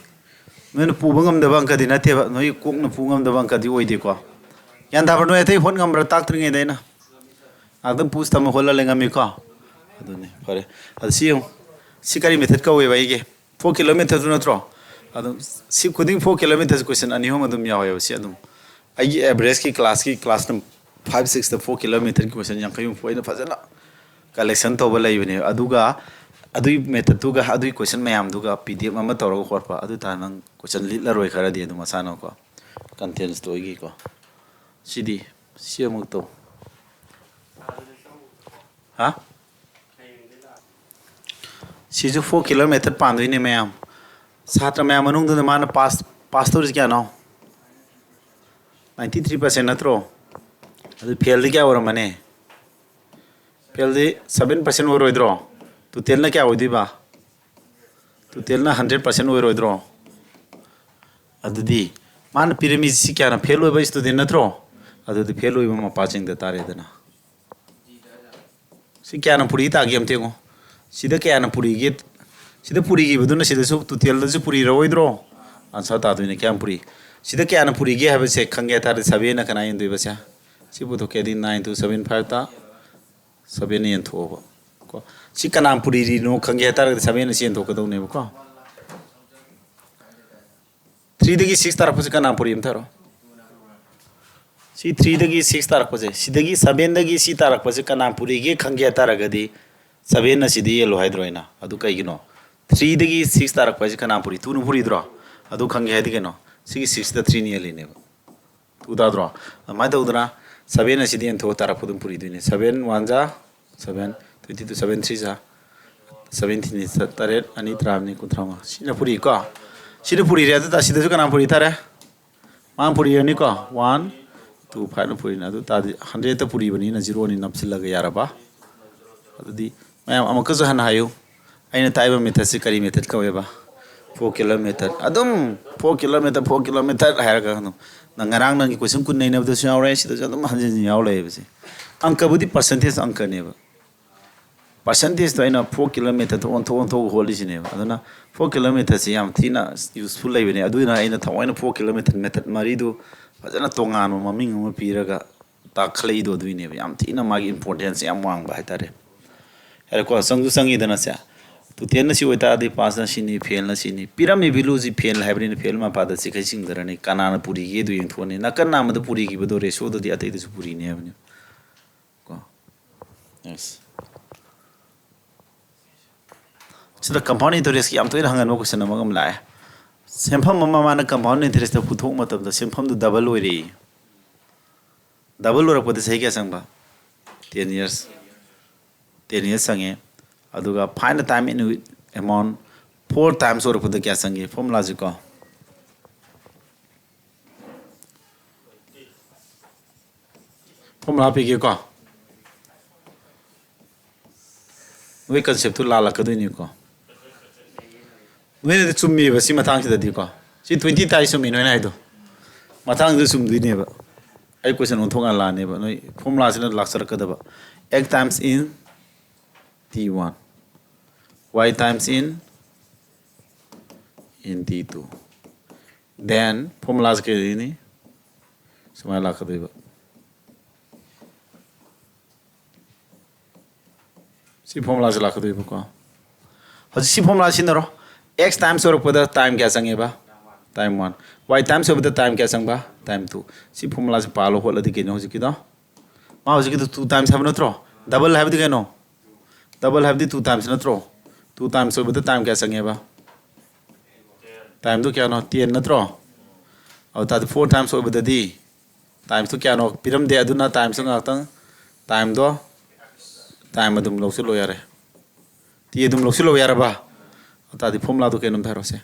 ꯅꯣꯏꯅ ꯄꯨꯕ ꯉꯝꯗꯕ ꯑꯪꯀꯗꯤ ꯅꯠꯇꯦꯕ, ꯅꯣꯏ ꯀꯣꯛꯅ ꯄꯨ ꯉꯝꯗꯕ ꯑꯪꯀꯗꯤ ꯑꯣꯏꯗꯦꯀꯣ꯫ ꯒ꯭ꯌꯥꯟ ꯇꯥꯕ꯭ꯔꯥ? ꯅꯣꯏ ꯑꯇꯩ ꯍꯣꯠ ꯉꯝꯕ꯭ꯔꯥ? ꯇꯥꯛꯇ꯭ꯔꯤꯉꯩꯗ ꯑꯩꯅ ꯉꯥꯛꯇꯪ ꯄꯨꯁ ꯊꯝꯃ ꯍꯣꯠꯂ ꯂꯩ ꯉꯝꯃꯤꯀꯣ꯫ ꯑꯗꯨꯅꯤ ꯐꯔꯦ꯫ ꯑꯗꯨ ꯁꯤ ꯌꯦꯡꯉꯨ, ꯁꯤ ꯀꯔꯤ ꯃꯦꯊꯠ ꯀꯧꯋꯦꯕ? ꯑꯩꯒꯤ ꯐꯣꯔ ꯀꯤꯂꯣꯃꯤꯇꯔꯗꯨ ꯅꯠꯇ꯭ꯔꯣ? ꯑꯗꯨꯝ ꯁꯤ ꯈꯨꯗꯤꯡ ꯐꯣꯔ ꯀꯤꯂꯣꯃꯤꯇꯔꯁꯦ ꯀꯣꯏꯁꯟ ꯑꯅꯤ ꯑꯍꯨꯝ ꯑꯗꯨꯝ ꯌꯥꯎꯋꯦꯕ꯫ ꯁꯤ ꯑꯗꯨꯝ ꯑꯩꯒꯤ ꯑꯦꯚꯔꯦꯖꯀꯤ ꯀ꯭ꯂꯥꯁꯀꯤ ꯀ꯭ꯂꯥꯁ ꯐꯥꯏꯚ ꯁꯤꯛꯁꯇ ꯐꯣꯔ ꯀꯤꯂꯣꯃꯤꯇꯔꯒꯤ ꯀꯣꯏꯁꯟ ꯌꯥꯡꯈꯩ ꯍꯨꯝꯐꯨ ꯑꯩꯅ ꯐꯖꯅ ꯀꯂꯦꯛꯁꯟ ꯇꯧꯕ ꯂꯩꯕꯅꯦꯕ꯫ ꯑꯗꯨꯒ ꯑꯗꯨꯒꯤ ꯃꯦꯊꯠꯇꯨꯒ ꯑꯗꯨꯒꯤ ꯀꯣꯏꯁꯟ ꯃꯌꯥꯝꯗꯨꯒ ꯄꯤ ꯗꯤ ꯑꯦꯐ ꯑꯃ ꯇꯧꯔꯒ ꯈꯣꯠꯄ, ꯑꯗꯨ ꯇꯥꯔꯗꯤ ꯅꯪ ꯀꯣꯏꯁꯟ ꯂꯤꯠꯂꯔꯣꯏ ꯈꯔꯗꯤ ꯑꯗꯨꯝ ꯃꯁꯥꯅꯀꯣ꯫ ꯀꯟꯇꯦꯟꯁꯇꯣ ꯑꯩꯒꯤꯀꯣ꯫ ꯁꯤꯗꯤ ꯁꯤ ꯑꯃꯨꯛ ꯇꯧ꯫ ꯍꯥ? ꯁꯤꯁꯨ ꯐꯣꯔ ꯀꯤꯂꯣꯃꯤꯇꯔ ꯄꯥꯟꯗꯣꯏꯅꯦ ꯃꯌꯥꯝ꯫ ꯁꯥꯇ꯭ꯔ ꯃꯌꯥꯝ ꯃꯅꯨꯡꯗꯨꯗ ꯃꯥꯅ ꯄꯥꯁ ꯄꯥꯁ ꯇꯧꯔꯤꯁꯤ ꯀꯌꯥꯅꯣ? ꯅꯥꯏꯟꯇꯤ ꯊ꯭ꯔꯤ ꯄꯥꯔꯁꯦꯟ ꯅꯠꯇ꯭ꯔꯣ? ꯑꯗꯨ ꯐꯦꯜꯗꯤ ꯀꯌꯥ ꯑꯣꯏꯔꯝꯃꯅꯤ? ꯐꯦꯜꯗꯤ ꯁꯕꯦꯟ ꯄꯥꯔꯁꯦꯟ ꯑꯣꯏꯔꯣꯏꯗ꯭ꯔꯣ? ꯇꯣꯇꯦꯜꯅ ꯀꯌꯥ ꯑꯣꯏꯗꯣꯏꯕ? ꯇꯣꯇꯦꯜꯅ ꯍꯟꯗ꯭ꯔꯦꯠ ꯄꯥꯔꯁꯦꯟ ꯑꯣꯏꯔꯣꯏꯗ꯭ꯔꯣ? ꯑꯗꯨꯗꯤ ꯃꯥꯅ ꯄꯤꯔꯝꯃꯤꯁꯤ ꯀꯌꯥꯅ ꯐꯦꯜ ꯑꯣꯏꯕ ꯁ꯭ꯇꯨꯗꯦꯟ ꯅꯠꯇ꯭ꯔꯣ? ꯑꯗꯨꯗꯤ ꯐꯦꯜ ꯑꯣꯏꯕ ꯃꯄꯥꯁꯤꯡꯗ ꯇꯥꯔꯦꯗꯅ꯫ ꯁꯤ ꯀꯌꯥꯅ ꯐꯨꯔꯤ ꯇꯥꯒꯦ ꯑꯝꯇ ꯌꯦꯡꯉꯣ꯫ ꯁꯤꯗ ꯀꯌꯥꯅ ꯐꯨꯔꯤꯒꯦ? ꯁꯤꯗ ꯐꯨꯔꯤꯈꯤꯕꯗꯨꯅ ꯁꯤꯗꯁꯨ ꯇꯣꯇꯦꯜꯗꯁꯨ ꯐꯨꯔꯤꯔꯛꯑꯣꯏꯗ꯭ꯔꯣ? ꯑꯟꯁꯔ ꯇꯥꯗꯣꯏꯅꯦ ꯀꯌꯥꯝ ꯐꯨꯔꯤ꯫ ꯁꯤꯗ ꯀꯌꯥꯅ ꯐꯨꯔꯤꯒꯦ ꯍꯥꯏꯕꯁꯦ ꯈꯪꯒꯦ ꯍꯥꯏ ꯇꯥꯔꯗꯤ ꯁꯕꯦꯟꯅ ꯀꯅꯥ ꯌꯦꯟꯗꯣꯏꯕ ꯁꯦ? ꯁꯤ ꯄꯨꯊꯣꯛꯀꯦꯗꯤ ꯅꯥꯏꯟ ꯇꯨ ꯁꯕꯦꯟ ꯐꯥꯏꯚꯇ ꯁꯕꯦꯟꯅ ꯌꯦꯟꯊꯣꯛꯑꯕ ꯀꯣ꯫ ꯁꯤ ꯀꯅꯥꯝ ꯄꯨꯔꯤꯔꯤꯅꯣ ꯈꯪꯒꯦ ꯍꯥꯏ ꯇꯥꯔꯒꯗꯤ ꯁꯕꯦꯟꯅ ꯁꯤ ꯌꯦꯟꯊꯣꯛꯀꯗꯧꯅꯦꯕꯀꯣ꯫ ꯊ꯭ꯔꯤꯗꯒꯤ ꯁꯤꯛꯁ ꯇꯥꯔꯛꯄꯁꯦ ꯀꯅꯥꯝ ꯄꯨꯔꯤ ꯑꯝꯊꯔꯣ? ꯁꯤ ꯊ꯭ꯔꯤꯗꯒꯤ ꯁꯤꯛꯁ ꯇꯥꯔꯛꯄꯁꯦ, ꯁꯤꯗꯒꯤ ꯁꯕꯦꯟꯗꯒꯤ ꯁꯤ ꯇꯥꯔꯛꯄꯁꯦ ꯀꯅꯥꯝ ꯄꯨꯔꯤꯒꯦ ꯈꯪꯒꯦ ꯍꯥꯏ ꯇꯥꯔꯒꯗꯤ ꯁꯕꯦꯟꯅ ꯁꯤꯗ ꯌꯦꯜꯂꯣ ꯍꯥꯏꯗ꯭ꯔꯣ ꯑꯩꯅ? ꯑꯗꯨ ꯀꯩꯒꯤꯅꯣ? ꯊ꯭ꯔꯤꯗꯒꯤ ꯁꯤꯛꯁ ꯇꯥꯔꯛꯄ ꯍꯥꯏꯁꯦ ꯀꯅꯥꯝ ꯄꯨꯔꯤ? ꯇꯨꯅ ꯄꯨꯔꯤꯗ꯭ꯔꯣ? ꯑꯗꯨ ꯈꯪꯒꯦ ꯍꯥꯏꯗꯤ ꯀꯩꯅꯣ? ꯁꯤꯒꯤ ꯁꯤꯛꯁꯇ ꯊ꯭ꯔꯤꯅ ꯌꯦꯜꯂꯤꯅꯦꯕ꯫ ꯇꯨ ꯇꯥꯗ꯭ꯔꯣ? ꯑꯗꯨꯃꯥꯏꯅ ꯇꯧꯗꯅ ꯁꯕꯦꯟ ꯑꯁꯤꯗꯤ ꯌꯦꯟꯊꯣꯛꯑ ꯇꯥꯔꯛꯄ ꯑꯗꯨꯝ ꯄꯨꯔꯤꯗꯣꯏꯅꯦ꯫ ꯁꯕꯦꯟ ꯋꯥꯟ ꯖꯥ seven, twenty two, seven three ꯖꯥ ꯁꯕꯦꯟꯇꯤꯟ, ꯇꯔꯦꯠ, ꯑꯅꯤ, ꯇꯔꯥꯃꯔꯤ, ꯀꯨꯟꯊ꯭ꯔꯥ ꯃꯉꯥ꯫ ꯁꯤꯅ ꯄꯨꯔꯤꯀꯣ? ꯁꯤꯅ ꯄꯨꯔꯤꯔꯦ꯫ ꯑꯗꯨ ꯇꯥ-, ꯁꯤꯗꯁꯨ ꯀꯅꯥ ꯄꯨꯔꯤ ꯇꯥꯔꯦ? ꯃꯥꯅ ꯄꯨꯔꯤꯔꯅꯤꯀꯣ? One, two, ꯐꯥꯏꯚꯅ ꯄꯨꯔꯤꯅꯤ꯫ ꯑꯗꯨ ꯇꯥꯔꯗꯤ ꯍꯟꯗ꯭ꯔꯦꯠꯇ ꯄꯨꯔꯤꯕꯅꯤꯅ ꯖꯤꯔꯣ ꯑꯅꯤ ꯅꯞꯁꯤꯜꯂꯒ ꯌꯥꯔꯕ? ꯑꯗꯨꯗꯤ ꯃꯌꯥꯝ ꯑꯃꯨꯛꯀꯁꯨ ꯍꯟꯅ ꯍꯥꯏꯌꯨ꯫ ꯑꯩꯅ ꯇꯥꯛꯏꯕ ꯃꯦꯊꯠꯁꯤ ꯀꯔꯤ ꯃꯦꯊꯠ ꯀꯧꯋꯦꯕ? Four kilometre. ꯑꯗꯨꯝ ꯐꯣꯔ ꯀꯤꯂꯣꯃꯤꯇꯔ, ꯐꯣꯔ ꯀꯤꯂꯣꯃꯤꯇꯔ ꯍꯥꯏꯔꯒ ꯑꯗꯨꯝ ꯅꯪ ꯉꯔꯥꯡ ꯅꯪꯒꯤ ꯀꯣꯏꯁꯟ ꯀꯨꯟ ꯅꯩꯅꯕꯗꯁꯨ ꯌꯥꯎꯔꯦ, ꯁꯤꯗꯁꯨ ꯑꯗꯨꯝ ꯍꯟꯖꯤꯟ ꯍꯟꯖꯤꯟ ꯌꯥꯎ ꯂꯩꯌꯦꯕꯁꯦ꯫ ꯑꯪꯀꯕꯨꯗꯤ ꯄꯥꯔꯁꯦꯟꯇꯦꯖ ꯑꯪꯀꯅꯦꯕ꯫ ꯄꯥꯔꯁꯦꯟꯇꯦꯖꯇꯣ ꯑꯩꯅ ꯐꯣꯔ ꯀꯤꯂꯣꯃꯤꯇꯔꯗ ꯑꯣꯟꯊꯣꯛ ꯑꯣꯟꯊꯣꯛ ꯍꯣꯠꯂꯤꯁꯤꯅꯦꯕ꯫ ꯑꯗꯨꯅ ꯐꯣꯔ ꯀꯤꯂꯣꯃꯤꯇꯔꯁꯦ ꯌꯥꯝ ꯊꯤꯅ ꯌꯨꯁꯐꯨꯜ ꯂꯩꯕꯅꯦ꯫ ꯑꯗꯨꯅ ꯑꯩꯅ ꯊꯑꯣꯏꯅ ꯐꯣꯔ ꯀꯤꯂꯣꯃꯤꯇꯔ ꯃꯦꯊꯠ ꯃꯔꯤꯗꯨ ꯐꯖꯅ ꯇꯣꯉꯥꯟꯕ ꯃꯃꯤꯡ ꯑꯃ ꯄꯤꯔꯒ ꯇꯥꯛꯈꯠꯂꯛꯏꯗꯣ ꯑꯗꯨꯏꯅꯦꯕ꯫ ꯌꯥꯝ ꯊꯤꯅ ꯃꯥꯒꯤ ꯏꯝꯄꯣꯔꯇꯦꯟꯁ ꯌꯥꯝ ꯋꯥꯡꯕ ꯍꯥꯏꯇꯥꯔꯦ꯫ ꯍꯥꯏꯔꯦꯀꯣ, ꯆꯪꯁꯨ ꯆꯪꯉꯤꯗꯅ ꯁꯦ꯫ ꯇꯨ ꯇꯦꯟꯅ ꯁꯤ ꯑꯣꯏꯇꯥꯔꯗꯤ ꯄꯥꯁꯅ ꯁꯤꯅꯤ, ꯐꯦꯜꯅ ꯁꯤꯅꯤ꯫ ꯄꯤꯔꯝꯃꯤ ꯚꯦꯂꯨꯁꯤ ꯐꯦꯜ ꯍꯥꯏꯕꯅꯤꯅ ꯐꯦꯜ ꯃꯄꯥꯗ ꯁꯤ ꯈꯩ ꯆꯤꯡꯊꯔꯅꯤ꯫ ꯀꯅꯥꯅ ꯄꯨꯔꯤꯒꯦ ꯑꯗꯨ ꯌꯦꯡꯊꯣꯛꯑꯅꯤ꯫ ꯅꯥꯀꯟ ꯅꯥꯝꯃꯗ ꯄꯨꯔꯤꯈꯤꯕꯗꯣ ꯔꯦꯁꯤꯌꯣꯗꯗꯤ ꯑꯇꯩꯗꯁꯨ ꯄꯨꯔꯤꯅꯤ ꯍꯥꯏꯕꯅꯤ꯫ ꯀꯣ꯫ Next꯫ ꯁꯤꯗ compound interest ꯀꯤ ꯌꯥꯝ ꯇꯣꯏꯅ ꯍꯪꯒꯟꯕ question ꯑꯃꯒ ꯑꯃ ꯂꯥꯛꯑꯦ꯫ ꯁꯦꯟꯐꯝ ꯑꯃ ꯃꯥꯅ compound interest ꯇ ꯄꯨꯊꯣꯛꯄ ꯃꯇꯝꯗ ꯁꯦꯟꯐꯝꯗꯨ double ꯑꯣꯏꯔꯛꯏ꯫ Double ꯑꯣꯏꯔꯛꯄꯗ ꯆꯍꯤ ꯀꯌꯥ ꯆꯪꯕ? Ten years꯫ Ten years ꯆꯪꯉꯦ꯫ ꯑꯗꯨꯒ find the time in which amount four times ꯑꯣꯏꯔꯛꯄꯗ ꯀꯌꯥ ꯆꯪꯒꯦ? Formula ꯁꯤ ꯀꯣ꯫ Formula ꯄꯤꯒꯦꯀꯣ꯫ ꯅꯣꯏ concept ꯇꯨ ꯂꯥꯜꯂꯛꯀꯗꯣꯏꯅꯤꯀꯣ꯫ ꯅꯣꯏꯅꯗꯤ ꯆꯨꯝꯃꯦꯕ ꯁꯤ ꯃꯇꯥꯡꯁꯤꯗꯗꯤꯀꯣ꯫ ꯁꯤ twenty ꯇꯥꯏ ꯆꯨꯝꯃꯤ ꯅꯣꯏꯅ ꯍꯥꯏꯗꯣ꯫ ꯃꯊꯪꯗ ꯆꯨꯝꯗꯣꯏꯅꯦꯕ꯫ ꯑꯩ question ꯑꯣꯟꯊꯣꯛꯅ ꯂꯥꯛꯑꯅꯦꯕ꯫ ꯅꯣꯏ formula ꯁꯤꯅ ꯂꯥꯛꯆꯔꯛꯀꯗꯕ꯫ X times in T one, Y times in, in T two. Then formula ꯁꯤ ꯀꯩꯗꯩꯅꯤ? ꯁꯨꯃꯥꯏꯅ ꯂꯥꯛꯀꯗꯣꯏꯕ꯫ ꯁꯤ formula ꯁꯤ ꯂꯥꯛꯀꯗꯣꯏꯕꯀꯣ꯫ ꯍꯧꯖꯤꯛ ꯁꯤ formula ꯁꯤꯖꯤꯟꯅꯔꯣ꯫ X times ꯑꯣꯏꯔꯛꯄꯗ time ꯀꯌꯥ ꯆꯪꯉꯦꯕ? Time one꯫ Y times ꯑꯣꯏꯕꯗ time ꯀꯌꯥ ꯆꯪꯕ? Time two꯫ ꯁꯤ formula ꯁꯤ ꯄꯥꯜꯂꯣ ꯍꯣꯠꯂꯗꯤ ꯀꯩꯅꯣ ꯍꯧꯖꯤꯛꯀꯤꯗꯣ? ꯃꯥ ꯍꯧꯖꯤꯛꯀꯤꯗꯣ two times ꯍꯥꯏꯕ ꯅꯠꯇ꯭ꯔꯣ? Double ꯍꯥꯏꯕꯗꯤ ꯀꯩꯅꯣ? Double ꯍꯥꯏꯕꯗꯤ two times ꯅꯠꯇ꯭ꯔꯣ? Two times ꯑꯣꯏꯕꯗ time ꯀꯌꯥ ꯆꯪꯉꯦꯕ? Time ꯗꯣ ꯀꯌꯥꯅꯣ? Ten ꯅꯠꯇ꯭ꯔꯣ? ꯑꯗꯨ ꯇꯥꯔꯗꯤ four times ꯑꯣꯏꯕꯗꯗꯤ time ꯗꯣ ꯀꯌꯥꯅꯣ ꯄꯤꯔꯝꯗꯦ, ꯑꯗꯨꯅ time ꯗꯣ ꯉꯥꯛꯇꯪ, time ꯗꯣ, time ꯑꯗꯨꯝ ꯂꯧꯁꯤꯜꯂꯣ ꯌꯥꯔꯦ꯫ T ꯑꯗꯨꯝ ꯂꯧꯁꯤꯜꯂꯣ ꯌꯥꯔꯕ? ꯑꯗꯨ ꯇꯥꯔꯗꯤ formula ꯗꯣ ꯀꯩꯅꯣꯝꯇ ꯍꯥꯏꯔꯣꯁꯦ꯫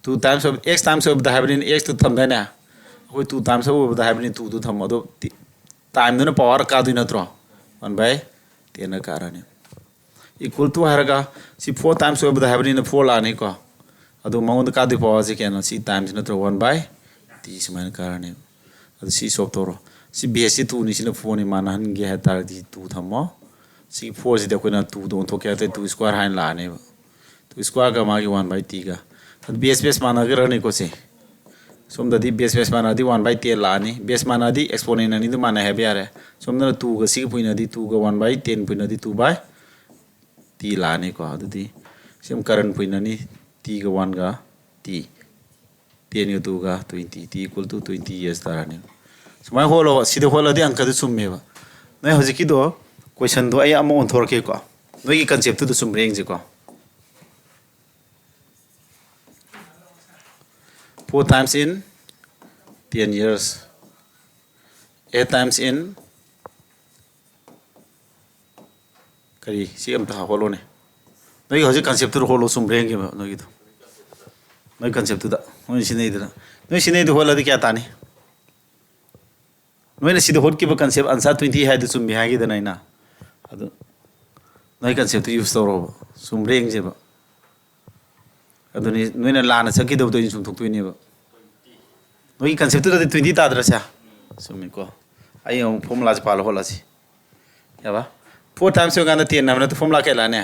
Two times of, X times ꯑꯣꯏꯕꯗ ꯍꯥꯏꯕꯅꯤꯅ X ꯇꯨ ꯊꯝꯗꯥꯏꯅꯦ? ꯑꯩꯈꯣꯏ two times ꯑꯣꯏꯕꯗ ꯍꯥꯏꯕꯅꯤꯅ two ꯗꯨ ꯊꯝꯃꯣ꯫ ꯑꯗꯣ ꯇꯤ-, time ꯗꯨꯅ power ꯀꯥꯗꯣꯏ ꯅꯠꯇ꯭ꯔꯣ? One by ten ꯀꯥꯔꯅꯤ꯫ Equal to ꯍꯥꯏꯔꯒ ꯁꯤ four times ꯑꯣꯏꯕꯗ ꯍꯥꯏꯕꯅꯤꯅ four ꯂꯥꯛꯑꯅꯤꯀꯣ꯫ ꯑꯗꯨ ꯃꯉꯣꯟꯗ ꯀꯥꯗꯣꯏ power ꯁꯦ ꯀꯌꯥꯅꯣ? ꯁꯤ times ꯅꯠꯇ꯭ꯔꯣ? One by T ꯁꯨꯃꯥꯏꯅ ꯀꯥꯔꯅꯤ꯫ ꯑꯗꯨ ꯁꯤ solve ꯇꯧꯔꯣ꯫ ꯁꯤ base ꯁꯤ two ꯅꯤ, ꯁꯤꯅ four ꯅꯤ, ꯃꯥꯟꯅꯍꯟꯒꯦ ꯍꯥꯏ ꯇꯥꯔꯗꯤ two ꯊꯝꯃꯣ꯫ ꯁꯤꯒꯤ ꯐꯣꯔꯁꯤꯗꯤ ꯑꯩꯈꯣꯏꯅ ꯇꯨꯗ ꯑꯣꯟꯊꯣꯛꯀꯦ ꯍꯥꯏꯔꯗꯤ ꯇꯨ ꯁ꯭ꯀ꯭ꯋꯥꯔ ꯍꯥꯏꯅ ꯂꯥꯛꯑꯅꯦꯕ꯫ ꯇꯨ ꯁ꯭ꯀ꯭ꯋꯥꯔꯒ ꯃꯥꯒꯤ ꯋꯥꯟ ꯕꯥꯏ ꯇꯤꯒ꯫ ꯑꯗꯨ ꯕꯦꯁ ꯕꯦꯁ ꯃꯥꯟꯅꯈ꯭ꯔꯅꯤꯀꯣ ꯁꯦ꯫ ꯁꯣꯝꯗꯗꯤ ꯕꯦꯁ ꯕꯦꯁ ꯃꯥꯟꯅꯔꯗꯤ ꯋꯥꯟ ꯕꯥꯏ ꯇꯦꯟ ꯂꯥꯛꯑꯅꯤ꯫ ꯕꯦꯁ ꯃꯥꯟꯅꯔꯗꯤ ꯑꯦꯛꯁꯄꯣꯅꯦꯟ ꯑꯅꯤꯗꯨ ꯃꯥꯟꯅꯩ ꯍꯥꯏꯕ ꯌꯥꯔꯦ꯫ ꯁꯣꯝꯗꯅ ꯇꯨꯒ ꯁꯤꯒ ꯄꯨꯏꯅꯗꯤ ꯇꯨꯒ ꯋꯥꯟ ꯕꯥꯏ ꯇꯦꯟ ꯄꯨꯏꯅꯗꯤ ꯇꯨ ꯕꯥꯏ ꯇꯤ ꯂꯥꯛꯑꯅꯤꯀꯣ꯫ ꯑꯗꯨꯗꯤ ꯁꯤ ꯑꯃꯨꯛ ꯀꯔꯟ ꯄꯨꯏꯅꯅꯤ꯫ ꯇꯤꯒ ꯋꯥꯟꯒ ꯇꯤ꯫ ꯇꯦꯟꯒ ꯇꯨꯒ twenty. T equal to twenty years ꯇꯥꯔꯅꯤ꯫ ꯁꯨꯃꯥꯏꯅ ꯍꯣꯠꯂꯣ꯫ ꯁꯤꯗ ꯍꯣꯠꯂꯗꯤ ꯑꯪꯀꯗꯨ ꯆꯨꯝꯃꯦꯕ꯫ ꯅꯣꯏ ꯍꯧꯖꯤꯛꯀꯤꯗꯣ ꯀꯣꯏꯁꯟꯗꯣ ꯑꯩ ꯑꯃ ꯑꯣꯟꯊꯣꯔꯛꯀꯦꯀꯣ꯫ ꯅꯣꯏꯒꯤ ꯀꯟꯁꯦꯞꯇꯨꯗ ꯆꯨꯝꯕ꯭ꯔꯥ ꯌꯦꯡꯁꯤꯀꯣ꯫ Four times in ten years, eight times in ꯀꯔꯤ? ꯁꯤ ꯑꯝꯇ ꯍꯣꯠꯂꯣꯅꯦ꯫ ꯅꯣꯏꯒꯤ ꯍꯧꯖꯤꯛ ꯀꯟꯁꯦꯞꯇꯨꯗ ꯍꯣꯠꯂꯣ, ꯆꯨꯝꯕ꯭ꯔꯥ ꯌꯦꯡꯒꯦꯕ ꯅꯣꯏꯒꯤꯗꯣ꯫ ꯅꯣꯏ ꯀꯟꯁꯦꯞꯇꯨꯗ ꯅꯣꯏ ꯁꯤꯟꯅꯩꯗꯨꯅ, ꯅꯣꯏ ꯁꯤꯟꯅꯩꯗꯨ ꯍꯣꯠꯂꯗꯤ ꯀꯌꯥ ꯇꯥꯅꯤ? ꯅꯣꯏꯅ ꯁꯤꯗ ꯍꯣꯠꯈꯤꯕ ꯀꯟꯁꯦꯞ ꯑꯟꯁꯥꯔ ꯇ꯭ꯋꯦꯟꯇꯤ ꯍꯥꯏꯗꯨ ꯆꯨꯝꯃꯤ ꯍꯥꯏꯈꯤꯗꯅ ꯑꯩꯅ꯫ ꯑꯗꯨ ꯅꯣꯏ ꯀꯟꯁꯦꯞꯇꯨ ꯌꯨꯁ ꯇꯧꯔꯣꯕ꯫ ꯆꯨꯝꯕ꯭ꯔꯥ ꯌꯦꯡꯁꯦꯕ꯫ ꯑꯗꯨꯅꯤ ꯅꯣꯏꯅ ꯂꯥꯟꯅ ꯆꯠꯈꯤꯗꯕꯗꯣ ꯑꯩꯅ ꯆꯨꯝꯊꯣꯛꯇꯣꯏꯅꯦꯕ꯫ ꯅꯣꯏꯒꯤ ꯀꯟꯁꯦꯞꯇꯨꯗꯗꯤ ꯇ꯭ꯋꯦꯟꯇꯤ ꯇꯥꯗ꯭ꯔꯁꯦ? ꯆꯨꯝꯃꯤꯀꯣ꯫ ꯑꯩ ꯑꯃꯨꯛ ꯐꯣꯔꯃꯨꯂꯥꯁꯦ ꯄꯥꯜꯂ ꯍꯣꯠꯂꯁꯤ꯫ ꯌꯥꯕ? Four times ꯑꯣꯏꯀꯥꯟꯗ ten ꯍꯥꯏꯕ ꯅꯠꯇ꯭ꯔꯣ? ꯐꯣꯔꯃꯨꯂꯥ ꯀꯌꯥ ꯂꯥꯛꯑꯅꯤ?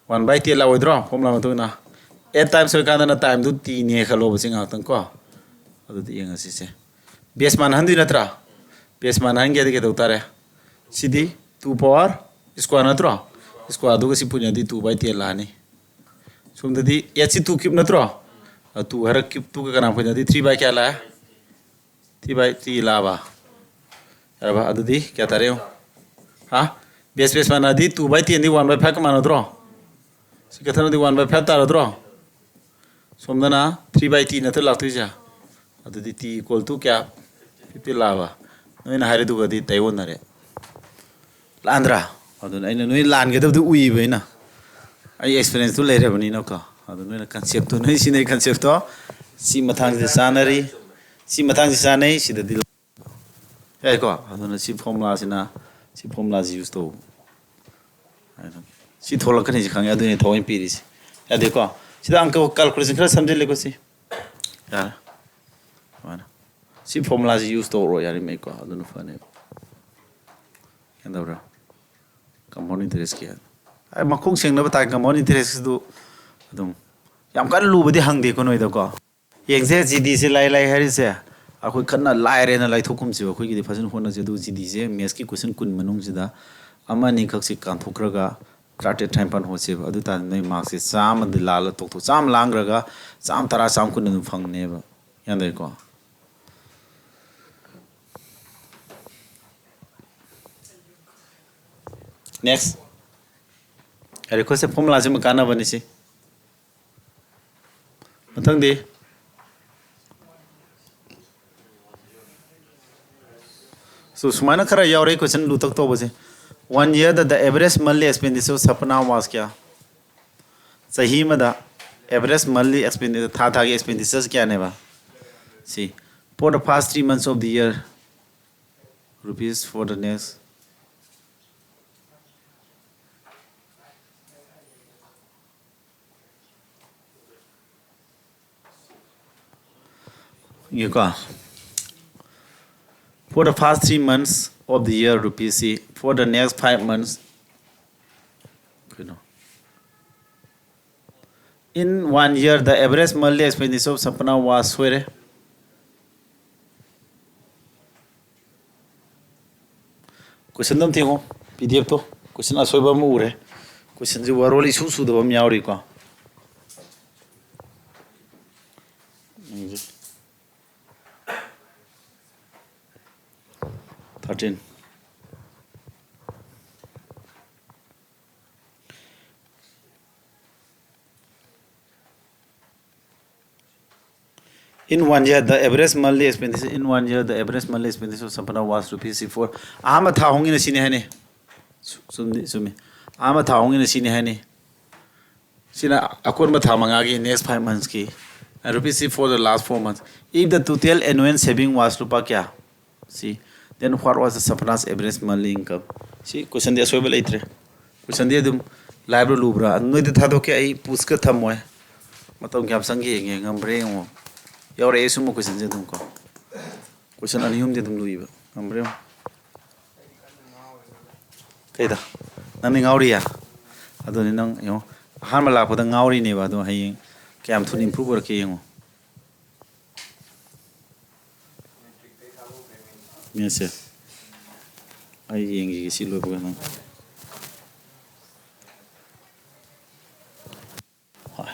One by ten ꯂꯥꯛꯑꯣꯏꯗ꯭ꯔꯣ? ꯐꯣꯔꯃꯨꯂꯥ ꯃꯇꯨꯡ ꯏꯟꯅ꯫ Eight times ꯑꯣꯏꯀꯥꯟꯗꯅ ꯇꯥꯏꯝꯗꯨ ꯇꯤꯅꯦ ꯈꯜꯂꯣꯕ ꯁꯤ ꯉꯥꯏꯍꯥꯛꯇꯪ ꯀꯣ꯫ ꯑꯗꯨꯗꯤ ꯌꯦꯡꯉꯁꯤꯁꯦ꯫ ꯕꯦꯁ ꯃꯥꯟꯅꯍꯟꯗꯣꯏ ꯅꯠꯇ꯭ꯔꯥ? ꯕꯦꯁ ꯃꯥꯟꯅꯍꯟꯒꯦꯗꯤ ꯀꯩꯗꯧ ꯇꯥꯔꯦ? ꯁꯤꯗꯤ two power square ꯅꯠꯇ꯭ꯔꯣ? Squareꯗꯨꯒ ꯁꯤ ꯄꯨꯟꯅꯗꯤ two by ten ꯂꯥꯛꯑꯅꯤ꯫ ꯁꯣꯝꯗꯗꯤ eight ꯁꯤ two cube ꯅꯠꯇ꯭ꯔꯣ? Two ꯍꯥꯏꯔ cubeꯇꯨꯒ ꯀꯅꯥ ꯄꯨꯟꯅꯗꯤ three by ꯀꯌꯥ ꯂꯥꯛꯑꯦ? Three by three ꯂꯥꯛꯑꯕ? ꯌꯥꯔꯕ? ꯑꯗꯨꯗꯤ ꯀꯌꯥ ꯇꯥꯔꯦ ꯌꯦꯡꯉꯣ꯫ ꯍꯥ? ꯕꯦꯁ ꯕꯦꯁ ꯃꯥꯟꯅꯔꯗꯤ two by tenꯗꯤ one by fiveꯀ ꯃꯥꯟꯅꯗ꯭ꯔꯣ? ꯁꯤ ꯀꯊꯅꯗꯤ one by five ꯇꯥꯔꯗ꯭ꯔꯣ? ꯁꯣꯝꯗꯅ three by t ꯅꯠꯇ꯭ꯔ ꯂꯥꯛꯇꯣꯏꯁꯦ? ꯑꯗꯨꯗꯤ t equal to ꯀꯌꯥ? Fifty ꯂꯥꯛꯑꯕ? ꯅꯣꯏꯅ ꯍꯥꯏꯔꯤꯗꯨꯒꯗꯤ ꯇꯥꯏꯑꯣꯟꯅꯔꯦ꯫ ꯂꯥꯟꯗ꯭ꯔꯥ? ꯑꯗꯨꯅ ꯑꯩꯅ ꯅꯣꯏ ꯂꯥꯟꯒꯗꯕꯗꯨ ꯎꯏꯕ ꯑꯩꯅ꯫ ꯑꯩ experienceꯇꯨ ꯂꯩꯔꯕꯅꯤꯅꯀꯣ꯫ ꯑꯗꯨ ꯅꯣꯏꯅ conceptꯇꯨ, ꯅꯣꯏ ꯁꯤꯟꯅꯩ conceptꯇꯣ ꯁꯤ ꯃꯇꯥꯡꯁꯤꯗ ꯆꯥꯅꯔꯤ, ꯁꯤ ꯃꯇꯥꯡꯁꯤ ꯆꯥꯅꯩ, ꯁꯤꯗꯗꯤ ꯌꯥꯏꯀꯣ꯫ ꯑꯗꯨꯅ ꯁꯤ formulaꯁꯤꯅ, ꯁꯤ formulaꯁꯤ use ꯇꯧ꯫ ꯁꯤ ꯊꯣꯛꯂꯛꯀꯅꯤꯁꯤ ꯈꯪꯉꯦ, ꯑꯗꯨꯅꯤ ꯊꯑꯣꯏꯅ ꯄꯤꯔꯤꯁꯤ꯫ ꯌꯥꯗꯦꯀꯣ? ꯁꯤꯗ ꯑꯪꯀ calculation ꯈꯔ ꯁꯝꯖꯤꯜꯂꯦꯀꯣ ꯁꯤ꯫ ꯌꯥꯔꯦ꯫ ꯁꯨꯃꯥꯏꯅ꯫ ꯁꯤ formulaꯁꯤ use ꯇꯧꯔꯣ ꯌꯥꯔꯤꯉꯩꯀꯣ꯫ ꯑꯗꯨꯅ ꯐꯅꯦꯕ꯫ ꯒ꯭ꯌꯥꯟ ꯇꯧꯕ꯭ꯔꯥ? Compound interest ꯀꯌꯥ? ꯑꯩ ꯃꯈꯣꯡ ꯁꯦꯡꯅꯕ ꯇꯥꯏ꯫ Compound interest ꯇꯨ ꯑꯗꯨꯝ ꯌꯥꯝ ꯀꯟꯅ ꯂꯨꯕꯗꯤ ꯍꯪꯗꯦꯀꯣ ꯅꯣꯏꯗꯀꯣ꯫ ꯌꯦꯡꯁꯦ, G D ꯁꯦ ꯂꯥꯏ ꯂꯥꯏ ꯍꯥꯏꯔꯤꯁꯦ꯫ ꯑꯩꯈꯣꯏ ꯀꯟꯅ ꯂꯥꯏꯔꯦꯅ ꯂꯥꯏꯊꯣꯛꯀꯨꯝꯁꯦꯕ꯫ ꯑꯩꯈꯣꯏꯒꯤꯗꯤ ꯐꯖꯅ ꯍꯣꯠꯅꯁꯦ꯫ ꯑꯗꯨ G D ꯁꯦ maths ꯀꯤ question ꯀꯨꯟ ꯃꯅꯨꯡꯁꯤꯗ ꯑꯃ ꯑꯅꯤꯈꯛꯁꯤ ꯀꯥꯟꯊꯣꯛꯈ꯭ꯔꯒ ꯇꯔꯥꯇꯔꯦꯠ ꯇꯔꯥꯅꯤꯄꯥꯟ ꯍꯣꯠꯁꯦꯕ꯫ ꯑꯗꯨ ꯇꯥꯔꯗꯤ ꯅꯣꯏ mark ꯁꯦ ꯆꯥꯝꯃꯗꯤ ꯂꯥꯜꯂ ꯇꯣꯛꯊꯣꯛ, ꯆꯥꯝꯃ ꯂꯥꯟꯈ꯭ꯔꯒ ꯆꯥꯝꯃ ꯇꯔꯥ, ꯆꯥꯝꯃ ꯀꯨꯟ ꯑꯗꯨꯝ ꯐꯪꯅꯦꯕ꯫ ꯌꯥꯗ꯭ꯔꯦꯀꯣ? Next꯫ Request formula ꯁꯤꯃ ꯀꯥꯟꯅꯕꯅꯤ ꯁꯤ꯫ ꯃꯊꯪꯗꯤ꯫ So, ꯁꯨꯃꯥꯏꯅ ꯈꯔ ꯌꯥꯎꯔꯦ question ꯂꯨꯇꯛ ꯇꯧꯕꯁꯦ꯫ One year the the average monthly expenditure of Sapna was ꯀꯌꯥ? ꯆꯍꯤ ꯑꯃꯗ average monthly expenditure, ꯊꯥ ꯊꯥꯒꯤ expenditure ꯀꯌꯥꯅꯦꯕ? ꯁꯤ, for the first three months of the year, rupees for the next. ꯌꯦꯡꯉꯨꯀꯣ꯫ For the first three months of the year, rupees ꯁꯤ, for the next five months, ꯀꯩꯅꯣ? In one year, the average monthly expenditure of Sapna was, ꯁꯣꯏꯔꯦ꯫ Question ꯗꯣ ꯑꯝꯇ ꯌꯦꯡꯉꯣ, P D F ꯇꯣ꯫ Question ꯑꯁꯣꯏꯕ ꯑꯃ ꯎꯔꯦ꯫ Question ꯁꯤ ꯋꯥꯔꯣꯜ ꯏꯁꯨ ꯁꯨꯗꯕ ꯑꯃ ꯌꯥꯎꯔꯤꯀꯣ꯫ Thirteen. In one year, the average monthly expenditure, in one year, the average monthly expenditure of Sapna was rupees four. ꯑꯍꯥꯟꯕ ꯊꯥ ꯑꯍꯨꯝꯒꯤꯅ ꯁꯤꯅꯤ ꯍꯥꯏꯅꯤ꯫ ꯆꯨꯝꯗꯤ ꯆꯨꯝꯃꯤ꯫ ꯑꯍꯥꯟꯕ ꯊꯥ ꯑꯍꯨꯝꯒꯤꯅ ꯁꯤꯅꯤ ꯍꯥꯏꯅꯤ꯫ ꯁꯤꯅ ꯑꯀꯣꯟꯕ ꯊꯥ ꯃꯉꯥꯒꯤ, next five months ꯀꯤ꯫ And rupees for the last four months. If the total annual saving was ꯂꯨꯄꯥ ꯀꯌꯥ? ꯁꯤ, then what was the Sapna's average monthly income? ꯁꯤ question ꯗꯤ ꯑꯁꯣꯏꯕ ꯂꯩꯇ꯭ꯔꯦ꯫ Question ꯗꯤ ꯑꯗꯨꯝ ꯂꯥꯏꯕ꯭ꯔꯥ ꯂꯨꯕ꯭ꯔꯥ? ꯅꯣꯏꯗ ꯊꯥꯗꯣꯛꯀꯦ, ꯑꯩ ꯄꯨꯁꯀ ꯊꯝꯃꯣꯏ꯫ ꯃꯇꯝ ꯀꯌꯥꯝ ꯆꯪꯒꯦ ꯌꯦꯡꯒꯦ, ꯉꯝꯕ꯭ꯔꯥ ꯌꯦꯡꯉꯣ꯫ ꯌꯥꯎꯔꯛꯑꯦ ꯁꯨꯝꯕ question ꯁꯦ ꯑꯗꯨꯝ ꯀꯣ꯫ Question ꯑꯅꯤ ꯑꯍꯨꯝꯗꯤ ꯑꯗꯨꯝ ꯂꯨꯏꯕ꯫ ꯉꯝꯕ꯭ꯔꯥ ꯌꯦꯡꯉꯣ꯫ ꯀꯩꯗ? ꯅꯪꯗꯤ ꯉꯥꯎꯔꯤꯌꯥ? ꯑꯗꯨꯅꯤ ꯅꯪ ꯌꯦꯡꯉꯣ, ꯑꯍꯥꯟꯕ ꯂꯥꯛꯄꯗ ꯉꯥꯎꯔꯤꯅꯦꯕ, ꯑꯗꯣ ꯍꯌꯦꯡ ꯀꯌꯥꯝ ꯊꯨꯅ improve ꯑꯣꯏꯔꯛꯀꯦ ꯌꯦꯡꯉꯣ꯫ ꯃꯦꯠꯁꯁꯦ ꯑꯩ ꯌꯦꯡꯈꯤꯒꯦ ꯁꯤ ꯂꯣꯏꯕꯒ ꯅꯪ꯫ ꯍꯣꯏ꯫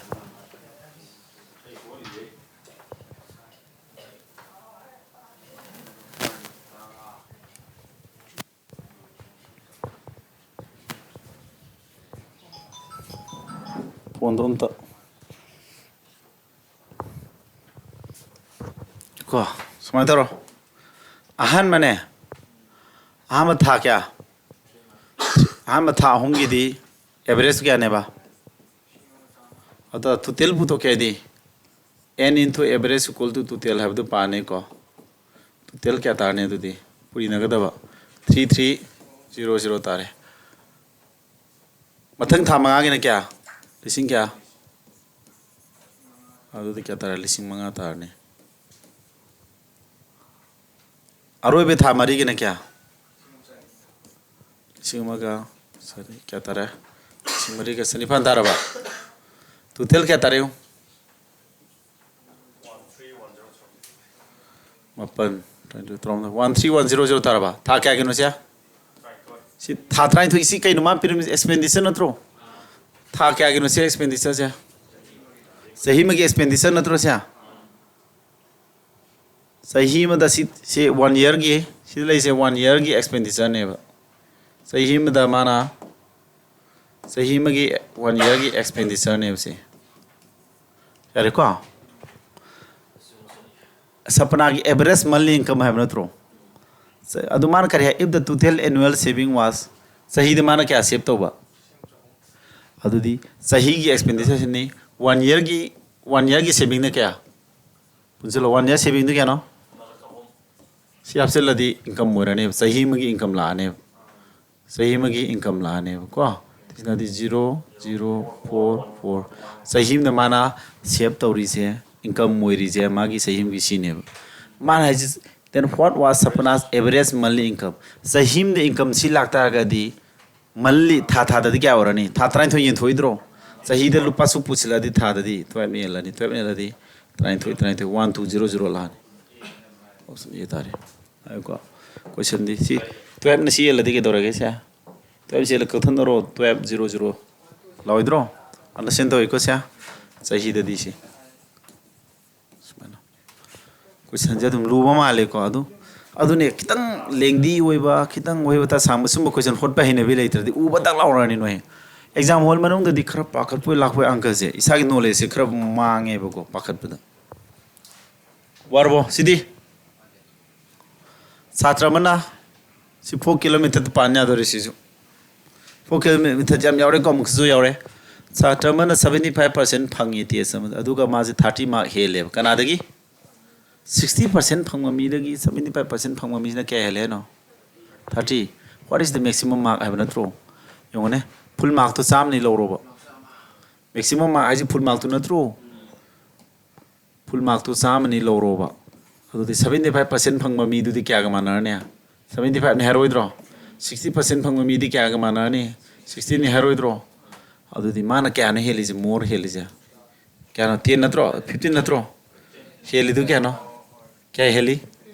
ꯐꯣꯟꯗꯣ ꯑꯝꯇ ꯀꯣ ꯁꯨꯃꯥꯏꯅ ꯇꯧꯔꯣ꯫ ꯑꯍꯥꯟꯕꯅꯦ, ꯑꯍꯥꯟꯕ ꯊꯥ ꯀꯌꯥ? ꯑꯍꯥꯟꯕ ꯊꯥ ꯑꯍꯨꯝꯒꯤꯗꯤ average ꯀꯌꯥꯅꯦꯕ? ꯑꯗꯣ total ꯄꯨꯊꯣꯛꯀꯦ ꯍꯥꯏꯗꯤ, n into average equal to total ꯍꯥꯏꯕꯗꯨ ꯄꯥꯅꯤꯀꯣ꯫ Total ꯀꯌꯥ ꯇꯥꯔꯅꯤ ꯑꯗꯨꯗꯤ? ꯄꯨꯔꯤꯅꯒꯗꯕ three three zero zero ꯇꯥꯔꯦ꯫ ꯃꯊꯪ ꯊꯥ ꯃꯉꯥꯒꯤꯅ ꯀꯌꯥ? ꯂꯤꯁꯤꯡ ꯀꯌꯥ? ꯑꯗꯨꯗꯤ ꯀꯌꯥ ꯇꯥꯔꯦ? ꯂꯤꯁꯤꯡ ꯃꯉꯥ ꯇꯥꯔꯅꯤ꯫ ꯑꯔꯣꯏꯕ ꯊꯥ ꯃꯔꯤꯒꯤꯅ ꯀꯌꯥ? ꯂꯤꯁꯤꯡ ꯑꯃꯒ ꯆꯅꯤ, ꯀꯌꯥ ꯇꯥꯔꯦ? ꯂꯤꯁꯤꯡ ꯃꯔꯤꯒ ꯆꯅꯤꯄꯥꯟ ꯇꯥꯔꯕ? Total ꯀꯌꯥ ꯇꯥꯔꯦ ꯌꯦꯡꯉꯨ? ꯃꯥꯄꯟ, ꯇꯔꯥꯅꯤꯊꯣꯏ, ꯇꯔꯥꯍꯨꯝꯗꯣꯏ, one three one zero zero ꯇꯥꯔꯕ? ꯊꯥ ꯀꯌꯥꯒꯤꯅꯣ ꯁꯦ? ꯁꯤ ꯊꯥ ꯇꯔꯥꯅꯤꯊꯣꯏ, ꯁꯤ ꯀꯩꯅꯣ ꯃꯥ ꯄꯤꯔꯝꯃꯤꯁꯦ? Expenditure ꯅꯠꯇ꯭ꯔꯣ? ꯊꯥ ꯀꯌꯥꯒꯤꯅꯣ ꯁꯦ expenditure ꯁꯦ? ꯆꯍꯤ ꯑꯃꯒꯤ expenditure ꯅꯠꯇ꯭ꯔꯣ ꯁꯦ? ꯆꯍꯤ ꯑꯃꯗ ꯁꯤ, ꯁꯤ one yearꯒꯤ, ꯁꯤꯗ ꯂꯩꯁꯦ one yearꯒꯤ expenditureꯅꯦꯕ꯫ ꯆꯍꯤ ꯑꯃꯗ ꯃꯥꯅ, ꯆꯍꯤ ꯑꯃꯒꯤ one yearꯒꯤ expenditureꯅꯦꯕ ꯁꯤ꯫ ꯌꯥꯔꯦꯀꯣ? ꯁꯄꯅꯥꯒꯤ average monthly income ꯍꯥꯏꯕ ꯅꯠꯇ꯭ꯔꯣ? ꯆ-, ꯑꯗꯨ ꯃꯥꯅ ꯀꯔꯤ ꯍꯥꯏ? If the total annual saving was, ꯆꯍꯤꯗ ꯃꯥꯅ ꯀꯌꯥ save ꯇꯧꯕ? ꯑꯗꯨꯗꯤ ꯆꯍꯤꯒꯤ expenditureꯁꯤꯅꯤ, one yearꯒꯤ, one yearꯒꯤ savingꯅ ꯀꯌꯥ? ꯄꯨꯟꯁꯤꯜꯂꯣ, one year savingꯗꯨ ꯀꯌꯥꯅꯣ? ꯁꯤ ꯍꯥꯞꯆꯤꯜꯂꯗꯤ income ꯑꯣꯏꯔꯅꯦꯕ, ꯆꯍꯤ ꯑꯃꯒꯤ income ꯂꯥꯛꯑꯅꯦꯕ, ꯆꯍꯤ ꯑꯃꯒꯤ income ꯂꯥꯛꯑꯅꯦꯕꯀꯣ꯫ ꯁꯤꯅꯗꯤ zero zero four four, ꯆꯍꯤ ꯑꯃꯗ ꯃꯥꯅ save ꯇꯧꯔꯤꯁꯦ, income ꯑꯣꯏꯔꯤꯁꯦ ꯃꯥꯒꯤ ꯆꯍꯤ ꯑꯃꯒꯤ ꯁꯤꯅꯦꯕ꯫ ꯃꯥꯅ ꯍꯥꯏꯁꯦ, then what was Sapna's average monthly income? ꯆꯍꯤ ꯑꯃꯗ income ꯁꯤ ꯂꯥꯛꯇꯥꯔꯒꯗꯤ ꯃꯜꯂꯤ ꯊꯥ ꯊꯥꯗꯗꯤ ꯀꯌꯥ ꯑꯣꯏꯔꯅꯤ? ꯊꯥ ꯇꯔꯥꯅꯤꯊꯣꯏ ꯌꯦꯟꯊꯣꯛꯏꯗ꯭ꯔꯣ? ꯆꯍꯤꯗ ꯂꯨꯄꯥ ꯁꯨꯛ ꯄꯨꯁꯤꯜꯂꯛꯑꯗꯤ ꯊꯥꯗꯗꯤ ꯇꯨꯌꯦꯜꯞ ꯌꯦꯜꯂꯅꯤ, ꯇꯨꯌꯦꯜꯞ ꯌꯦꯜꯂꯗꯤ ꯇꯔꯥꯅꯤꯊꯣꯏ, ꯇꯔꯥꯅꯤꯊꯣꯏ, ꯋꯥꯟ ꯇꯨ ꯖꯤꯔꯣ ꯖꯤꯔꯣ ꯂꯥꯛꯑꯅꯤ꯫ ꯑꯣ, ꯁꯤ ꯇꯥꯔꯦ꯫ ꯍꯥꯏꯌꯨꯀꯣ꯫ ꯀꯣꯏꯁꯟꯗꯤ ꯁꯤ ꯇꯨꯌꯦꯜꯞꯅ ꯁꯤ ꯌꯦꯜꯂꯗꯤ ꯀꯩꯗꯧꯔꯒꯦ ꯁꯦ? ꯇꯨꯌꯦꯜꯞ ꯁꯤ ꯌꯦꯜꯂ ꯀꯛꯊꯠꯅꯔꯣ, ꯇꯨꯌꯦꯜꯞ ꯖꯤꯔꯣ ꯖꯤꯔꯣ ꯂꯥꯛꯑꯣꯏꯗ꯭ꯔꯣ? ꯑꯟꯗꯔꯁꯇꯦꯟ ꯇꯧꯋꯤꯀꯣ ꯁꯦ? ꯆꯍꯤꯗꯗꯤ ꯁꯤ ꯁꯨꯃꯥꯏꯅ꯫ ꯀꯣꯏꯁꯟꯁꯦ ꯑꯗꯨꯝ ꯂꯨꯕ ꯃꯥꯜꯂꯦꯀꯣ꯫ ꯑꯗꯨ, ꯑꯗꯨꯅꯦ, ꯈꯤꯇꯪ ꯂꯦꯡꯗꯤ ꯑꯣꯏꯕ, ꯈꯤꯇꯪ ꯑꯣꯏꯕ ꯇ ꯁꯥꯡꯕ, ꯁꯨꯝꯕ ꯀꯣꯏꯁꯟ ꯍꯣꯠꯄ ꯍꯩꯅꯕꯤ ꯂꯩꯇ꯭ꯔꯗꯤ ꯎꯕ ꯗꯛ ꯂꯥꯎꯔꯅꯤ ꯅꯣꯏ꯫ ꯑꯦꯛꯖꯥꯝ ꯍꯣꯜ ꯃꯅꯨꯡꯗꯗꯤ ꯈꯔ ꯄꯥꯈꯠꯄꯣꯏ ꯂꯥꯛꯄꯣꯏ ꯑꯪꯀꯁꯦ, ꯏꯁꯥꯒꯤ ꯅꯣꯂꯦꯖꯁꯦ ꯈꯔ ꯃꯥꯡꯉꯦꯕꯀꯣ ꯄꯥꯈꯠꯄꯗ꯫ ꯋꯥꯔꯕꯣ ꯁꯤꯗꯤ? ꯁꯥꯇ꯭ꯔ ꯑꯃꯅ ꯁꯤ ꯐꯣꯔ ꯀꯤꯂꯣꯃꯤꯇꯔꯗ ꯄꯥꯟ ꯌꯥꯗꯣꯔꯦ ꯁꯤꯁꯨ꯫ ꯐꯣꯔ ꯀꯤꯂꯣꯃꯤꯇꯔ ꯌꯥꯝ ꯌꯥꯎꯔꯦꯀꯣ, ꯑꯃꯨꯛꯁꯨ ꯌꯥꯎꯔꯦ꯫ ꯁꯥꯇ꯭ꯔ ꯑꯃꯅ ꯁꯕꯦꯟꯇꯤ ꯐꯥꯏꯚ ꯄꯥꯔꯁꯦꯟ ꯐꯪꯉꯤ ꯇꯦꯁ ꯑꯃꯗ, ꯑꯗꯨꯒ ꯃꯥꯁꯦ ꯊꯥꯔꯇꯤ ꯃꯥꯔꯛ ꯍꯦꯜꯂꯦꯕ꯫ ꯀꯅꯥꯗꯒꯤ? ꯁꯤꯛꯁꯇꯤ ꯄꯥꯔꯁꯦꯟ ꯐꯪꯕ ꯃꯤꯗꯒꯤ ꯁꯕꯦꯟꯇꯤ ꯐꯥꯏꯚ ꯄꯥꯔꯁꯦꯟ ꯐꯪꯕ ꯃꯤꯁꯤꯅ ꯀꯌꯥ ꯍꯦꯜꯂꯦ ꯍꯥꯏꯅꯣ? Thirty. What is the maximum mark ꯍꯥꯏꯕ ꯅꯠꯇ꯭ꯔꯣ? ꯌꯦꯡꯉꯨꯅꯦ, ꯐꯨꯜ ꯃꯥꯔꯛꯇꯣ ꯆꯥꯝꯃꯅꯤ ꯂꯧꯔꯣꯕ꯫ ꯃꯦꯛꯁꯤꯃꯝ ꯃꯥꯔꯛ ꯍꯥꯏꯁꯦ ꯐꯨꯜ ꯃꯥꯔꯛꯇꯨ ꯅꯠꯇ꯭ꯔꯣ? ꯐꯨꯜ ꯃꯥꯔꯛꯇꯨ ꯆꯥꯝꯃꯅꯤ ꯂꯧꯔꯣꯕ꯫ ꯑꯗꯨꯗꯤ ꯁꯕꯦꯟꯇꯤ ꯐꯥꯏꯚ ꯄꯥꯔꯁꯦꯟ ꯐꯪꯕ ꯃꯤꯗꯨꯗꯤ ꯀꯌꯥꯒ ꯃꯥꯟꯅꯔꯅꯤ? ꯁꯕꯦꯟꯇꯤ ꯐꯥꯏꯚꯅꯤ ꯍꯥꯏꯔꯣꯏꯗ꯭ꯔꯣ? ꯁꯤꯛꯁꯇꯤ ꯄꯥꯔꯁꯦꯟ ꯐꯪꯕ ꯃꯤꯗꯤ ꯀꯌꯥꯒ ꯃꯥꯟꯅꯔꯅꯤ? ꯁꯤꯛꯁꯇꯤꯅꯤ ꯍꯥꯏꯔꯣꯏꯗ꯭ꯔꯣ? ꯑꯗꯨꯗꯤ ꯃꯥꯅ ꯀꯌꯥꯅꯣ ꯍꯦꯜꯂꯤꯁꯦ, ꯃꯣꯔ ꯍꯦꯜꯂꯤꯁꯦ? ꯀꯌꯥꯅꯣ? ꯇꯦꯟ ꯅꯠꯇ꯭ꯔꯣ? ꯐꯤꯐꯇꯤꯟ ꯅꯠꯇ꯭ꯔꯣ? ꯍꯦꯜꯂꯤꯗꯨ ꯀꯌꯥꯅꯣ? ꯀꯌꯥ ꯍꯦꯜꯂꯤ?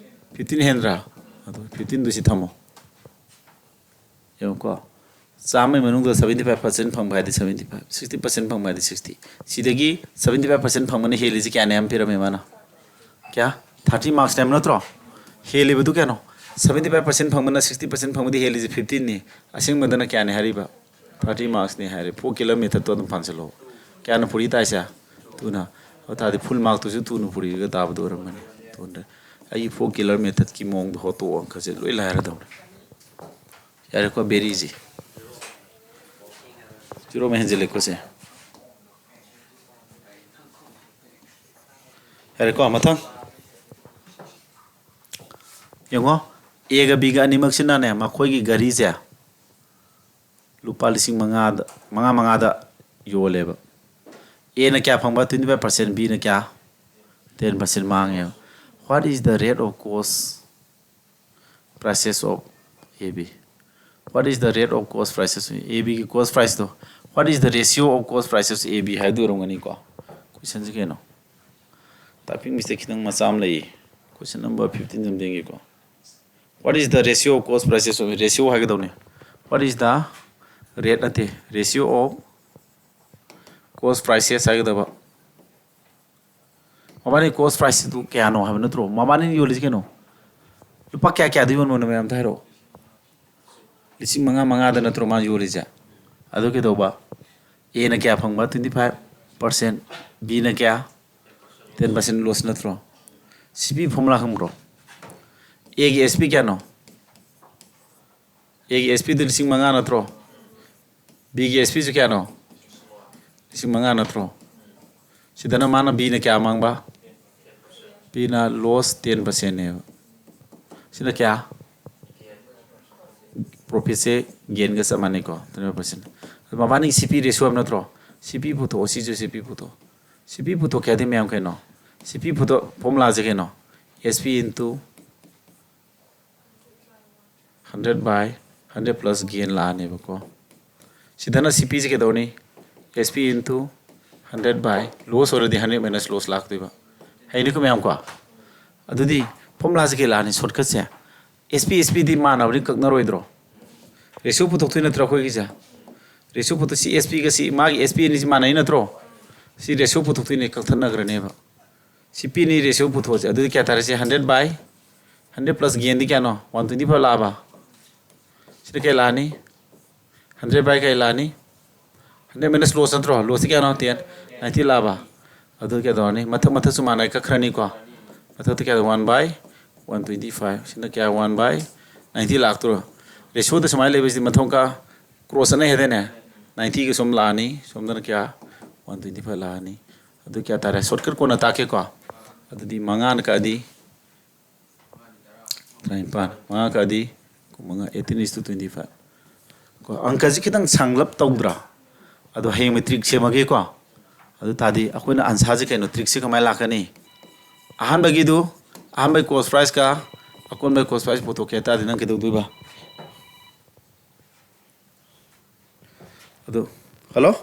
ꯐꯤꯐꯇꯤꯟ ꯍꯦꯟꯗ꯭ꯔꯥ? ꯑꯗꯨ ꯐꯤꯐꯇꯤꯟꯗꯨ ꯁꯤ ꯊꯝꯃꯣ꯫ ꯌꯦꯡꯉꯨꯀꯣ, ꯆꯥꯝꯃꯒꯤ ꯃꯅꯨꯡꯗ ꯁꯕꯦꯟꯇꯤ ꯐꯥꯏꯚ ꯄꯥꯔꯁꯦꯟ ꯐꯪꯕ ꯍꯥꯏꯗꯤ ꯁꯕꯦꯟꯇꯤ ꯐꯥꯏꯚ, ꯁꯤꯛꯁꯇꯤ ꯄꯥꯔꯁꯦꯟ ꯐꯪꯕ ꯍꯥꯏꯗꯤ ꯁꯤꯛꯁꯇꯤ꯫ ꯁꯤꯗꯒꯤ ꯁꯕꯦꯟꯇꯤ ꯐꯥꯏꯚ ꯄꯥꯔꯁꯦꯟ ꯐꯪꯕꯅ ꯍꯦꯜꯂꯤꯁꯦ ꯀꯌꯥꯅꯦ ꯍꯥꯏꯕ ꯄꯤꯔꯝꯃꯦ ꯃꯥꯅ? ꯀꯌꯥ? ꯊꯥꯔꯇꯤ ꯃꯥꯔꯛꯁꯅꯦ ꯍꯥꯏꯕ ꯅꯠꯇ꯭ꯔꯣ? ꯍꯦꯜꯂꯤꯕꯗꯨ ꯀꯌꯥꯅꯣ? ꯁꯕꯦꯟꯇꯤ ꯐꯥꯏꯚ ꯄꯥꯔꯁꯦꯟ ꯐꯪꯕꯅ ꯁꯤꯛꯁꯇꯤ ꯄꯥꯔꯁꯦꯟ ꯐꯪꯕꯗꯤ ꯍꯦꯜꯂꯤꯁꯦ ꯐꯤꯐꯇꯤꯟꯅꯤ꯫ ꯑꯁꯦꯡꯕꯗꯅ ꯀꯌꯥꯅꯤ ꯍꯥꯏꯔꯤꯕ? ꯊꯥꯔꯇꯤ ꯃꯥꯔꯛꯁꯅꯤ ꯍꯥꯏꯔꯦ꯫ ꯐꯣꯔ ꯀꯤꯂꯣꯃꯤꯇꯔꯗꯣ ꯑꯗꯨꯝ ꯄꯥꯟꯁꯤꯜꯂꯣ꯫ ꯀꯌꯥꯅ ꯄꯨꯔꯤ ꯇꯥꯏꯁꯦ? ꯇꯨꯅ꯫ ꯑꯗꯨ ꯇꯥꯔꯗꯤ ꯐꯨꯜ ꯃꯥꯔꯛꯇꯨꯁꯨ ꯇꯨꯅ ꯄꯨꯔꯤꯒ ꯇꯥꯕꯗꯣ ꯑꯣꯏꯔꯝꯒꯅꯤ꯫ Two hundred. ꯑꯩꯒꯤ ꯐꯣꯔ ꯀꯤꯂꯣꯃꯤꯇꯔꯒꯤ ꯃꯑꯣꯡꯗꯣ ꯍꯣꯠꯇꯣꯛꯑꯣ, ꯑꯪꯀꯁꯦ ꯂꯣꯏ ꯂꯥꯏꯔꯗꯧꯅꯤ꯫ ꯌꯥꯔꯦꯀꯣ, ꯕꯦꯔꯤꯁꯤ꯫ ꯖꯤꯔꯣ ꯑꯃ ꯍꯦꯟꯖꯤꯜꯂꯦꯀꯣ ꯁꯦ꯫ ꯌꯥꯔꯦꯀꯣ, ꯃꯊꯪ꯫ ꯌꯦꯡꯉꯣ, ꯑꯦꯒ ꯕꯤꯒ ꯑꯅꯤꯃꯛꯁꯤꯅꯅꯦ, ꯃꯈꯣꯏꯒꯤ ꯘꯔꯤꯁꯦ ꯂꯨꯄꯥ ꯂꯤꯁꯤꯡ ꯃꯉꯥꯗ, ꯃꯉꯥ ꯃꯉꯥꯗ ꯌꯣꯜꯂꯦꯕ꯫ ꯑꯦꯅ ꯀꯌꯥ ꯐꯪꯕ? Twenty five percent. ꯕꯤꯅ ꯀꯌꯥ? ꯇꯦꯟ ꯄꯥꯔꯁꯦꯟ ꯃꯥꯡꯉꯦꯕ꯫ What is the rate of cost prices of A B? What is the rate of cost prices? A B ꯒꯤ cost price to, what is the ratio of cost prices A B ꯍꯥꯏꯗꯨ ꯑꯣꯏꯔꯝꯒꯅꯤꯀꯣ꯫ Question ꯁꯦ ꯀꯩꯅꯣ? Typing mistake ꯈꯤꯇꯪ ꯃꯆꯥ ꯑꯃ ꯂꯩꯌꯦ꯫ Question number fifteen ꯑꯝꯇ ꯌꯦꯡꯒꯦꯀꯣ꯫ What is the ratio of cost prices? Ratio ꯍꯥꯏꯒꯗꯧꯅꯤ꯫ What is the rate ꯅꯠꯇꯦ, ratio of cost prices ꯍꯥꯏꯒꯗꯕ꯫ ꯃꯕꯥꯅꯤ cost price ꯇꯨ ꯀꯌꯥꯅꯣ ꯍꯥꯏꯕ ꯅꯠꯇ꯭ꯔꯣ? ꯃꯕꯥꯅꯤꯅ ꯌꯣꯜꯂꯤꯁꯦ ꯀꯩꯅꯣ? ꯂꯨꯄꯥ ꯀꯌꯥ ꯀꯌꯥꯗ ꯌꯣꯟꯕꯅꯣ ꯃꯌꯥꯝꯗ ꯍꯥꯏꯔꯛꯑꯣ꯫ ꯂꯤꯁꯤꯡ ꯃꯉꯥ ꯃꯉꯥꯗ ꯅꯠꯇ꯭ꯔꯣ ꯃꯥ ꯌꯣꯜꯂꯤꯁꯦ? ꯑꯗꯨ ꯀꯩꯗꯧꯕ? Aꯅ ꯀꯌꯥ ꯐꯪꯕ? Twenty five percent꯫ Bꯅ ꯀꯌꯥ? Ten percent loss ꯅꯠꯇ꯭ꯔꯣ? C P formula ꯈꯪꯕ꯭ꯔꯣ? Aꯒꯤ S P ꯀꯌꯥꯅꯣ? Aꯒꯤ S P ꯗꯨ ꯂꯤꯁꯤꯡ ꯃꯉꯥ ꯅꯠꯇ꯭ꯔꯣ? Bꯒꯤ S P ꯁꯨ ꯀꯌꯥꯅꯣ? ꯂꯤꯁꯤꯡ ꯃꯉꯥ ꯅꯠꯇ꯭ꯔꯣ? ꯁꯤꯗꯅ ꯃꯥꯅ, Bꯅ ꯀꯌꯥ ꯃꯥꯡꯕ? Bꯅ loss ten percent ꯅꯦꯕ꯫ ꯁꯤꯅ ꯀꯌꯥ? Profit ꯁꯦ gain ꯒ ꯆꯞ ꯃꯥꯟꯅꯩꯀꯣ, twenty five percent꯫ ꯑꯗꯨ ꯃꯕꯥꯅꯤ C P ratio ꯍꯥꯏꯕ ꯅꯠꯇ꯭ꯔꯣ? C P ꯄꯨꯊꯣꯛꯑꯣ, ꯁꯤꯁꯨ C P ꯄꯨꯊꯣꯛꯑꯣ꯫ C P ꯄꯨꯊꯣꯛꯀꯦ ꯍꯥꯏꯗꯤ ꯃꯌꯥꯝ ꯀꯩꯅꯣ? C P ꯄꯨꯊꯣꯛ, formula ꯁꯦ ꯀꯩꯅꯣ? S P into hundred by hundred plus gain ꯂꯥꯛꯑꯅꯦꯕꯀꯣ꯫ ꯁꯤꯗꯅ C P say ꯀꯩꯗꯧꯔꯅꯤ? S P into hundred by loss ꯑꯣꯏꯔꯗꯤ hundred minus loss ꯂꯥꯛꯇꯣꯏꯕ꯫ ꯍꯩꯅꯤꯀꯣ ꯃꯌꯥꯝ ꯀꯣ? ꯑꯗꯨꯗꯤ formula ꯁꯦ ꯀꯩ ꯂꯥꯛꯑꯅꯤ? Shortcut ꯁꯦ S P, S P ꯗꯤ ꯃꯥꯟꯅꯕꯅꯤ, ꯀꯛꯅꯔꯣꯏꯗ꯭ꯔꯣ? Ratio ꯄꯨꯊꯣꯛꯇꯣꯏ ꯅꯠꯇ꯭ꯔꯣ ꯑꯩꯈꯣꯏꯒꯤꯁꯦ? Ratio ꯄꯨꯊꯣꯛ, ꯁꯤ S P ꯒ ꯁꯤ, ꯃꯥꯒꯤ S P ꯑꯅꯤꯁꯤ ꯃꯥꯟꯅꯩ ꯅꯠꯇ꯭ꯔꯣ? ꯁꯤ ratio ꯄꯨꯊꯣꯛꯇꯣꯏꯅꯦ, ꯀꯛꯊꯠꯅꯈ꯭ꯔꯅꯦꯕ꯫ C P ꯑꯅꯤ ratio ꯄꯨꯊꯣꯛꯑꯁꯦ꯫ ꯑꯗꯨꯗꯤ ꯀꯌꯥ ꯇꯥꯔꯦ? ꯁꯤ hundred by hundred plus gain ꯗꯤ ꯀꯌꯥꯅꯣ? One twenty five ꯂꯥꯛꯑꯕ? ꯁꯤꯗ ꯀꯌꯥ ꯂꯥꯛꯑꯅꯤ? Hundred by ꯀꯌꯥ ꯂꯥꯛꯑꯅꯤ? Hundred minus loss ꯅꯠꯇ꯭ꯔꯣ? Loss ꯁꯤ ꯀꯌꯥꯅꯣ? Ten꯫ Ninety ꯂꯥꯛꯑꯕ? ꯑꯗꯨ ꯀꯩꯗꯧꯔꯅꯤ? ꯃꯊꯛ ꯃꯊꯛꯁꯨ ꯃꯥꯟꯅꯩ, ꯀꯛꯈ꯭ꯔꯅꯤꯀꯣ꯫ ꯃꯊꯛꯇ ꯀꯌꯥ? One by one twenty five꯫ ꯁꯤꯅ ꯀꯌꯥ? One by ninety ꯂꯥꯛꯇ꯭ꯔꯣ? Ratio ꯗ ꯁꯨꯃꯥꯏꯅ ꯂꯩꯕꯁꯤꯗꯤ ꯃꯊꯣꯡ ꯀ cross ꯆꯠꯅꯩ ꯍꯥꯏꯗꯥꯏꯅꯦ? Ninety ꯒ ꯁꯨꯝ ꯂꯥꯛꯑꯅꯤ, ꯁꯣꯝꯗꯅ ꯀꯌꯥ? One twenty five ꯂꯥꯛꯑꯅꯤ꯫ ꯑꯗꯨ ꯀꯌꯥ ꯇꯥꯔꯦ? Shortcut ꯀꯣꯟꯅ ꯇꯥꯛꯀꯦꯀꯣ꯫ ꯑꯗꯨꯗꯤ ꯃꯉꯥꯅ ꯀꯛꯑꯗꯤ ꯇꯔꯥꯅꯤꯄꯥꯟ, ꯃꯉꯥ ꯀꯛꯑꯗꯤ ꯀꯨꯟꯃꯉꯥ, eighteen is to twenty five꯫ ꯀꯣ, ꯑꯪꯀꯁꯤ ꯈꯤꯇꯪ ꯁꯥꯡꯂꯞ ꯇꯧꯗ꯭ꯔꯥ? ꯑꯗꯣ ꯍꯌꯦꯡ matric ꯁꯦꯝꯃꯒꯦꯀꯣ꯫ ꯑꯗꯨ ꯇꯥꯔꯗꯤ ꯑꯩꯈꯣꯏꯅ answer ꯁꯦ ꯀꯩꯅꯣ, trick ꯁꯦ ꯀꯃꯥꯏꯅ ꯂꯥꯛꯀꯅꯤ? ꯑꯍꯥꯟꯕꯒꯤꯗꯨ, ꯑꯍꯥꯟꯕꯒꯤ cost price ꯀ ꯑꯀꯣꯟꯕꯒꯤ cost price ꯄꯨꯊꯣꯛꯀꯦ ꯍꯥꯏ ꯇꯥꯔꯗꯤ ꯅꯪ ꯀꯩꯗꯧꯗꯣꯏꯕ? ꯑꯗꯨ, ꯍꯜꯂꯣ?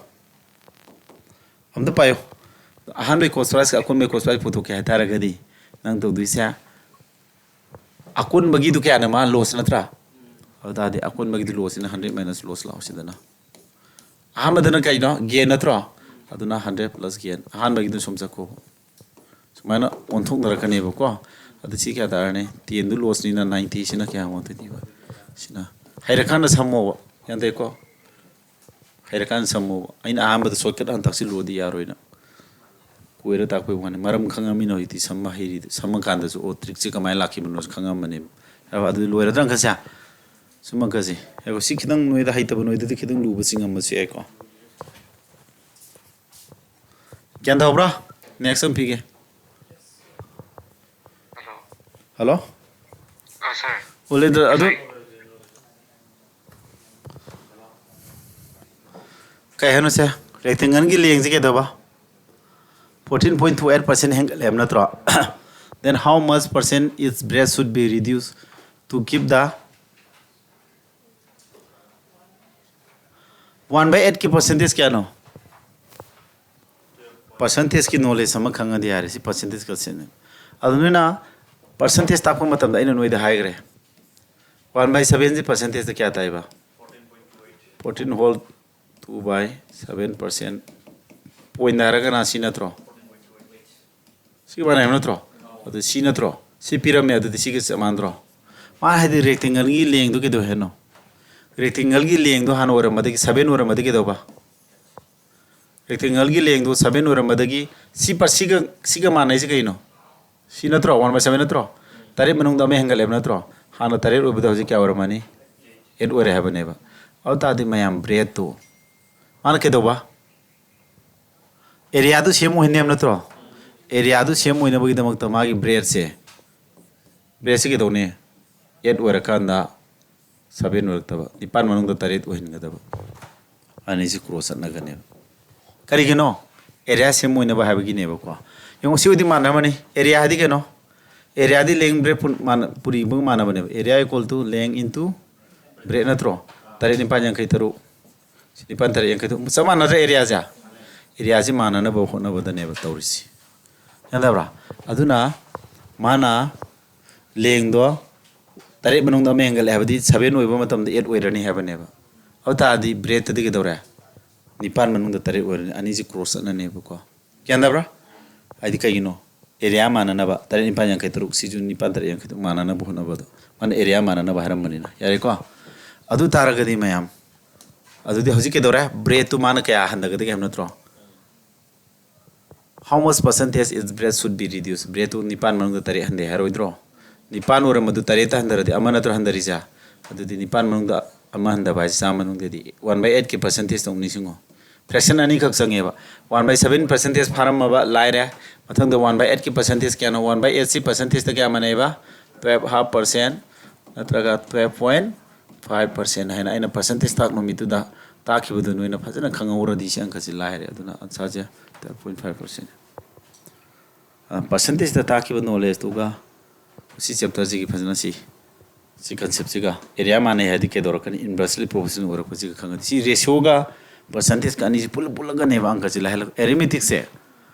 ꯑꯝꯇ ꯄꯥꯏꯌꯨ꯫ ꯑꯍꯥꯟꯕꯒꯤ ꯀꯣꯁ ꯄ꯭ꯔꯥꯏꯁꯀ ꯑꯀꯣꯟꯕꯒꯤ ꯀꯣꯁ ꯄ꯭ꯔꯥꯏꯁ ꯄꯨꯊꯣꯛꯀꯦ ꯍꯥꯏꯇꯥꯔꯒꯗꯤ, ꯅꯪ ꯇꯧꯗꯣꯏꯁꯦ, ꯑꯀꯣꯟꯕꯒꯤꯗꯨ ꯀꯌꯥꯅ ꯃꯥ ꯂꯣꯁ ꯅꯠꯇ꯭ꯔꯥ? ꯑꯗꯨ ꯇꯥꯔꯗꯤ ꯑꯀꯣꯟꯕꯒꯤꯗꯨ ꯂꯣꯁꯁꯤꯅ ꯍꯟꯗ꯭ꯔꯦꯠ ꯃꯥꯏꯅꯁ ꯂꯣꯁ ꯂꯥꯛꯑꯣ ꯁꯤꯗꯅ꯫ ꯑꯍꯥꯟꯕꯗꯅ ꯀꯩꯅꯣ? ꯒꯦꯟ ꯅꯠꯇ꯭ꯔꯣ? ꯑꯗꯨꯅ ꯍꯟꯗ꯭ꯔꯦꯠ ꯄ꯭ꯂꯁ ꯒꯦꯟ꯫ ꯑꯍꯥꯟꯕꯒꯤꯗꯨ ꯁꯨꯝ ꯆꯠꯈꯣ꯫ ꯁꯨꯃꯥꯏꯅ ꯑꯣꯟꯊꯣꯛꯅꯔꯛꯀꯅꯦꯕꯀꯣ꯫ ꯑꯗꯨ ꯁꯤ ꯀꯌꯥ ꯇꯥꯔꯅꯤ? ꯇꯦꯟꯗꯨ ꯂꯣꯁꯅꯤꯅ ꯅꯥꯏꯟꯇꯤ, ꯁꯤꯅ ꯀꯌꯥ ꯑꯣꯟꯗꯣꯏꯅꯤꯕ? ꯁꯤꯅ ꯍꯩꯔꯀꯥꯟꯗ ꯁꯝꯃꯣꯕ꯫ ꯒ꯭ꯌꯥꯟ ꯇꯥꯏꯀꯣ? ꯍꯩꯔꯀꯥꯟꯗ ꯁꯝꯃꯣꯕ꯫ ꯑꯩꯅ ꯑꯍꯥꯟꯕꯗ ꯁꯣꯔꯠꯀꯠ ꯍꯥꯟꯅ ꯇꯥꯛꯁꯤꯜꯂꯨꯔꯗꯤ ꯌꯥꯔꯣꯏꯅ꯫ ꯀꯣꯏꯔ ꯇꯥꯛꯄꯩ ꯋꯥꯅꯤ꯫ ꯃꯔꯝ ꯈꯪꯉꯃꯤꯅ ꯍꯧꯖꯤꯛꯇꯤ ꯁꯝꯕ ꯍꯩꯔꯤꯗꯣ꯫ ꯁꯝꯃꯀꯥꯟꯗꯁꯨ, ꯑꯣ, ꯇ꯭ꯔꯤꯛꯁꯦ ꯀꯃꯥꯏꯅ ꯂꯥꯛꯈꯤꯕꯅꯣꯁꯨ ꯈꯪꯉꯝꯃꯅꯦꯕ꯫ ꯌꯥꯔꯕ? ꯑꯗꯨꯗꯤ ꯂꯣꯏꯔꯗ꯭ꯔꯥ ꯑꯪꯀꯁꯦ? ꯁꯨꯝ ꯑꯪꯀꯁꯦ꯫ ꯌꯥꯔꯕ? ꯁꯤ ꯈꯤꯇꯪ ꯅꯣꯏꯗ ꯍꯩꯇꯕ ꯅꯣꯏꯗꯗꯤ ꯈꯤꯇꯪ ꯂꯨꯕ ꯆꯤꯡꯉꯝꯕꯁꯨ ꯌꯥꯏꯀꯣ꯫ ꯒ꯭ꯌꯥꯟ ꯇꯥꯍꯧꯕ꯭ꯔꯥ? ꯅꯦꯛꯁ ꯑꯃ ꯄꯤꯒꯦ꯫ ꯍꯜꯂꯣ꯫ ꯍꯜꯂꯣ? ꯑꯥ, ꯁꯥꯔ꯫ ꯑꯣꯂꯦꯟꯗ꯭ꯔ, ꯑꯗꯨ ꯀꯩ ꯍꯥꯏꯅꯣ ꯁꯦ? ꯔꯦꯛꯇꯦꯡꯒꯜꯒꯤ ꯂꯦꯡꯁꯦ ꯀꯩꯗꯧꯕ? Fourteen point two eight percent ꯍꯦꯟꯒꯠꯂꯦ ꯍꯥꯏꯕ ꯅꯠꯇ꯭ꯔꯣ? Then how much percent its breadth should be reduced to keep the one by eight ꯀꯤ percentage ꯀꯌꯥꯅꯣ? Percentage ꯀꯤ knowledge ꯑꯃ ꯈꯪꯉꯗꯤ ꯌꯥꯔꯦ꯫ ꯁꯤ percentage ꯈꯛ ꯁꯤꯟꯅ꯫ ꯑꯗꯨ ꯅꯣꯏꯅ percentage ꯇꯥꯛꯄ ꯃꯇꯝꯗ ꯑꯩꯅ ꯅꯣꯏꯗ ꯍꯥꯏꯈ꯭ꯔꯦ꯫ One by seven ꯁꯤ percentage ꯇ ꯀꯌꯥ ꯇꯥꯏꯕ? Fourteen whole two by seven percent꯫ Point ꯍꯥꯏꯔꯒꯅ ꯁꯤ ꯅꯠꯇ꯭ꯔꯣ? ꯁꯤꯒ ꯃꯥꯟꯅꯩ ꯍꯥꯏꯕ ꯅꯠꯇ꯭ꯔꯣ? ꯑꯗꯨ ꯁꯤ ꯅꯠꯇ꯭ꯔꯣ? ꯁꯤ ꯄꯤꯔꯝꯃꯦ, ꯑꯗꯨꯗꯤ ꯁꯤꯒ ꯆꯞ ꯃꯥꯟꯅꯗ꯭ꯔꯣ? ꯃꯥꯅ ꯍꯥꯏꯗꯤ ꯔꯦꯛꯇꯦꯡꯒꯜꯒꯤ ꯂꯦꯡꯗꯣ ꯀꯩꯗꯧꯋꯦ ꯍꯥꯏꯅꯣ? ꯔꯦꯛꯇꯦꯡꯒꯜꯒꯤ ꯂꯦꯡꯗꯣ ꯍꯥꯟꯅ ꯑꯣꯏꯔꯝꯕꯗꯒꯤ ꯁꯚꯦꯟ ꯑꯣꯏꯔꯝꯕꯗꯒꯤ ꯀꯩꯗꯧꯕ? ꯔꯦꯛꯇꯦꯡꯒꯜꯒꯤ ꯂꯦꯡꯗꯣ ꯁꯚꯦꯟ ꯑꯣꯏꯔꯝꯕꯗꯒꯤ ꯁꯤ ꯄ-, ꯁꯤꯒ, ꯁꯤꯒ ꯃꯥꯟꯅꯩꯁꯦ ꯀꯩꯅꯣ? ꯁꯤ ꯅꯠꯇ꯭ꯔꯣ? One by seven ꯅꯠꯇ꯭ꯔꯣ? ꯇꯔꯦꯠ ꯃꯅꯨꯡꯗ ꯑꯃ ꯍꯦꯟꯒꯠꯂꯦꯕ ꯅꯠꯇ꯭ꯔꯣ? ꯍꯥꯟꯅ ꯇꯔꯦꯠ ꯑꯣꯏꯕꯗ ꯍꯧꯖꯤꯛ ꯀꯌꯥ ꯑꯣꯏꯔꯝꯃꯅꯤ? ꯑꯦꯠ ꯑꯣꯏꯔꯦ ꯍꯥꯏꯕꯅꯦꯕ꯫ ꯑꯗꯨ ꯇꯥꯔꯗꯤ ꯃꯌꯥꯝ, ꯕ꯭ꯔꯦꯗꯇꯨ ꯃꯥꯅ ꯀꯩꯗꯧꯕ? ꯑꯦꯔꯤꯌꯥꯗꯨ ꯁꯦꯝ ꯑꯣꯏꯍꯟꯅꯦꯕ ꯅꯠꯇ꯭ꯔꯣ? ꯑꯦꯔꯤꯌꯥꯗꯨ ꯁꯦꯝ ꯑꯣꯏꯅꯕꯒꯤꯗꯃꯛꯇ ꯃꯥꯒꯤ ꯕ꯭ꯔꯦꯗꯁꯦ, ꯕ꯭ꯔꯦꯗꯁꯦ ꯀꯩꯗꯧꯅꯤ? ꯑꯦꯠ ꯑꯣꯏꯔꯀꯥꯟꯗ ꯁꯚꯦꯟ ꯑꯣꯏꯔꯛꯇꯕ, ꯅꯤꯄꯥꯟ ꯃꯅꯨꯡꯗ ꯇꯔꯦꯠ ꯑꯣꯏꯍꯟꯒꯗꯕ꯫ ꯑꯅꯤꯁꯤ ꯀ꯭ꯔꯣꯁ ꯆꯠꯅꯒꯅꯦꯕ꯫ ꯀꯔꯤꯒꯤꯅꯣ? ꯑꯦꯔꯤꯌꯥ ꯁꯦꯝ ꯑꯣꯏꯅꯕ ꯍꯥꯏꯕꯒꯤꯅꯦꯕꯀꯣ꯫ ꯌꯦꯡꯉꯣ, ꯁꯤ ꯑꯣꯏꯗꯤ ꯃꯥꯟꯅꯔꯝꯃꯅꯤ꯫ ꯑꯦꯔꯤꯌꯥ ꯍꯥꯏꯗꯤ ꯀꯩꯅꯣ? ꯑꯦꯔꯤꯌꯥꯗꯤ ꯂꯦꯡ ꯕ꯭ꯔꯦꯗ ꯄꯨ-, ꯃꯥꯟꯅ-, ꯄꯨꯔꯤꯕꯒ ꯃꯥꯟꯅꯕꯅꯦꯕ꯫ Area equal to length into breadth ꯅꯠꯇ꯭ꯔꯣ? ꯇꯔꯦꯠ ꯅꯤꯄꯥꯟ ꯌꯥꯡꯈꯩ ꯇꯔꯨꯛ꯫ ꯁꯤ ꯅꯤꯄꯥꯟ ꯇꯔꯦꯠ ꯌꯥꯡꯈꯩ ꯇꯔꯨꯛ ꯆꯞ ꯃꯥꯟꯅꯗ꯭ꯔꯥ? ꯑꯦꯔꯤꯌꯥꯁꯦ, ꯑꯦꯔꯤꯌꯥꯁꯤ ꯃꯥꯟꯅꯅꯕ ꯍꯣꯠꯅꯕꯗꯅꯦꯕ ꯇꯧꯔꯤꯁꯤ꯫ ꯌꯥꯗꯕ꯭ꯔꯥ? ꯑꯗꯨꯅ ꯃꯥꯅ ꯂꯦꯡꯗꯣ ꯇꯔꯦꯠ ꯃꯅꯨꯡꯗ ꯑꯃ ꯍꯦꯟꯒꯠꯂꯦ ꯍꯥꯏꯕꯗꯤ ꯁꯚꯦꯟ ꯑꯣꯏꯕ ꯃꯇꯝꯗ ꯑꯦꯠ ꯑꯣꯏꯔꯅꯤ ꯍꯥꯏꯕꯅꯦꯕ꯫ ꯑꯗꯨ ꯇꯥꯔꯗꯤ ꯕ꯭ꯔꯦꯠꯇꯗꯤ ꯀꯩꯗꯧꯔꯦ? ꯅꯤꯄꯥꯟ ꯃꯅꯨꯡꯗ ꯇꯔꯦꯠ ꯑꯣꯏꯔꯅꯤ꯫ ꯑꯅꯤꯁꯤ ꯀ꯭ꯔꯣꯁ ꯆꯠꯅꯅꯦꯕꯀꯣ꯫ ꯒ꯭ꯌꯥꯟ ꯇꯥꯕ꯭ꯔꯥ? ꯍꯥꯏꯗꯤ ꯀꯩꯒꯤꯅꯣ? ꯑꯦꯔꯤꯌꯥ ꯃꯥꯟꯅꯅꯕ, ꯇꯔꯦꯠ ꯅꯤꯄꯥꯟ ꯌꯥꯡꯈꯩ ꯇꯔꯨꯛ, ꯁꯤꯁꯨ ꯅꯤꯄꯥꯟ ꯇꯔꯦꯠ ꯌꯥꯡꯈꯩ ꯇꯔꯨꯛ ꯃꯥꯟꯅꯅꯕ ꯍꯣꯠꯅꯕꯗꯣ꯫ ꯃꯥꯅ ꯑꯦꯔꯤꯌꯥ ꯃꯥꯟꯅꯅꯕ ꯍꯥꯏꯔꯝꯕꯅꯤꯅ꯫ ꯌꯥꯔꯦꯀꯣ? ꯑꯗꯨ ꯇꯥꯔꯒꯗꯤ ꯃꯌꯥꯝ, ꯑꯗꯨꯗꯤ ꯍꯧꯖꯤꯛ ꯀꯩꯗꯧꯔꯦ? ꯕ꯭ꯔꯦꯠꯇꯨ ꯃꯥꯅ ꯀꯌꯥ ꯍꯟꯊꯒꯗꯒꯦ ꯍꯥꯏꯕ ꯅꯠꯇ꯭ꯔꯣ? How much percentage is breadth should be reduced? ꯕ꯭ꯔꯦꯠꯇꯨ ꯅꯤꯄꯥꯟ ꯃꯅꯨꯡꯗ ꯇꯔꯦꯠ ꯍꯟꯊꯩ ꯍꯥꯏꯔꯣꯏꯗ꯭ꯔꯣ? ꯅꯤꯄꯥꯟ ꯑꯣꯏꯔꯝꯕꯗꯨ ꯇꯔꯦꯠꯇ ꯍꯟꯊꯔꯗꯤ ꯑꯃ ꯅꯠꯇ꯭ꯔꯣ ꯍꯟꯊꯔꯤꯁꯦ? ꯑꯗꯨꯗꯤ ꯅꯤꯄꯥꯟ ꯃꯅꯨꯡꯗ ꯑꯃ ꯍꯟꯊꯕ ꯍꯥꯏꯁꯦ ꯆꯥꯝꯃ ꯃꯅꯨꯡꯗꯗꯤ one by eight ꯀꯤ percentage ꯇꯧ ꯅꯤꯡꯁꯤꯡꯉꯣ꯫ Fraction ꯑꯅꯤꯈꯛ ꯆꯪꯉꯦꯕ꯫ One by seven percentage ꯐꯥꯔꯝꯃꯕ ꯂꯥꯏꯔꯦ꯫ ꯃꯊꯪꯗ one by eight ꯀꯤ percentage ꯀꯌꯥꯅꯣ? One by eight ꯁꯤ percentage ꯇ ꯀꯌꯥ ꯃꯥꯟꯅꯩꯕ? Twelve half percent ꯅꯠꯇ꯭ꯔꯒ twelve point five percent ꯍꯥꯏꯅ ꯑꯩꯅ percentage ꯇꯥꯛ ꯅꯨꯃꯤꯠꯇꯨꯗ ꯇꯥꯛꯈꯤꯕꯗꯨ ꯅꯣꯏꯅ ꯐꯖꯅ ꯈꯪꯍꯧꯔꯗꯤ ꯁꯤ ꯑꯪꯀꯁꯤ ꯂꯥꯏꯔꯦ꯫ ꯑꯗꯨꯅ answer ꯁꯦ twelve point five percent꯫ Percentage ꯇ ꯇꯥꯛꯈꯤꯕ knowledge ꯇꯨꯒ ꯁꯤ chapter ꯁꯤꯒꯤ ꯐꯖꯅ ꯁꯤ, ꯁꯤ concept ꯁꯤꯒ ꯑꯦꯔꯤꯌꯥ ꯃꯥꯟꯅꯩ ꯍꯥꯏꯗꯤ ꯀꯩꯗꯧꯔꯛꯀꯅꯤ? Inversely proportional ꯑꯣꯏꯔꯛꯄꯁꯤꯒ ꯈꯪꯉꯗꯤ ꯁꯤ ratio ꯒ percentage ꯀ ꯑꯅꯤꯁꯤ ꯄꯨꯜꯂ ꯄꯨꯜꯂꯒꯅꯦꯕ ꯑꯪꯀꯁꯤ ꯂꯥꯏꯍꯜꯂꯛ꯫ Arithmetic ꯁꯦ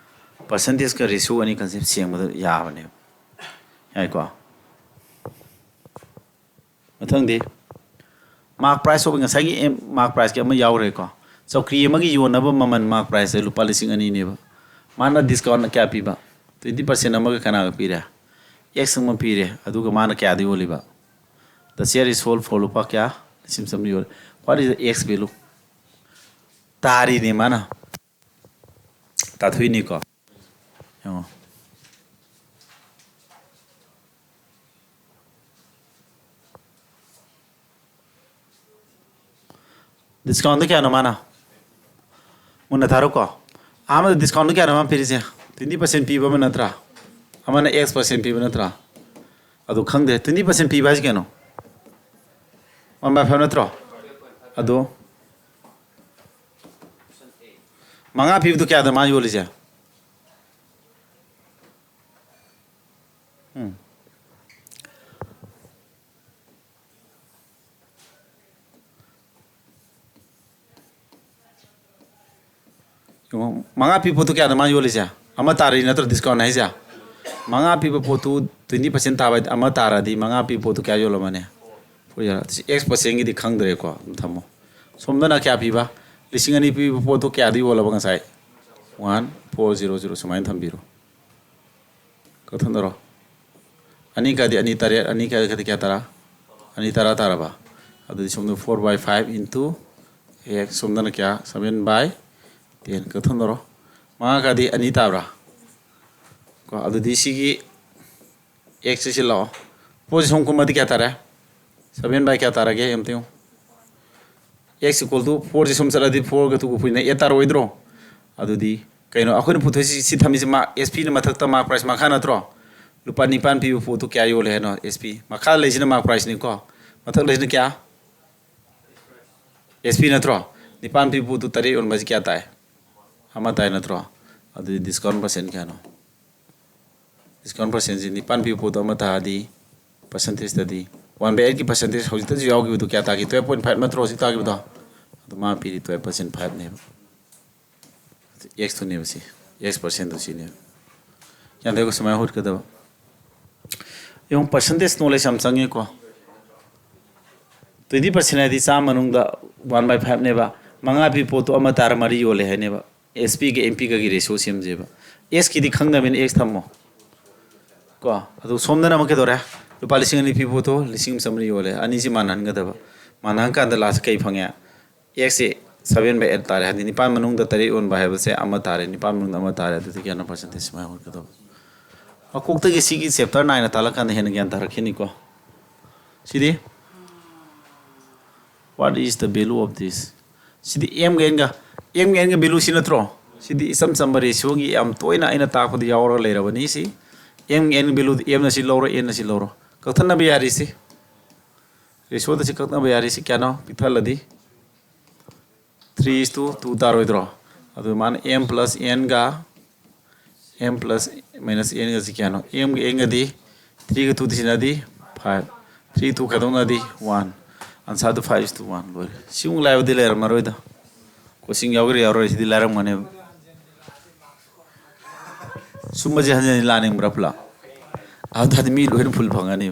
percentage ꯀ ratio ꯑꯅꯤ concept ꯁꯦꯡꯕꯗ ꯌꯥꯕꯅꯦꯕ꯫ ꯌꯥꯏꯀꯣ? ꯃꯊꯪꯗꯤ mark price of, ꯉꯁꯥꯏꯒꯤ mark price ꯀꯤ ꯑꯃ ꯌꯥꯎꯈ꯭ꯔꯦꯀꯣ꯫ ꯆꯧꯀ꯭ꯔꯤ ꯑꯃꯒꯤ ꯌꯣꯟꯅꯕ ꯃꯃꯜ mark price ꯁꯦ ꯂꯨꯄꯥ ꯂꯤꯁꯤꯡ ꯑꯅꯤꯅꯦꯕ꯫ ꯃꯥꯅ discount ꯀꯌꯥ ꯄꯤꯕ? Twenty percent ꯑꯃꯒ ꯀꯅꯥꯒ ꯄꯤꯔꯦ? X ꯑꯃ ꯄꯤꯔꯦ꯫ ꯑꯗꯨꯒ ꯃꯥꯅ ꯀꯌꯥꯗ ꯌꯣꯜꯂꯤꯕ? The share is sold for ꯂꯨꯄꯥ ꯀꯌꯥ? ꯂꯤꯁꯤꯡ ꯆꯥꯝꯃꯔꯤ ꯌꯣꯜꯂꯤ꯫ What is the X value? ꯇꯥꯔꯤꯅꯦ ꯃꯥꯅ꯫ ꯇꯥꯊꯣꯛꯏꯅꯤꯀꯣ꯫ ꯌꯦꯡꯉꯣ꯫ Discount ꯗ ꯀꯌꯥꯅꯣ ꯃꯥꯅ? ꯃꯨꯟꯅ ꯊꯥꯔꯣꯀꯣ꯫ ꯑꯍꯥꯟꯕꯗ discount ꯗ ꯀꯌꯥꯅꯣ ꯃꯥꯅ ꯄꯤꯔꯤꯁꯦ? Twenty percent ꯄꯤꯕ ꯑꯃ ꯅꯠꯇ꯭ꯔꯥ? ꯑꯃꯅ X percent ꯄꯤꯕ ꯅꯠꯇ꯭ꯔꯥ? ꯑꯗꯨ ꯈꯪꯗꯦ꯫ Twenty percent ꯄꯤꯕ ꯍꯥꯏꯁꯦ ꯀꯩꯅꯣ? One by five ꯅꯠꯇ꯭ꯔꯣ? ꯑꯗꯣ ꯃꯉꯥ ꯄꯤꯕꯗꯣ ꯀꯌꯥꯗ ꯃꯥ ꯌꯣꯜꯂꯤꯁꯦ? ꯎꯝ꯫ ꯌꯦꯡꯉꯣ, ꯃꯉꯥ ꯄꯤꯕ ꯄꯣꯠꯇꯨ ꯀꯌꯥꯗ ꯃꯥ ꯌꯣꯜꯂꯤꯁꯦ? ꯑꯃ ꯇꯥꯔꯤ ꯅꯠꯇ꯭ꯔꯣ discount ꯍꯥꯏꯁꯦ? ꯃꯉꯥ ꯄꯤꯕ ꯄꯣꯠꯇꯨ twenty percent ꯇꯥꯕ ꯍꯥꯏꯗꯤ ꯑꯃ ꯇꯥꯔꯗꯤ ꯃꯉꯥ ꯄꯤꯕ ꯄꯣꯠꯇꯨ ꯀꯌꯥ ꯌꯣꯜꯂꯝꯃꯅꯤ? ꯁꯤ X percentꯒꯤꯗꯤ ꯈꯪꯗ꯭ꯔꯦꯀꯣ, ꯑꯗꯨꯝ ꯊꯝꯃꯣ꯫ ꯁꯣꯝꯗꯅ ꯀꯌꯥ ꯄꯤꯕ? ꯂꯤꯁꯤꯡ ꯑꯅꯤ ꯄꯤꯕ ꯄꯣꯠꯇꯨ ꯀꯌꯥꯗ ꯌꯣꯜꯂꯕ ꯉꯁꯥꯏ? One four zero zero ꯁꯨꯃꯥꯏꯅ ꯊꯝꯕꯤꯔꯣ꯫ ꯀꯛꯊꯠꯅꯔꯣ꯫ ꯑꯅꯤ ꯀꯥꯗꯤ ꯑꯅꯤ ꯇꯔꯦꯠ, ꯑꯅꯤ ꯀꯥꯗꯤ ꯀꯌꯥ ꯇꯔꯥ? ꯑꯅꯤ ꯇꯔꯥ ꯇꯥꯔꯕ? ꯑꯗꯨꯗꯤ ꯁꯣꯝꯗ four by five into X, ꯁꯣꯝꯗꯅ ꯀꯌꯥ? Seven by ten꯫ ꯀꯛꯊꯠꯅꯔꯣ꯫ ꯃꯉꯥ ꯀꯥꯗꯤ ꯑꯅꯤ ꯇꯥꯕ꯭ꯔꯥ? ꯀꯣ, ꯑꯗꯨꯗꯤ ꯁꯤꯒꯤ X ꯁꯤ ꯂꯥꯛꯑꯣ꯫ ꯄꯣꯠꯁꯤ ꯁꯣꯝ ꯀꯨꯝꯃꯗꯤ ꯀꯌꯥ ꯇꯥꯔꯦ? Seven by ꯀꯌꯥ ꯇꯥꯔꯒꯦ ꯑꯝꯇ ꯌꯦꯡꯉꯨ꯫ X equal to four ꯁꯤ ꯁꯨꯝ ꯆꯠꯂꯗꯤ fourꯒ two ꯄꯨꯏꯅ eight ꯇꯥꯔꯣꯏꯗ꯭ꯔꯣ? ꯑꯗꯨꯗꯤ ꯀꯩꯅꯣ ꯑꯩꯈꯣꯏꯅ ꯄꯨꯊꯣꯛꯏꯁꯤ, ꯁꯤ ꯊꯝꯃꯤꯁꯤ mark, S P ꯅ ꯃꯊꯛꯇ, mark price ꯃꯈꯥ ꯅꯠꯇ꯭ꯔꯣ? ꯂꯨꯄꯥ ꯅꯤꯄꯥꯟ ꯄꯤꯕ ꯄꯣꯠꯇꯨ ꯀꯌꯥ ꯌꯣꯜꯂꯦ ꯍꯥꯏꯅꯣ? S P꯫ ꯃꯈꯥ ꯂꯩꯁꯤꯅ mark priceꯅꯤꯀꯣ, ꯃꯊꯛ ꯂꯩꯁꯤꯅ ꯀꯌꯥ? S P ꯅꯠꯇ꯭ꯔꯣ? ꯅꯤꯄꯥꯟ ꯄꯤꯕ ꯄꯣꯠꯇꯨ ꯇꯔꯦꯠ ꯌꯣꯟꯕꯁꯤ ꯀꯌꯥ ꯇꯥꯏ? ꯑꯃ ꯇꯥꯏ ꯅꯠꯇ꯭ꯔꯣ? ꯑꯗꯨꯗꯤ discount percent ꯀꯌꯥꯅꯣ? Discount percentꯁꯤ ꯅꯤꯄꯥꯟ ꯄꯤꯕ ꯄꯣꯠꯇꯣ ꯑꯃ ꯇꯥꯔꯗꯤ, percentageꯇꯗꯤ one by eightꯀꯤ percentage ꯍꯧꯖꯤꯛꯇꯁꯨ ꯌꯥꯎꯈꯤꯕꯗꯨ ꯀꯌꯥ ꯇꯥꯈꯤ? Twelve point five ꯅꯠꯇ꯭ꯔꯣ ꯍꯧꯖꯤꯛ ꯇꯥꯈꯤꯕꯗꯣ? ꯑꯗꯨ ꯃꯥ ꯄꯤꯔꯤ twelve percent fiveꯅꯦꯕ꯫ X ꯇꯨꯅꯦꯕ ꯁꯤ, X percentꯇꯨ ꯁꯤꯅꯦꯕ꯫ ꯒ꯭ꯌꯥꯟ ꯇꯥꯏꯀꯣ? ꯁꯨꯃꯥꯏꯅ ꯍꯨꯠꯀꯗꯕ꯫ ꯌꯦꯡꯉꯨ, percentage knowledge ꯌꯥꯝ ꯆꯪꯉꯦꯀꯣ꯫ Twenty percent ꯍꯥꯏꯗꯤ ꯆꯥꯝꯃ ꯃꯅꯨꯡꯗ one by fiveꯅꯦꯕ꯫ ꯃꯉꯥ ꯄꯤ ꯄꯣꯠꯇꯣ ꯑꯃ ꯇꯥꯔ ꯃꯔꯤ ꯌꯣꯜꯂꯦ ꯍꯥꯏꯅꯦꯕ꯫ S Pꯒ M Pꯒꯒꯤ ratio ꯁꯦꯝꯁꯦꯕ꯫ Xꯀꯤꯗꯤ ꯈꯪꯗꯕꯅꯤꯅ X ꯊꯝꯃꯣ꯫ ꯀꯣ, ꯑꯗꯨ ꯁꯣꯝꯗꯅ ꯑꯃꯨꯛ ꯀꯩꯗꯧꯔꯦ? ꯂꯨꯄꯥ ꯂꯤꯁꯤꯡ ꯑꯅꯤ ꯄꯤ ꯄꯣꯠꯇꯣ ꯂꯤꯁꯤꯡ ꯑꯃ ꯆꯥꯝꯃꯔꯤ ꯌꯣꯜꯂꯦ꯫ ꯑꯅꯤꯁꯤ ꯃꯥꯟꯅꯍꯟꯒꯗꯕ꯫ ꯃꯥꯟꯅꯍꯟ ꯀꯥꯟꯗ last ꯀꯩ ꯐꯪꯉꯦ? Xꯁꯦ seven by eight ꯇꯥꯔꯦ꯫ ꯍꯥꯏꯗꯤ ꯅꯤꯄꯥꯟ ꯃꯅꯨꯡꯗ ꯇꯔꯦꯠ ꯌꯣꯟꯕ ꯍꯥꯏꯕꯁꯦ ꯑꯃ ꯇꯥꯔꯦ꯫ ꯅꯤꯄꯥꯟ ꯃꯅꯨꯡꯗ ꯑꯃ ꯇꯥꯔꯦ꯫ ꯑꯗꯨꯗꯤ ꯀꯌꯥꯅꯣ percentage? ꯁꯨꯃꯥꯏꯅ ꯍꯣꯠꯀꯗꯕ꯫ ꯃꯀꯣꯛꯇꯒꯤ ꯁꯤꯒꯤ chapter nineꯅ ꯇꯥꯛꯂꯀꯥꯟꯗ ꯍꯦꯟꯅ ꯒ꯭ꯌꯥꯟ ꯇꯥꯔꯛꯈꯤꯅꯤꯀꯣ꯫ ꯁꯤꯗꯤ, what is the value of this? CD Mꯒ Nꯒ, Mꯒ Nꯒ value ꯁꯤ ꯅꯠꯇ꯭ꯔꯣ? ꯁꯤꯗꯤ ꯏꯆꯝ ꯆꯝꯕ ratioꯒꯤ ꯌꯥꯝ ꯇꯣꯏꯅ ꯑꯩꯅ ꯇꯥꯛꯄꯗ ꯌꯥꯎꯔꯒ ꯂꯩꯔꯕꯅꯤ꯫ ꯁꯤ Mꯒ N value, Mꯅ ꯁꯤ ꯂꯧꯔꯣ, Nꯅ ꯁꯤ ꯂꯧꯔꯣ꯫ ꯀꯛꯊꯠꯅꯕ ꯌꯥꯔꯤ ꯁꯤ꯫ Ratioꯗ ꯁꯤ ꯀꯛꯅꯕ ꯌꯥꯔꯤ ꯁꯤ ꯀꯌꯥꯅꯣ? ꯄꯤꯛꯊꯍꯜꯂꯗꯤ three is to two ꯇꯥꯔꯣꯏꯗ꯭ꯔꯣ? ꯑꯗꯨ ꯃꯥꯅ M plus Nꯒ M plus minus Nꯒꯁꯤ ꯀꯌꯥꯅꯣ? Mꯒ Nꯒꯗꯤ threeꯒ two ꯁꯤꯟꯅꯗꯤ five, three two ꯈꯥꯏꯗꯣꯛꯅꯗꯤ one, answerꯗꯨ five is to one꯫ ꯂꯣꯏꯔꯦ꯫ ꯁꯤꯃꯨꯛ ꯂꯥꯏꯕꯗꯤ ꯂꯩꯔꯝꯃꯔꯣꯏꯗ꯫ Question ꯌꯥꯎꯒꯦꯔꯥ ꯌꯥꯎꯔꯣꯏ, ꯁꯤꯗꯤ ꯂꯥꯏꯔꯝꯒꯅꯦꯕ꯫ ꯁꯨꯝꯕꯁꯦ ꯍꯟꯖꯤꯟ ꯍꯟꯖꯤꯟ ꯂꯥꯛꯅꯤꯡꯕ꯭ꯔꯥ ꯐꯨꯜ? ꯑꯗꯨ ꯇꯥꯔꯗꯤ ꯃꯤ ꯂꯣꯏꯅ ꯐꯨꯜ ꯐꯪꯉꯅꯤ.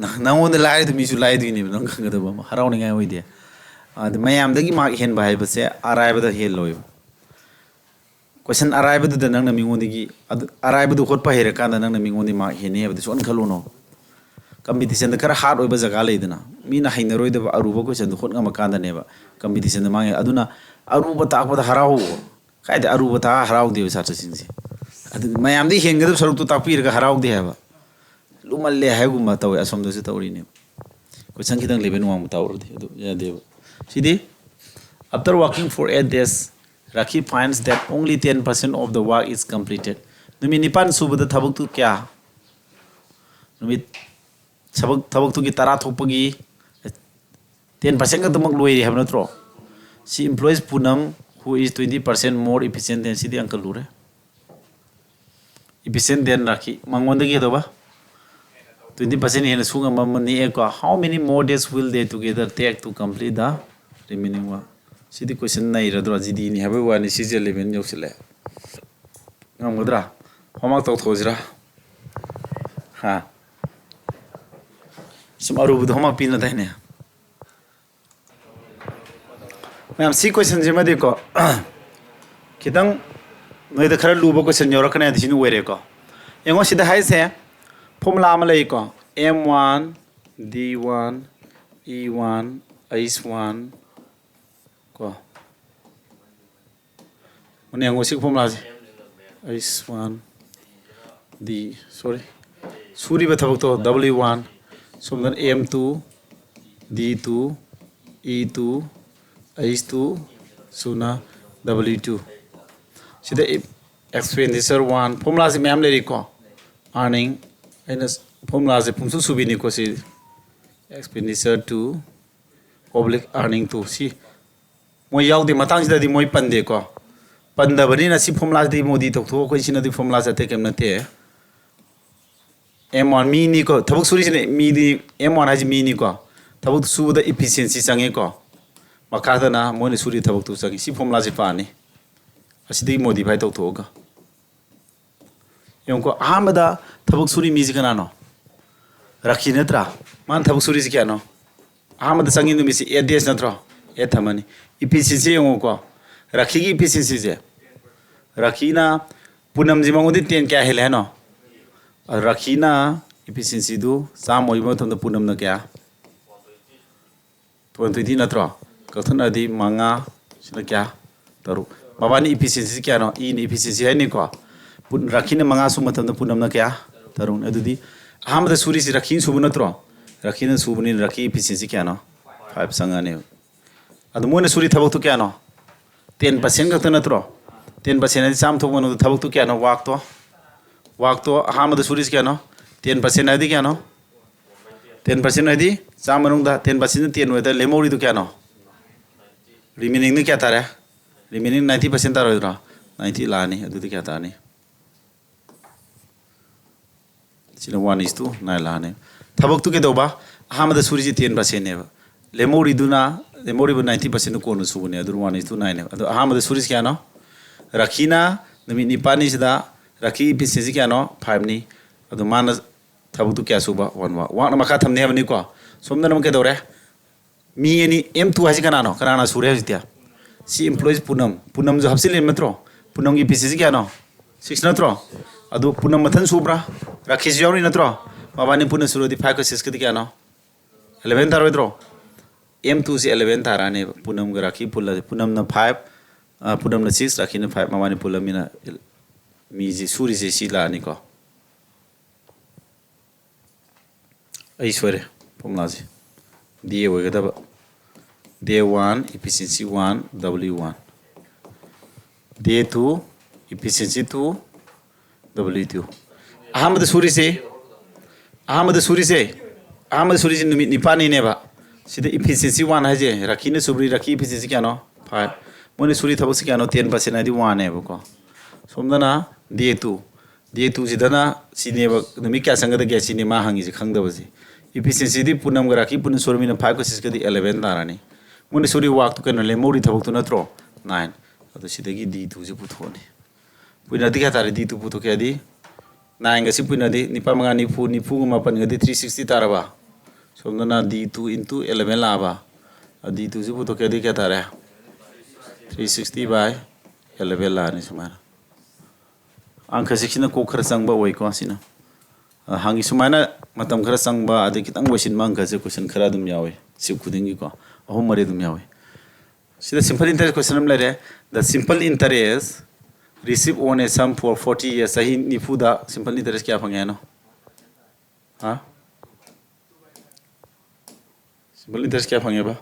ꯅꯪ- ꯅꯪꯉꯣꯟꯗ ꯂꯥꯏꯔꯤꯗꯨ ꯃꯤꯁꯨ ꯂꯥꯏꯗꯣꯏꯅꯦꯕ, ꯅꯪ ꯈꯪꯒꯗꯕ ꯑꯃ. ꯍꯔꯥꯎꯅꯤꯡꯉꯥꯏ ꯑꯣꯏꯗꯦ. ꯑꯗ ꯃꯌꯥꯝꯗꯒꯤ ꯃꯥꯔꯛ ꯍꯦꯟꯕ ꯍꯥꯏꯕꯁꯦ ꯑꯔꯥꯏꯕꯗ ꯍꯦꯜꯂꯣꯏꯕ. ꯀꯣꯏꯁꯟ ꯑꯔꯥꯏꯕꯗꯨꯗ ꯅꯪꯅ ꯃꯤꯉꯣꯟꯗꯒꯤ ꯑꯗꯨ ꯑꯔꯥꯏꯕꯗꯨ ꯍꯣꯠꯄ ꯍꯩꯔꯀꯥꯟꯗ ꯅꯪꯅ ꯃꯤꯉꯣꯟꯗꯒꯤ ꯃꯥꯔꯛ ꯍꯦꯟꯅꯤ ꯍꯥꯏꯕꯗꯨ ꯁꯨꯡꯈꯟ ꯈꯜꯂꯨꯅꯣ. ꯀꯝꯄꯤꯇꯤꯁꯟꯗ ꯈꯔ ꯍꯥꯔꯠ ꯑꯣꯏꯕ ꯖꯒꯥ ꯂꯩꯗꯅ, ꯃꯤꯅ ꯍꯩꯅꯔꯣꯏꯗꯕ ꯑꯔꯨꯕ ꯀꯣꯏꯁꯟꯗꯨ ꯍꯣꯠ ꯉꯝꯃꯀꯥꯟꯗꯅꯦꯕ ꯀꯝꯄꯤꯇꯤꯁꯟꯗ ꯃꯥꯡꯉꯦ. ꯑꯗꯨꯅ ꯑꯔꯨꯕ ꯇꯥꯛꯄꯗ ꯍꯔꯥꯎꯕ. ꯀꯥꯏꯗ ꯑꯔꯨꯕ ꯇꯥꯛꯑ ꯍꯔꯥꯎꯗꯦꯕ ꯁꯥꯇ꯭ꯔꯁꯤꯡꯁꯦ? ꯑꯗꯨ ꯃꯌꯥꯝꯗꯒꯤ ꯍꯦꯟꯒꯗꯕ ꯁꯔꯨꯛꯇꯨ ꯇꯥꯛꯄꯤꯔꯒ ꯍꯔꯥꯎꯗꯦ ꯍꯥꯏꯕ. ꯂꯨꯃꯜꯂꯦ ꯍꯥꯏꯕꯒꯨꯝꯕ ꯇꯧꯋꯦ. ꯑꯁꯣꯝꯗꯁꯨ ꯇꯧꯔꯤꯅꯦꯕ. ꯀꯣꯏꯁꯟ ꯈꯤꯇꯪ ꯂꯦꯕꯦꯜ ꯋꯥꯡꯕ ꯇꯥꯛꯎꯔꯗꯤ ꯑꯗꯨ ꯌꯥꯗꯦꯕ. ꯁꯤꯗꯤ, after working for eight days, Rakhi finds that only ten percent of the work is completed. ꯅꯨꯃꯤꯠ ꯅꯤꯄꯥꯟ ꯁꯨꯕꯗ ꯊꯕꯛꯇꯨ ꯀꯌꯥ? ꯅꯨꯃꯤꯠ ꯊꯕꯛ, ꯊꯕꯛꯇꯨꯒꯤ ꯇꯔꯥ ꯊꯣꯛꯄꯒꯤ ten percent ꯈꯛꯇꯃꯛ ꯂꯣꯏꯔꯦ ꯍꯥꯏꯕ ꯅꯠꯇ꯭ꯔꯣ? ꯁꯤ employees Poonam who is twenty percent more efficient than, ꯁꯤꯗꯤ ꯑꯪꯀ ꯂꯨꯔꯦ. Efficient than Rakhi, ꯃꯉꯣꯟꯗꯒꯤ ꯀꯩꯗꯧꯕ? Twenty percent ꯍꯦꯟꯅ ꯁꯨ ꯉꯝꯕ ꯑꯃ ꯅꯦꯛꯑꯦꯀꯣ. How many more days will they together take to complete the remaining work? ꯁꯤꯗꯤ ꯀꯣꯏꯁꯟ ꯅꯩꯔꯗ꯭ꯔꯣ? ꯖꯤꯗꯤꯅꯤ ꯍꯥꯏꯕꯒꯤ ꯋꯥꯅꯤ, ꯁꯤꯁꯦ ꯂꯦꯕꯦꯜ ꯌꯧꯁꯤꯜꯂꯦ. ꯉꯝꯒꯗ꯭ꯔꯥ? ꯍꯣꯝꯋꯥꯔꯛ ꯇꯧꯊꯣꯛꯑꯁꯤꯔꯥ? ꯍꯥ? ꯁꯨꯝ ꯑꯔꯨꯕꯗꯣ ꯍꯣꯝꯋꯥꯔꯛ ꯄꯤꯅꯗꯥꯏꯅꯦ? ꯃꯌꯥꯝ, ꯁꯤ ꯀꯣꯏꯁꯟꯁꯤꯃꯗꯤꯀꯣ, ꯈꯤꯇꯪ ꯅꯣꯏꯗ ꯈꯔ ꯂꯨꯕ ꯀꯣꯏꯁꯟ ꯌꯧꯔꯛꯀꯅꯤ ꯍꯥꯏꯗꯤ ꯁꯤꯅ ꯑꯣꯏꯔꯦꯀꯣ. ꯌꯦꯡꯉꯣ, ꯁꯤꯗ ꯍꯥꯏꯁꯦ ꯐꯣꯔꯃꯨꯂꯥ ꯑꯃ ꯂꯩꯀꯣ, M one, D one, E one, H one ꯀꯣ. ꯃꯨꯟꯅ ꯌꯦꯡꯉꯣ ꯁꯤꯒꯤ ꯐꯣꯔꯃꯨꯂꯥꯁꯦ. H one, D, sorry, ꯁꯨꯔꯤꯕ ꯊꯕꯛꯇꯣ W one, ꯁꯣꯝꯗꯅ M two, D two, E two, H two, ꯁꯨꯅ W two. ꯁꯤꯗ expenditure one, ꯐꯣꯔꯃꯨꯂꯥꯁꯦ ꯃꯌꯥꯝ ꯂꯩꯔꯤꯀꯣ. Earning, ꯑꯩꯅ ꯐꯣꯔꯃꯨꯂꯥꯁꯦ ꯄꯨꯡꯁꯨ ꯁꯨꯕꯤꯅꯤꯀꯣ ꯁꯤ. Expenditure two, oblique earning two, ꯁꯤ ꯃꯣꯏ ꯌꯥꯎꯗꯦ, ꯃꯇꯥꯡꯁꯤꯗꯗꯤ ꯃꯣꯏ ꯄꯟꯗꯦꯀꯣ. ꯄꯟꯗꯕꯅꯤꯅ ꯁꯤ ꯐꯣꯔꯃꯨꯂꯥꯁꯤꯗꯤ ꯃꯣꯗꯤ ꯇꯧꯊꯣꯛꯑꯣ, ꯑꯩꯈꯣꯏ ꯁꯤꯅꯗꯤ ꯐꯣꯔꯃꯨꯂꯥꯁꯦ ꯑꯇꯩ ꯀꯔꯤꯝ ꯅꯠꯇꯦ. M one ꯃꯤꯅꯤꯀꯣ, ꯊꯕꯛ ꯁꯨꯔꯤꯁꯤꯅ ꯃꯤꯗꯤ, M one ꯍꯥꯏꯁꯤ ꯃꯤꯅꯤꯀꯣ, ꯊꯕꯛ ꯁꯨꯕꯗ efficiency ꯆꯪꯉꯤꯀꯣ, ꯃꯈꯥꯗꯅ ꯃꯣꯏꯅ ꯁꯨꯔꯤ ꯊꯕꯛꯇꯨ ꯆꯪꯉꯤ. ꯁꯤ ꯐꯣꯔꯃꯨꯂꯥꯁꯤ ꯄꯥꯅꯤ, ꯑꯁꯤꯗꯒꯤ modify ꯇꯧꯊꯣꯛꯑꯒ. ꯌꯦꯡꯉꯨꯀꯣ, ꯑꯍꯥꯟꯕꯗ ꯊꯕꯛ ꯁꯨꯔꯤ ꯃꯤꯁꯤ ꯀꯅꯥꯅꯣ? ꯔꯥꯈꯤ ꯅꯠꯇ꯭ꯔꯥ? ꯃꯥꯅ ꯊꯕꯛ ꯁꯨꯔꯤꯁꯤ ꯀꯌꯥꯅꯣ? ꯑꯍꯥꯟꯕꯗ ꯆꯪꯉꯤ ꯅꯨꯃꯤꯠꯁꯤ eight days ꯅꯠꯇ꯭ꯔꯣ? Eight ꯊꯝꯃꯅꯤ꯫ Efficiency ꯌꯦꯡꯉꯨꯀꯣ, ꯔꯥꯈꯤꯒꯤ efficiencyꯁꯦ, ꯔꯥꯈꯤꯅ, ꯄꯨꯅꯝꯁꯤ ꯃꯉꯣꯟꯗꯤ ten ꯀꯌꯥ ꯍꯦꯜꯂꯦ ꯍꯥꯏꯅꯣ? ꯑꯗꯣ ꯔꯥꯈꯤꯅ efficiencyꯗꯨ ꯆꯥꯝꯃ ꯑꯣꯏꯕ ꯃꯇꯝꯗ ꯄꯨꯅꯝꯅ ꯀꯌꯥ? One twenty ꯅꯠꯇ꯭ꯔꯣ? ꯀꯛꯊꯠꯅꯔꯗꯤ ꯃꯉꯥ, ꯁꯤꯅ ꯀꯌꯥ? ꯇꯔꯨꯛ꯫ ꯃꯕꯥꯅꯤ efficiencyꯁꯤ ꯀꯌꯥꯅꯣ? Eꯅ efficiency ꯍꯥꯏꯅꯤꯀꯣ꯫ ꯄꯨꯟ-, ꯔꯥꯈꯤꯅ ꯃꯉꯥ ꯁꯨꯕ ꯃꯇꯝꯗ ꯄꯨꯅꯝꯅ ꯀꯌꯥ? ꯇꯔꯨꯛꯅꯤ꯫ ꯑꯗꯨꯗꯤ ꯑꯍꯥꯟꯕꯗ ꯁꯨꯔꯤꯁꯤ ꯔꯥꯈꯤꯅ ꯁꯨꯕ ꯅꯠꯇ꯭ꯔꯣ? ꯔꯥꯈꯤꯅ ꯁꯨꯕꯅꯤꯅ ꯔꯥꯈꯤ efficiency ꯀꯌꯥꯅꯣ? Five ꯆꯪꯉꯅꯦꯕ꯫ ꯑꯗꯣ ꯃꯣꯏꯅ ꯁꯨꯔꯤ ꯊꯕꯛꯇꯨ ꯀꯌꯥꯅꯣ? Ten percent ꯈꯛꯇ ꯅꯠꯇ꯭ꯔꯣ? Ten percent ꯍꯥꯏꯗꯤ ꯆꯥꯝꯃ ꯊꯣꯛꯄ ꯃꯅꯨꯡꯗ ꯊꯕꯛꯇꯨ ꯀꯌꯥꯅꯣ? Workꯇꯣ, workꯇꯣ ꯑꯍꯥꯟꯕꯗ ꯁꯨꯔꯤꯁꯤ ꯀꯌꯥꯅꯣ? Ten percent ꯍꯥꯏꯗꯤ ꯀꯌꯥꯅꯣ? Ten percent ꯍꯥꯏꯗꯤ ꯆꯥꯝꯃ ꯃꯅꯨꯡꯗ ten percentꯅ ten ꯑꯣꯏꯗ, ꯂꯦꯝꯍꯧꯔꯤꯗꯨ ꯀꯌꯥꯅꯣ? Remainingꯅ ꯀꯌꯥ ꯇꯥꯔꯦ? Remaining ninety percent ꯇꯥꯔꯣꯏꯗ꯭ꯔꯣ? Ninety ꯂꯥꯛꯑꯅꯤ꯫ ꯑꯗꯨꯗꯤ ꯀꯌꯥ ꯇꯥꯔꯅꯤ? ꯁꯤꯅ one is to nine ꯂꯥꯛꯑꯅꯤ꯫ ꯊꯕꯛꯇꯨ ꯀꯩꯗꯧꯕ? ꯑꯍꯥꯟꯕꯗ ꯁꯨꯔꯤꯁꯤ ten percentꯅꯦꯕ꯫ ꯂꯦꯝꯍꯧꯔꯤꯗꯨꯅ, ꯂꯦꯝꯍꯧꯔꯤꯕ ninety percentꯗꯨ ꯀꯣꯟꯅ ꯁꯨꯕꯅꯦ, ꯑꯗꯨꯅ one is to nineꯅꯦꯕ꯫ ꯑꯗꯣ ꯑꯍꯥꯟꯕꯗ ꯁꯨꯔꯤꯁꯤ ꯀꯌꯥꯅꯣ? ꯔꯥꯈꯤꯅ ꯅꯨꯃꯤꯠ ꯅꯤꯄꯥꯜꯅꯤꯁꯤꯗ ꯔꯥꯈꯤ efficiency ꯀꯌꯥꯅꯣ? Fiveꯅꯤ꯫ ꯑꯗꯣ ꯃꯥꯅ ꯊꯕꯛꯇꯨ ꯀꯌꯥ ꯁꯨꯕ? One work꯫ Workꯅ ꯃꯈꯥ ꯊꯝꯅꯤ ꯍꯥꯏꯕꯅꯤꯀꯣ꯫ ꯁꯣꯝꯗꯅ ꯑꯃꯨꯛ ꯀꯩꯗꯧꯔꯦ? ꯃꯤ ꯑꯅꯤ, M two ꯍꯥꯏꯁꯤ ꯀꯅꯥꯅꯣ? ꯀꯅꯥꯅ ꯁꯨꯔꯦ ꯍꯧꯖꯤꯛꯇꯤ? ꯁꯤ employees ꯄꯨꯅꯝ꯫ ꯄꯨꯅꯝꯁꯨ ꯍꯥꯞꯆꯤꯜꯂꯦ ꯅꯠꯇ꯭ꯔꯣ? ꯄꯨꯅꯝꯒꯤ efficiency ꯀꯌꯥꯅꯣ? Six ꯅꯠꯇ꯭ꯔꯣ? ꯑꯗꯨ ꯄꯨꯅꯝ ꯃꯊꯟ ꯁꯨꯕ꯭ꯔꯥ? ꯔꯥꯈꯤꯁꯨ ꯌꯥꯎꯔꯤ ꯅꯠꯇ꯭ꯔꯣ? ꯃꯕꯥꯅꯤ ꯄꯨꯟꯅ ꯁꯨꯔꯗꯤ fiveꯀ sixꯀꯗꯤ ꯀꯌꯥꯅꯣ? Eleven ꯇꯥꯔꯣꯏꯗ꯭ꯔꯣ? M twoꯁꯤ eleven ꯇꯥꯔꯛꯑꯅꯦꯕ꯫ ꯄꯨꯅꯝꯒ ꯔꯥꯈꯤ ꯄꯨꯜꯂꯗꯤ ꯄꯨꯅꯝꯅ five, ꯑ, ꯄꯨꯅꯝꯅ six, ꯔꯥꯈꯤꯅ five, ꯃꯕꯥꯅꯤ ꯄꯨꯜꯂꯃꯤꯅ ꯃꯤꯁꯤ ꯁꯨꯔꯤꯁꯦ ꯁꯤ ꯂꯥꯛꯑꯅꯤꯀꯣ꯫ ꯑꯩ ꯁꯣꯏꯔꯦ formulaꯁꯦ꯫ D ꯑꯣꯏꯒꯗꯕ꯫ D one, efficiency one, W one꯫ D two, efficiency two, W two꯫ ꯑꯍꯥꯟꯕꯗ ꯁꯨꯔꯤꯁꯦ, ꯑꯍꯥꯟꯕꯗ ꯁꯨꯔꯤꯁꯦ, ꯑꯍꯥꯟꯕꯗ ꯁꯨꯔꯤꯁꯦ ꯅꯨꯃꯤꯠ ꯅꯤꯄꯥꯜꯅꯤꯅꯦꯕ꯫ ꯁꯤꯗ efficiency one ꯍꯥꯏꯁꯦ, ꯔꯥꯈꯤꯅ ꯁꯨꯕ꯭ꯔꯤ, ꯔꯥꯈꯤ efficiency ꯀꯌꯥꯅꯣ? Five꯫ ꯃꯣꯏꯅ ꯁꯨꯔꯤ ꯊꯕꯛꯁꯤ ꯀꯌꯥꯅꯣ? Ten percent ꯍꯥꯏꯗꯤ oneꯅꯦꯕꯀꯣ꯫ ꯁꯣꯝꯗꯅ D two꯫ D twoꯁꯤꯗꯅ ꯁꯤꯅꯦꯕ, ꯅꯨꯃꯤꯠ ꯀꯌꯥ ꯆꯪꯒꯗꯒꯦ ꯁꯤꯅꯦ ꯃꯥ ꯍꯪꯉꯤꯁꯦ, ꯈꯪꯗꯕꯁꯦ꯫ Efficiencyꯗꯤ ꯄꯨꯅꯝꯒ ꯔꯥꯈꯤ ꯄꯨꯟꯅ ꯁꯨꯔꯃꯤꯅ fiveꯀ sixꯀꯗꯤ eleven ꯇꯥꯔꯅꯤ꯫ ꯃꯣꯏꯅ ꯁꯨꯔꯤ workꯇꯨ ꯀꯩꯅꯣ? ꯂꯦꯝꯍꯧꯔꯤ ꯊꯕꯛꯇꯨ ꯅꯠꯇ꯭ꯔꯣ? Nine꯫ ꯑꯗꯣ ꯁꯤꯗꯒꯤ D twoꯁꯦ ꯄꯨꯊꯣꯛꯑꯅꯤ꯫ ꯄꯨꯅꯗꯤ ꯀꯌꯥ ꯇꯥꯔꯦ? D two ꯄꯨꯊꯣꯛꯀꯦ ꯍꯥꯏꯗꯤ ꯅꯥꯏꯟꯒ ꯁꯤ ꯄꯨꯟꯅꯗꯤ ꯅꯤꯄꯥꯜ ꯃꯉꯥ ꯅꯤꯐꯨ, ꯅꯤꯐꯨꯒ ꯃꯥꯄꯟꯒꯗꯤ three sixty ꯇꯥꯔꯕ? ꯁꯣꯝꯗꯅ D two into eleven ꯂꯥꯛꯑꯕ? D two ꯁꯤ ꯄꯨꯊꯣꯛꯀꯦꯗꯤ ꯀꯌꯥ ꯇꯥꯔꯦ? Three sixty by eleven ꯂꯥꯛꯑꯅꯤ ꯁꯨꯃꯥꯏꯅ꯫ ꯑꯪꯀ ꯁꯤꯛꯁꯤꯅ ꯀꯣꯛ ꯈꯔ ꯆꯪꯕ ꯑꯣꯏꯀꯣ꯫ ꯁꯤꯅ, ꯑ, ꯍꯪꯉꯤ ꯁꯨꯃꯥꯏꯅ ꯃꯇꯝ ꯈꯔ ꯆꯪꯕ, ꯑꯗꯩ ꯈꯤꯇꯪ ꯂꯣꯏꯁꯤꯟꯕ ꯑꯪꯀꯁꯦ ꯀꯣꯏꯁꯟ ꯈꯔ ꯑꯗꯨꯝ ꯌꯥꯎꯏ, ꯁꯤꯞ ꯈꯨꯗꯤꯡꯒꯤꯀꯣ, ꯑꯍꯨꯝ ꯃꯔꯤ ꯑꯗꯨꯝ ꯌꯥꯎꯏ꯫ ꯁꯤꯗ simple interest question ꯑꯃ ꯂꯩꯔꯦ꯫ The simple interest receive on a sum for forty years, ꯆꯍꯤ ꯅꯤꯐꯨꯗ simple interest ꯀꯌꯥ ꯐꯪꯉꯦ ꯍꯥꯏꯅꯣ? ꯍꯥ? Simple interest ꯀꯌꯥ ꯐꯪꯉꯦꯕ?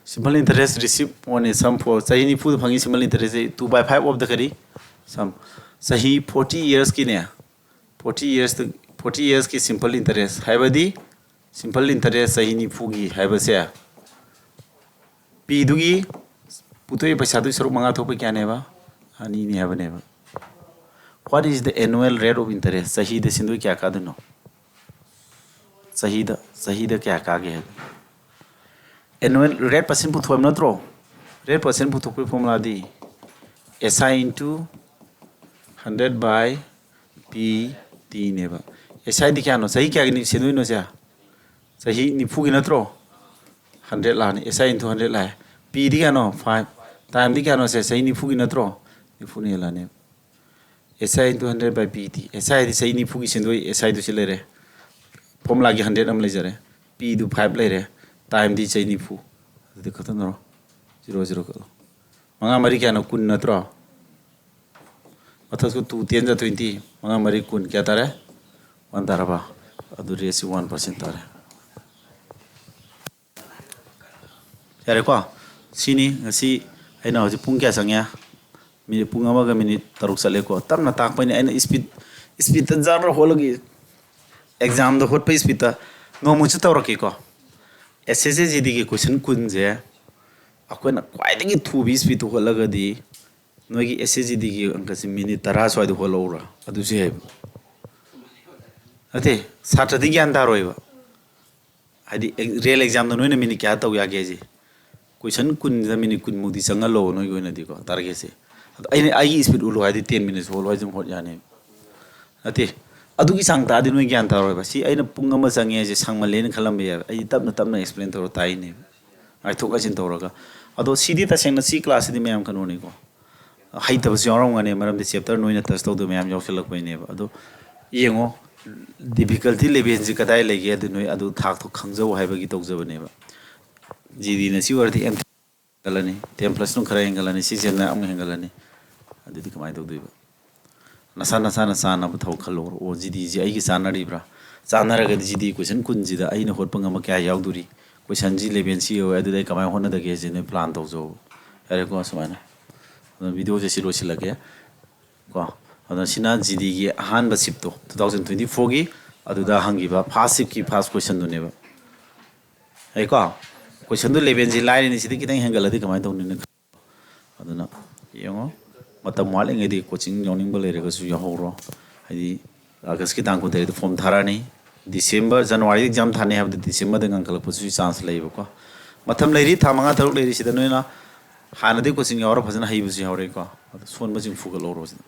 Simple interest receive on a sum for, ꯆꯍꯤ ꯅꯤꯐꯨꯗ ꯐꯪꯉꯤ simple interest two by five of the ꯀꯔꯤ? Sum. ꯆꯍꯤ forty yearsꯀꯤꯅꯦ, forty years, forty yearsꯀꯤ simple interest ꯍꯥꯏꯕꯗꯤ simple interest ꯆꯍꯤ ꯅꯤꯐꯨꯒꯤ ꯍꯥꯏꯕꯁꯦ, ꯄꯤꯗꯨꯒꯤ ꯄꯨꯊꯣꯛꯏ ꯄꯩꯁꯥꯗꯨꯒꯤ ꯁꯔꯨꯛ ꯃꯉꯥ ꯊꯣꯛꯄ ꯀꯌꯥꯅꯦꯕ? ꯑꯅꯤꯅꯤ ꯍꯥꯏꯕꯅꯦꯕ꯫ What is the annual rate of interest? ꯆꯍꯤꯗ ꯁꯦꯟꯗꯣꯏ ꯀꯌꯥ ꯀꯥꯗꯣꯏꯅꯣ? ꯆꯍꯤꯗ, ꯆꯍꯤꯗ ꯀꯌꯥ ꯀꯥꯒꯦ ꯍꯥꯏꯕ? Annual rate percent ꯄꯨꯊꯣꯛꯑꯕ ꯅꯠꯇ꯭ꯔꯣ? Rate percent ꯄꯨꯊꯣꯛꯄꯒꯤ formulaꯗꯤ S I into hundred by P T ꯅꯦꯕ꯫ S I ꯗꯤ ꯀꯌꯥꯅꯣ? ꯆꯍꯤ ꯀꯌꯥꯒꯤꯅꯤ ꯁꯦꯟꯗꯣꯏꯅꯣ ꯁꯦ? ꯆꯍꯤ ꯅꯤꯐꯨꯒꯤ ꯅꯠꯇ꯭ꯔꯣ? Hundred ꯂꯥꯛꯑꯅꯤ꯫ S I into hundred ꯂꯥꯛꯑꯦ꯫ P ꯗꯤ ꯀꯌꯥꯅꯣ? Five꯫ Timeꯗꯤ ꯀꯌꯥꯅꯣ ꯁꯦ? ꯆꯍꯤ ꯅꯤꯐꯨꯒꯤ ꯅꯠꯇ꯭ꯔꯣ? ꯅꯤꯐꯨꯅ ꯍꯦꯜꯂꯛꯑꯅꯤ꯫ S I into hundred by P T꯫ S I ꯗꯤ ꯆꯍꯤ ꯅꯤꯐꯨꯒꯤ ꯁꯦꯟꯗꯣꯏ, S I ꯗꯨ ꯁꯤ ꯂꯩꯔꯦ꯫ Formulaꯒꯤ hundred ꯑꯃ ꯂꯩꯖꯔꯦ꯫ P ꯗꯨ five ꯂꯩꯔꯦ꯫ Timeꯗꯤ ꯆꯍꯤ ꯅꯤꯐꯨ꯫ ꯑꯗꯨꯗꯤ ꯀꯛꯊꯠꯅꯔꯣ꯫ Zero, zero ꯀꯛꯑꯣ꯫ ꯃꯉꯥ ꯃꯔꯤ ꯀꯌꯥꯅꯣ? ꯀꯨꯟ ꯅꯠꯇ꯭ꯔꯣ? ꯃꯊꯛꯇ two ten ꯖꯥ twenty, ꯃꯉꯥ ꯃꯔꯤ ꯀꯨꯟ, ꯀꯌꯥ ꯇꯥꯔꯦ? One ꯇꯥꯔꯕ? ꯑꯗꯨ rateꯁꯤ one percent ꯇꯥꯔꯦ꯫ ꯌꯥꯔꯦꯀꯣ? ꯁꯤꯅꯤ ꯉꯁꯤ ꯑꯩꯅ ꯍꯧꯖꯤꯛ ꯄꯨꯡ ꯀꯌꯥ ꯆꯪꯉꯦ? ꯃꯤꯅꯤꯠ ꯄꯨꯡ ꯑꯃꯒ ꯃꯤꯅꯤꯠ ꯇꯔꯨꯛ ꯆꯠꯂꯦꯀꯣ꯫ ꯇꯞꯅ ꯇꯥꯛꯄꯩꯅꯦ ꯑꯩꯅ speed, speedꯇ ꯖꯔ ꯍꯣꯠꯂꯒ, examꯗ ꯍꯣꯠꯄ speedꯇ꯫ ꯅꯣꯡꯃꯁꯨ ꯇꯧꯔꯛꯀꯦꯀꯣ꯫ S S C G Dꯒꯤ question ꯀꯨꯟꯁꯦ ꯑꯩꯈꯣꯏꯅ ꯈ꯭ꯋꯥꯏꯗꯒꯤ ꯊꯨꯕꯤ speedꯇ ꯍꯣꯠꯂꯒꯗꯤ ꯅꯣꯏꯒꯤ S S C G Dꯒꯤ ꯑꯪꯀꯁꯤ ꯃꯤꯅꯤꯠ ꯇꯔꯥ ꯁ꯭ꯋꯥꯏꯗ ꯍꯣꯠꯍꯧꯔꯥ ꯑꯗꯨꯁꯨ ꯌꯥꯏꯕ꯫ ꯅꯠꯇꯦ, ꯁꯥꯇ꯭ꯔꯗꯤ ꯒ꯭ꯌꯥꯟ ꯇꯥꯔꯣꯏꯕ꯫ ꯍꯥꯏꯗꯤ, ꯑꯦ-, real examꯗ ꯅꯣꯏꯅ ꯃꯤꯅꯤꯠ ꯀꯌꯥ ꯇꯧ ꯌꯥꯒꯦ ꯍꯥꯏꯁꯦ? Question ꯀꯨꯟꯗ ꯃꯤꯅꯤꯠ ꯀꯨꯟꯃꯨꯛꯇꯤ ꯆꯪꯍꯜꯂꯣꯕ ꯅꯣꯏꯒꯤ ꯑꯣꯏꯅꯗꯤꯀꯣ, targetꯁꯦ꯫ ꯑꯗꯣ ꯑꯩꯅ ꯑꯩꯒꯤ speed ꯎꯠꯂꯣ ꯍꯥꯏꯗꯤ ten minutes ꯍꯣꯠꯂꯣ ꯍꯥꯏꯁꯦ ꯑꯗꯨꯝ ꯍꯣꯠ ꯌꯥꯅꯤ꯫ ꯅꯠꯇꯦ, ꯑꯗꯨꯒꯤ ꯆꯥꯡ ꯇꯥꯗꯤ ꯅꯣꯏ ꯒ꯭ꯌꯥꯟ ꯇꯥꯔꯣꯏꯕ꯫ ꯁꯤ ꯑꯩꯅ ꯄꯨꯡ ꯑꯃ ꯆꯪꯉꯦ ꯍꯥꯏꯁꯦ ꯁꯥꯡꯃꯜꯂꯦꯅ ꯈꯜꯂꯝꯕ ꯌꯥꯏꯕ꯫ ꯑꯩꯗꯤ ꯇꯞꯅ ꯇꯞꯅ ꯑꯦꯛꯁꯄ꯭ꯂꯦꯟ ꯇꯧꯔ ꯇꯥꯛꯏꯅꯦꯕ, ꯉꯥꯏꯊꯣꯛ ꯉꯥꯏꯁꯤꯟ ꯇꯧꯔꯒ꯫ ꯑꯗꯣ ꯁꯤꯗꯤ ꯇꯁꯦꯡꯅ ꯁꯤ ꯀ꯭ꯂꯥꯁꯁꯤꯗꯤ ꯃꯌꯥꯝ ꯀꯩꯅꯣꯅꯤꯀꯣ, ꯍꯩꯇꯕꯁꯨ ꯌꯥꯎꯔꯝꯒꯅꯤ, ꯃꯔꯝꯗꯤ ꯆꯦꯞꯇꯔ ꯅꯣꯏꯅ ꯇꯁ ꯇꯧꯗꯕ ꯃꯌꯥꯝ ꯌꯥꯎꯁꯜꯂꯛꯄꯩꯅꯦꯕ꯫ ꯑꯗꯣ ꯌꯦꯡꯉꯣ, ꯗꯤꯐꯤꯀꯜꯇꯤ ꯂꯦꯚꯦꯜꯁꯤ ꯀꯗꯥꯏ ꯂꯩꯒꯦ, ꯑꯗꯨ ꯅꯣꯏ ꯑꯗꯨ ꯊꯥꯛꯇꯣ ꯈꯪꯖꯧ ꯍꯥꯏꯕꯒꯤ ꯇꯧꯖꯕꯅꯦꯕ꯫ ꯖꯤ ꯗꯤꯅ ꯁꯤ ꯑꯣꯏꯔꯗꯤ ꯑꯦꯝ ꯍꯦꯟꯒꯠꯂꯅꯤ, ꯇꯦꯟ ꯄ꯭ꯂꯁ ꯇꯨ ꯈꯔ ꯍꯦꯟꯒꯠꯂꯅꯤ, ꯁꯤ ꯖꯦꯟꯅ ꯑꯃꯨꯛ ꯍꯦꯟꯒꯠꯂꯅꯤ꯫ ꯑꯗꯨꯗꯤ ꯀꯃꯥꯏꯅ ꯇꯧꯗꯣꯏꯕ? ꯅꯁꯥ ꯅꯁꯥꯅ ꯆꯥꯅꯕ ꯊꯕꯛ ꯈꯜꯂꯣ꯫ ꯑꯣ, ꯖꯤ ꯗꯤꯁꯤ ꯑꯩꯒꯤ ꯆꯥꯟꯅꯔꯤꯕ꯭ꯔꯥ? ꯆꯥꯟꯅꯔꯒꯗꯤ ꯖꯤ ꯗꯤ ꯀꯣꯏꯁꯟ ꯀꯨꯟꯁꯤꯗ ꯑꯩꯅ ꯍꯣꯠꯄ ꯉꯝꯕ ꯀꯌꯥ ꯌꯥꯎꯗꯣꯔꯤ? ꯀꯣꯏꯁꯟꯁꯤ ꯂꯦꯚꯦꯜꯁꯤ ꯌꯧꯋꯦ, ꯑꯗꯨꯗꯤ ꯑꯩ ꯀꯃꯥꯏꯅ ꯍꯣꯠꯅꯗꯒꯦ ꯍꯥꯏꯁꯦ ꯅꯣꯏ ꯄ꯭ꯂꯥꯟ ꯇꯧꯖꯧ꯫ ꯌꯥꯔꯦꯀꯣ? ꯁꯨꯃꯥꯏꯅ꯫ ꯑꯗꯨꯅ ꯚꯤꯗꯤꯑꯣꯁꯦ ꯁꯤ ꯂꯣꯏꯁꯤꯜꯂꯒꯦ ꯀꯣ꯫ ꯑꯗꯨꯅ ꯁꯤꯅ ꯖꯤ ꯗꯤꯒꯤ ꯑꯍꯥꯟꯕ ꯁꯤꯞꯇꯣ, ꯇꯨ ꯊꯥꯎꯖꯟ ꯇ꯭ꯋꯦꯟꯇꯤ ꯐꯣꯔꯒꯤ, ꯑꯗꯨꯗ ꯍꯪꯈꯤꯕ ꯐꯥꯔꯁ ꯁꯤꯞꯀꯤ ꯐꯥꯔꯁ ꯀꯣꯏꯁꯟꯗꯨꯅꯦꯕ꯫ ꯑꯩꯀꯣ, ꯀꯣꯏꯁꯟꯗꯨ ꯂꯦꯚꯦꯜꯁꯤ ꯂꯥꯏꯔꯤꯅꯤ, ꯁꯤꯗꯤ ꯈꯤꯇꯪ ꯍꯦꯟꯒꯠꯂꯗꯤ ꯀꯃꯥꯏꯅ ꯇꯧꯅꯤ? ꯑꯗꯨꯅ ꯌꯦꯡꯉꯣ, ꯃꯇꯝ ꯋꯥꯠꯂꯤꯉꯩꯗꯤ ꯀꯣꯆꯤꯡ ꯌꯥꯎꯅꯤꯡꯕ ꯂꯩꯔꯒꯁꯨ ꯌꯥꯎꯍꯧꯔꯣ꯫ ꯍꯥꯏꯗꯤ ꯑꯥꯒꯁꯀꯤ ꯇꯥꯡ ꯀꯨꯟꯇꯔꯦꯠꯇ ꯐꯣꯝ ꯊꯥꯔꯛꯑꯅꯤ꯫ ꯗꯤꯁꯦꯝꯕꯔ, ꯖꯅꯋꯥꯔꯤ ꯑꯦꯛꯖꯥꯝ ꯊꯥꯅꯤ ꯍꯥꯏꯕꯗ ꯗꯤꯁꯦꯝꯕꯔꯗ ꯉꯟꯈꯠꯂꯛꯄꯁꯨ ꯆꯥꯟꯁ ꯂꯩꯌꯦꯕꯀꯣ꯫ ꯃꯇꯝ ꯂꯩꯔꯤ, ꯊꯥ ꯃꯉꯥ ꯇꯔꯨꯛ ꯂꯩꯔꯤ꯫ ꯁꯤꯗ ꯅꯣꯏꯅ ꯍꯥꯟꯅꯗꯤ ꯀꯣꯆꯤꯡ ꯌꯥꯎꯔ ꯐꯖꯅ ꯍꯩꯕꯁꯨ ꯌꯥꯎꯔꯦꯀꯣ꯫ ꯑꯗꯣ ꯁꯣꯟꯕꯁꯤꯡ ꯐꯨꯒꯠꯍꯧꯔꯣ ꯁꯤꯗ꯫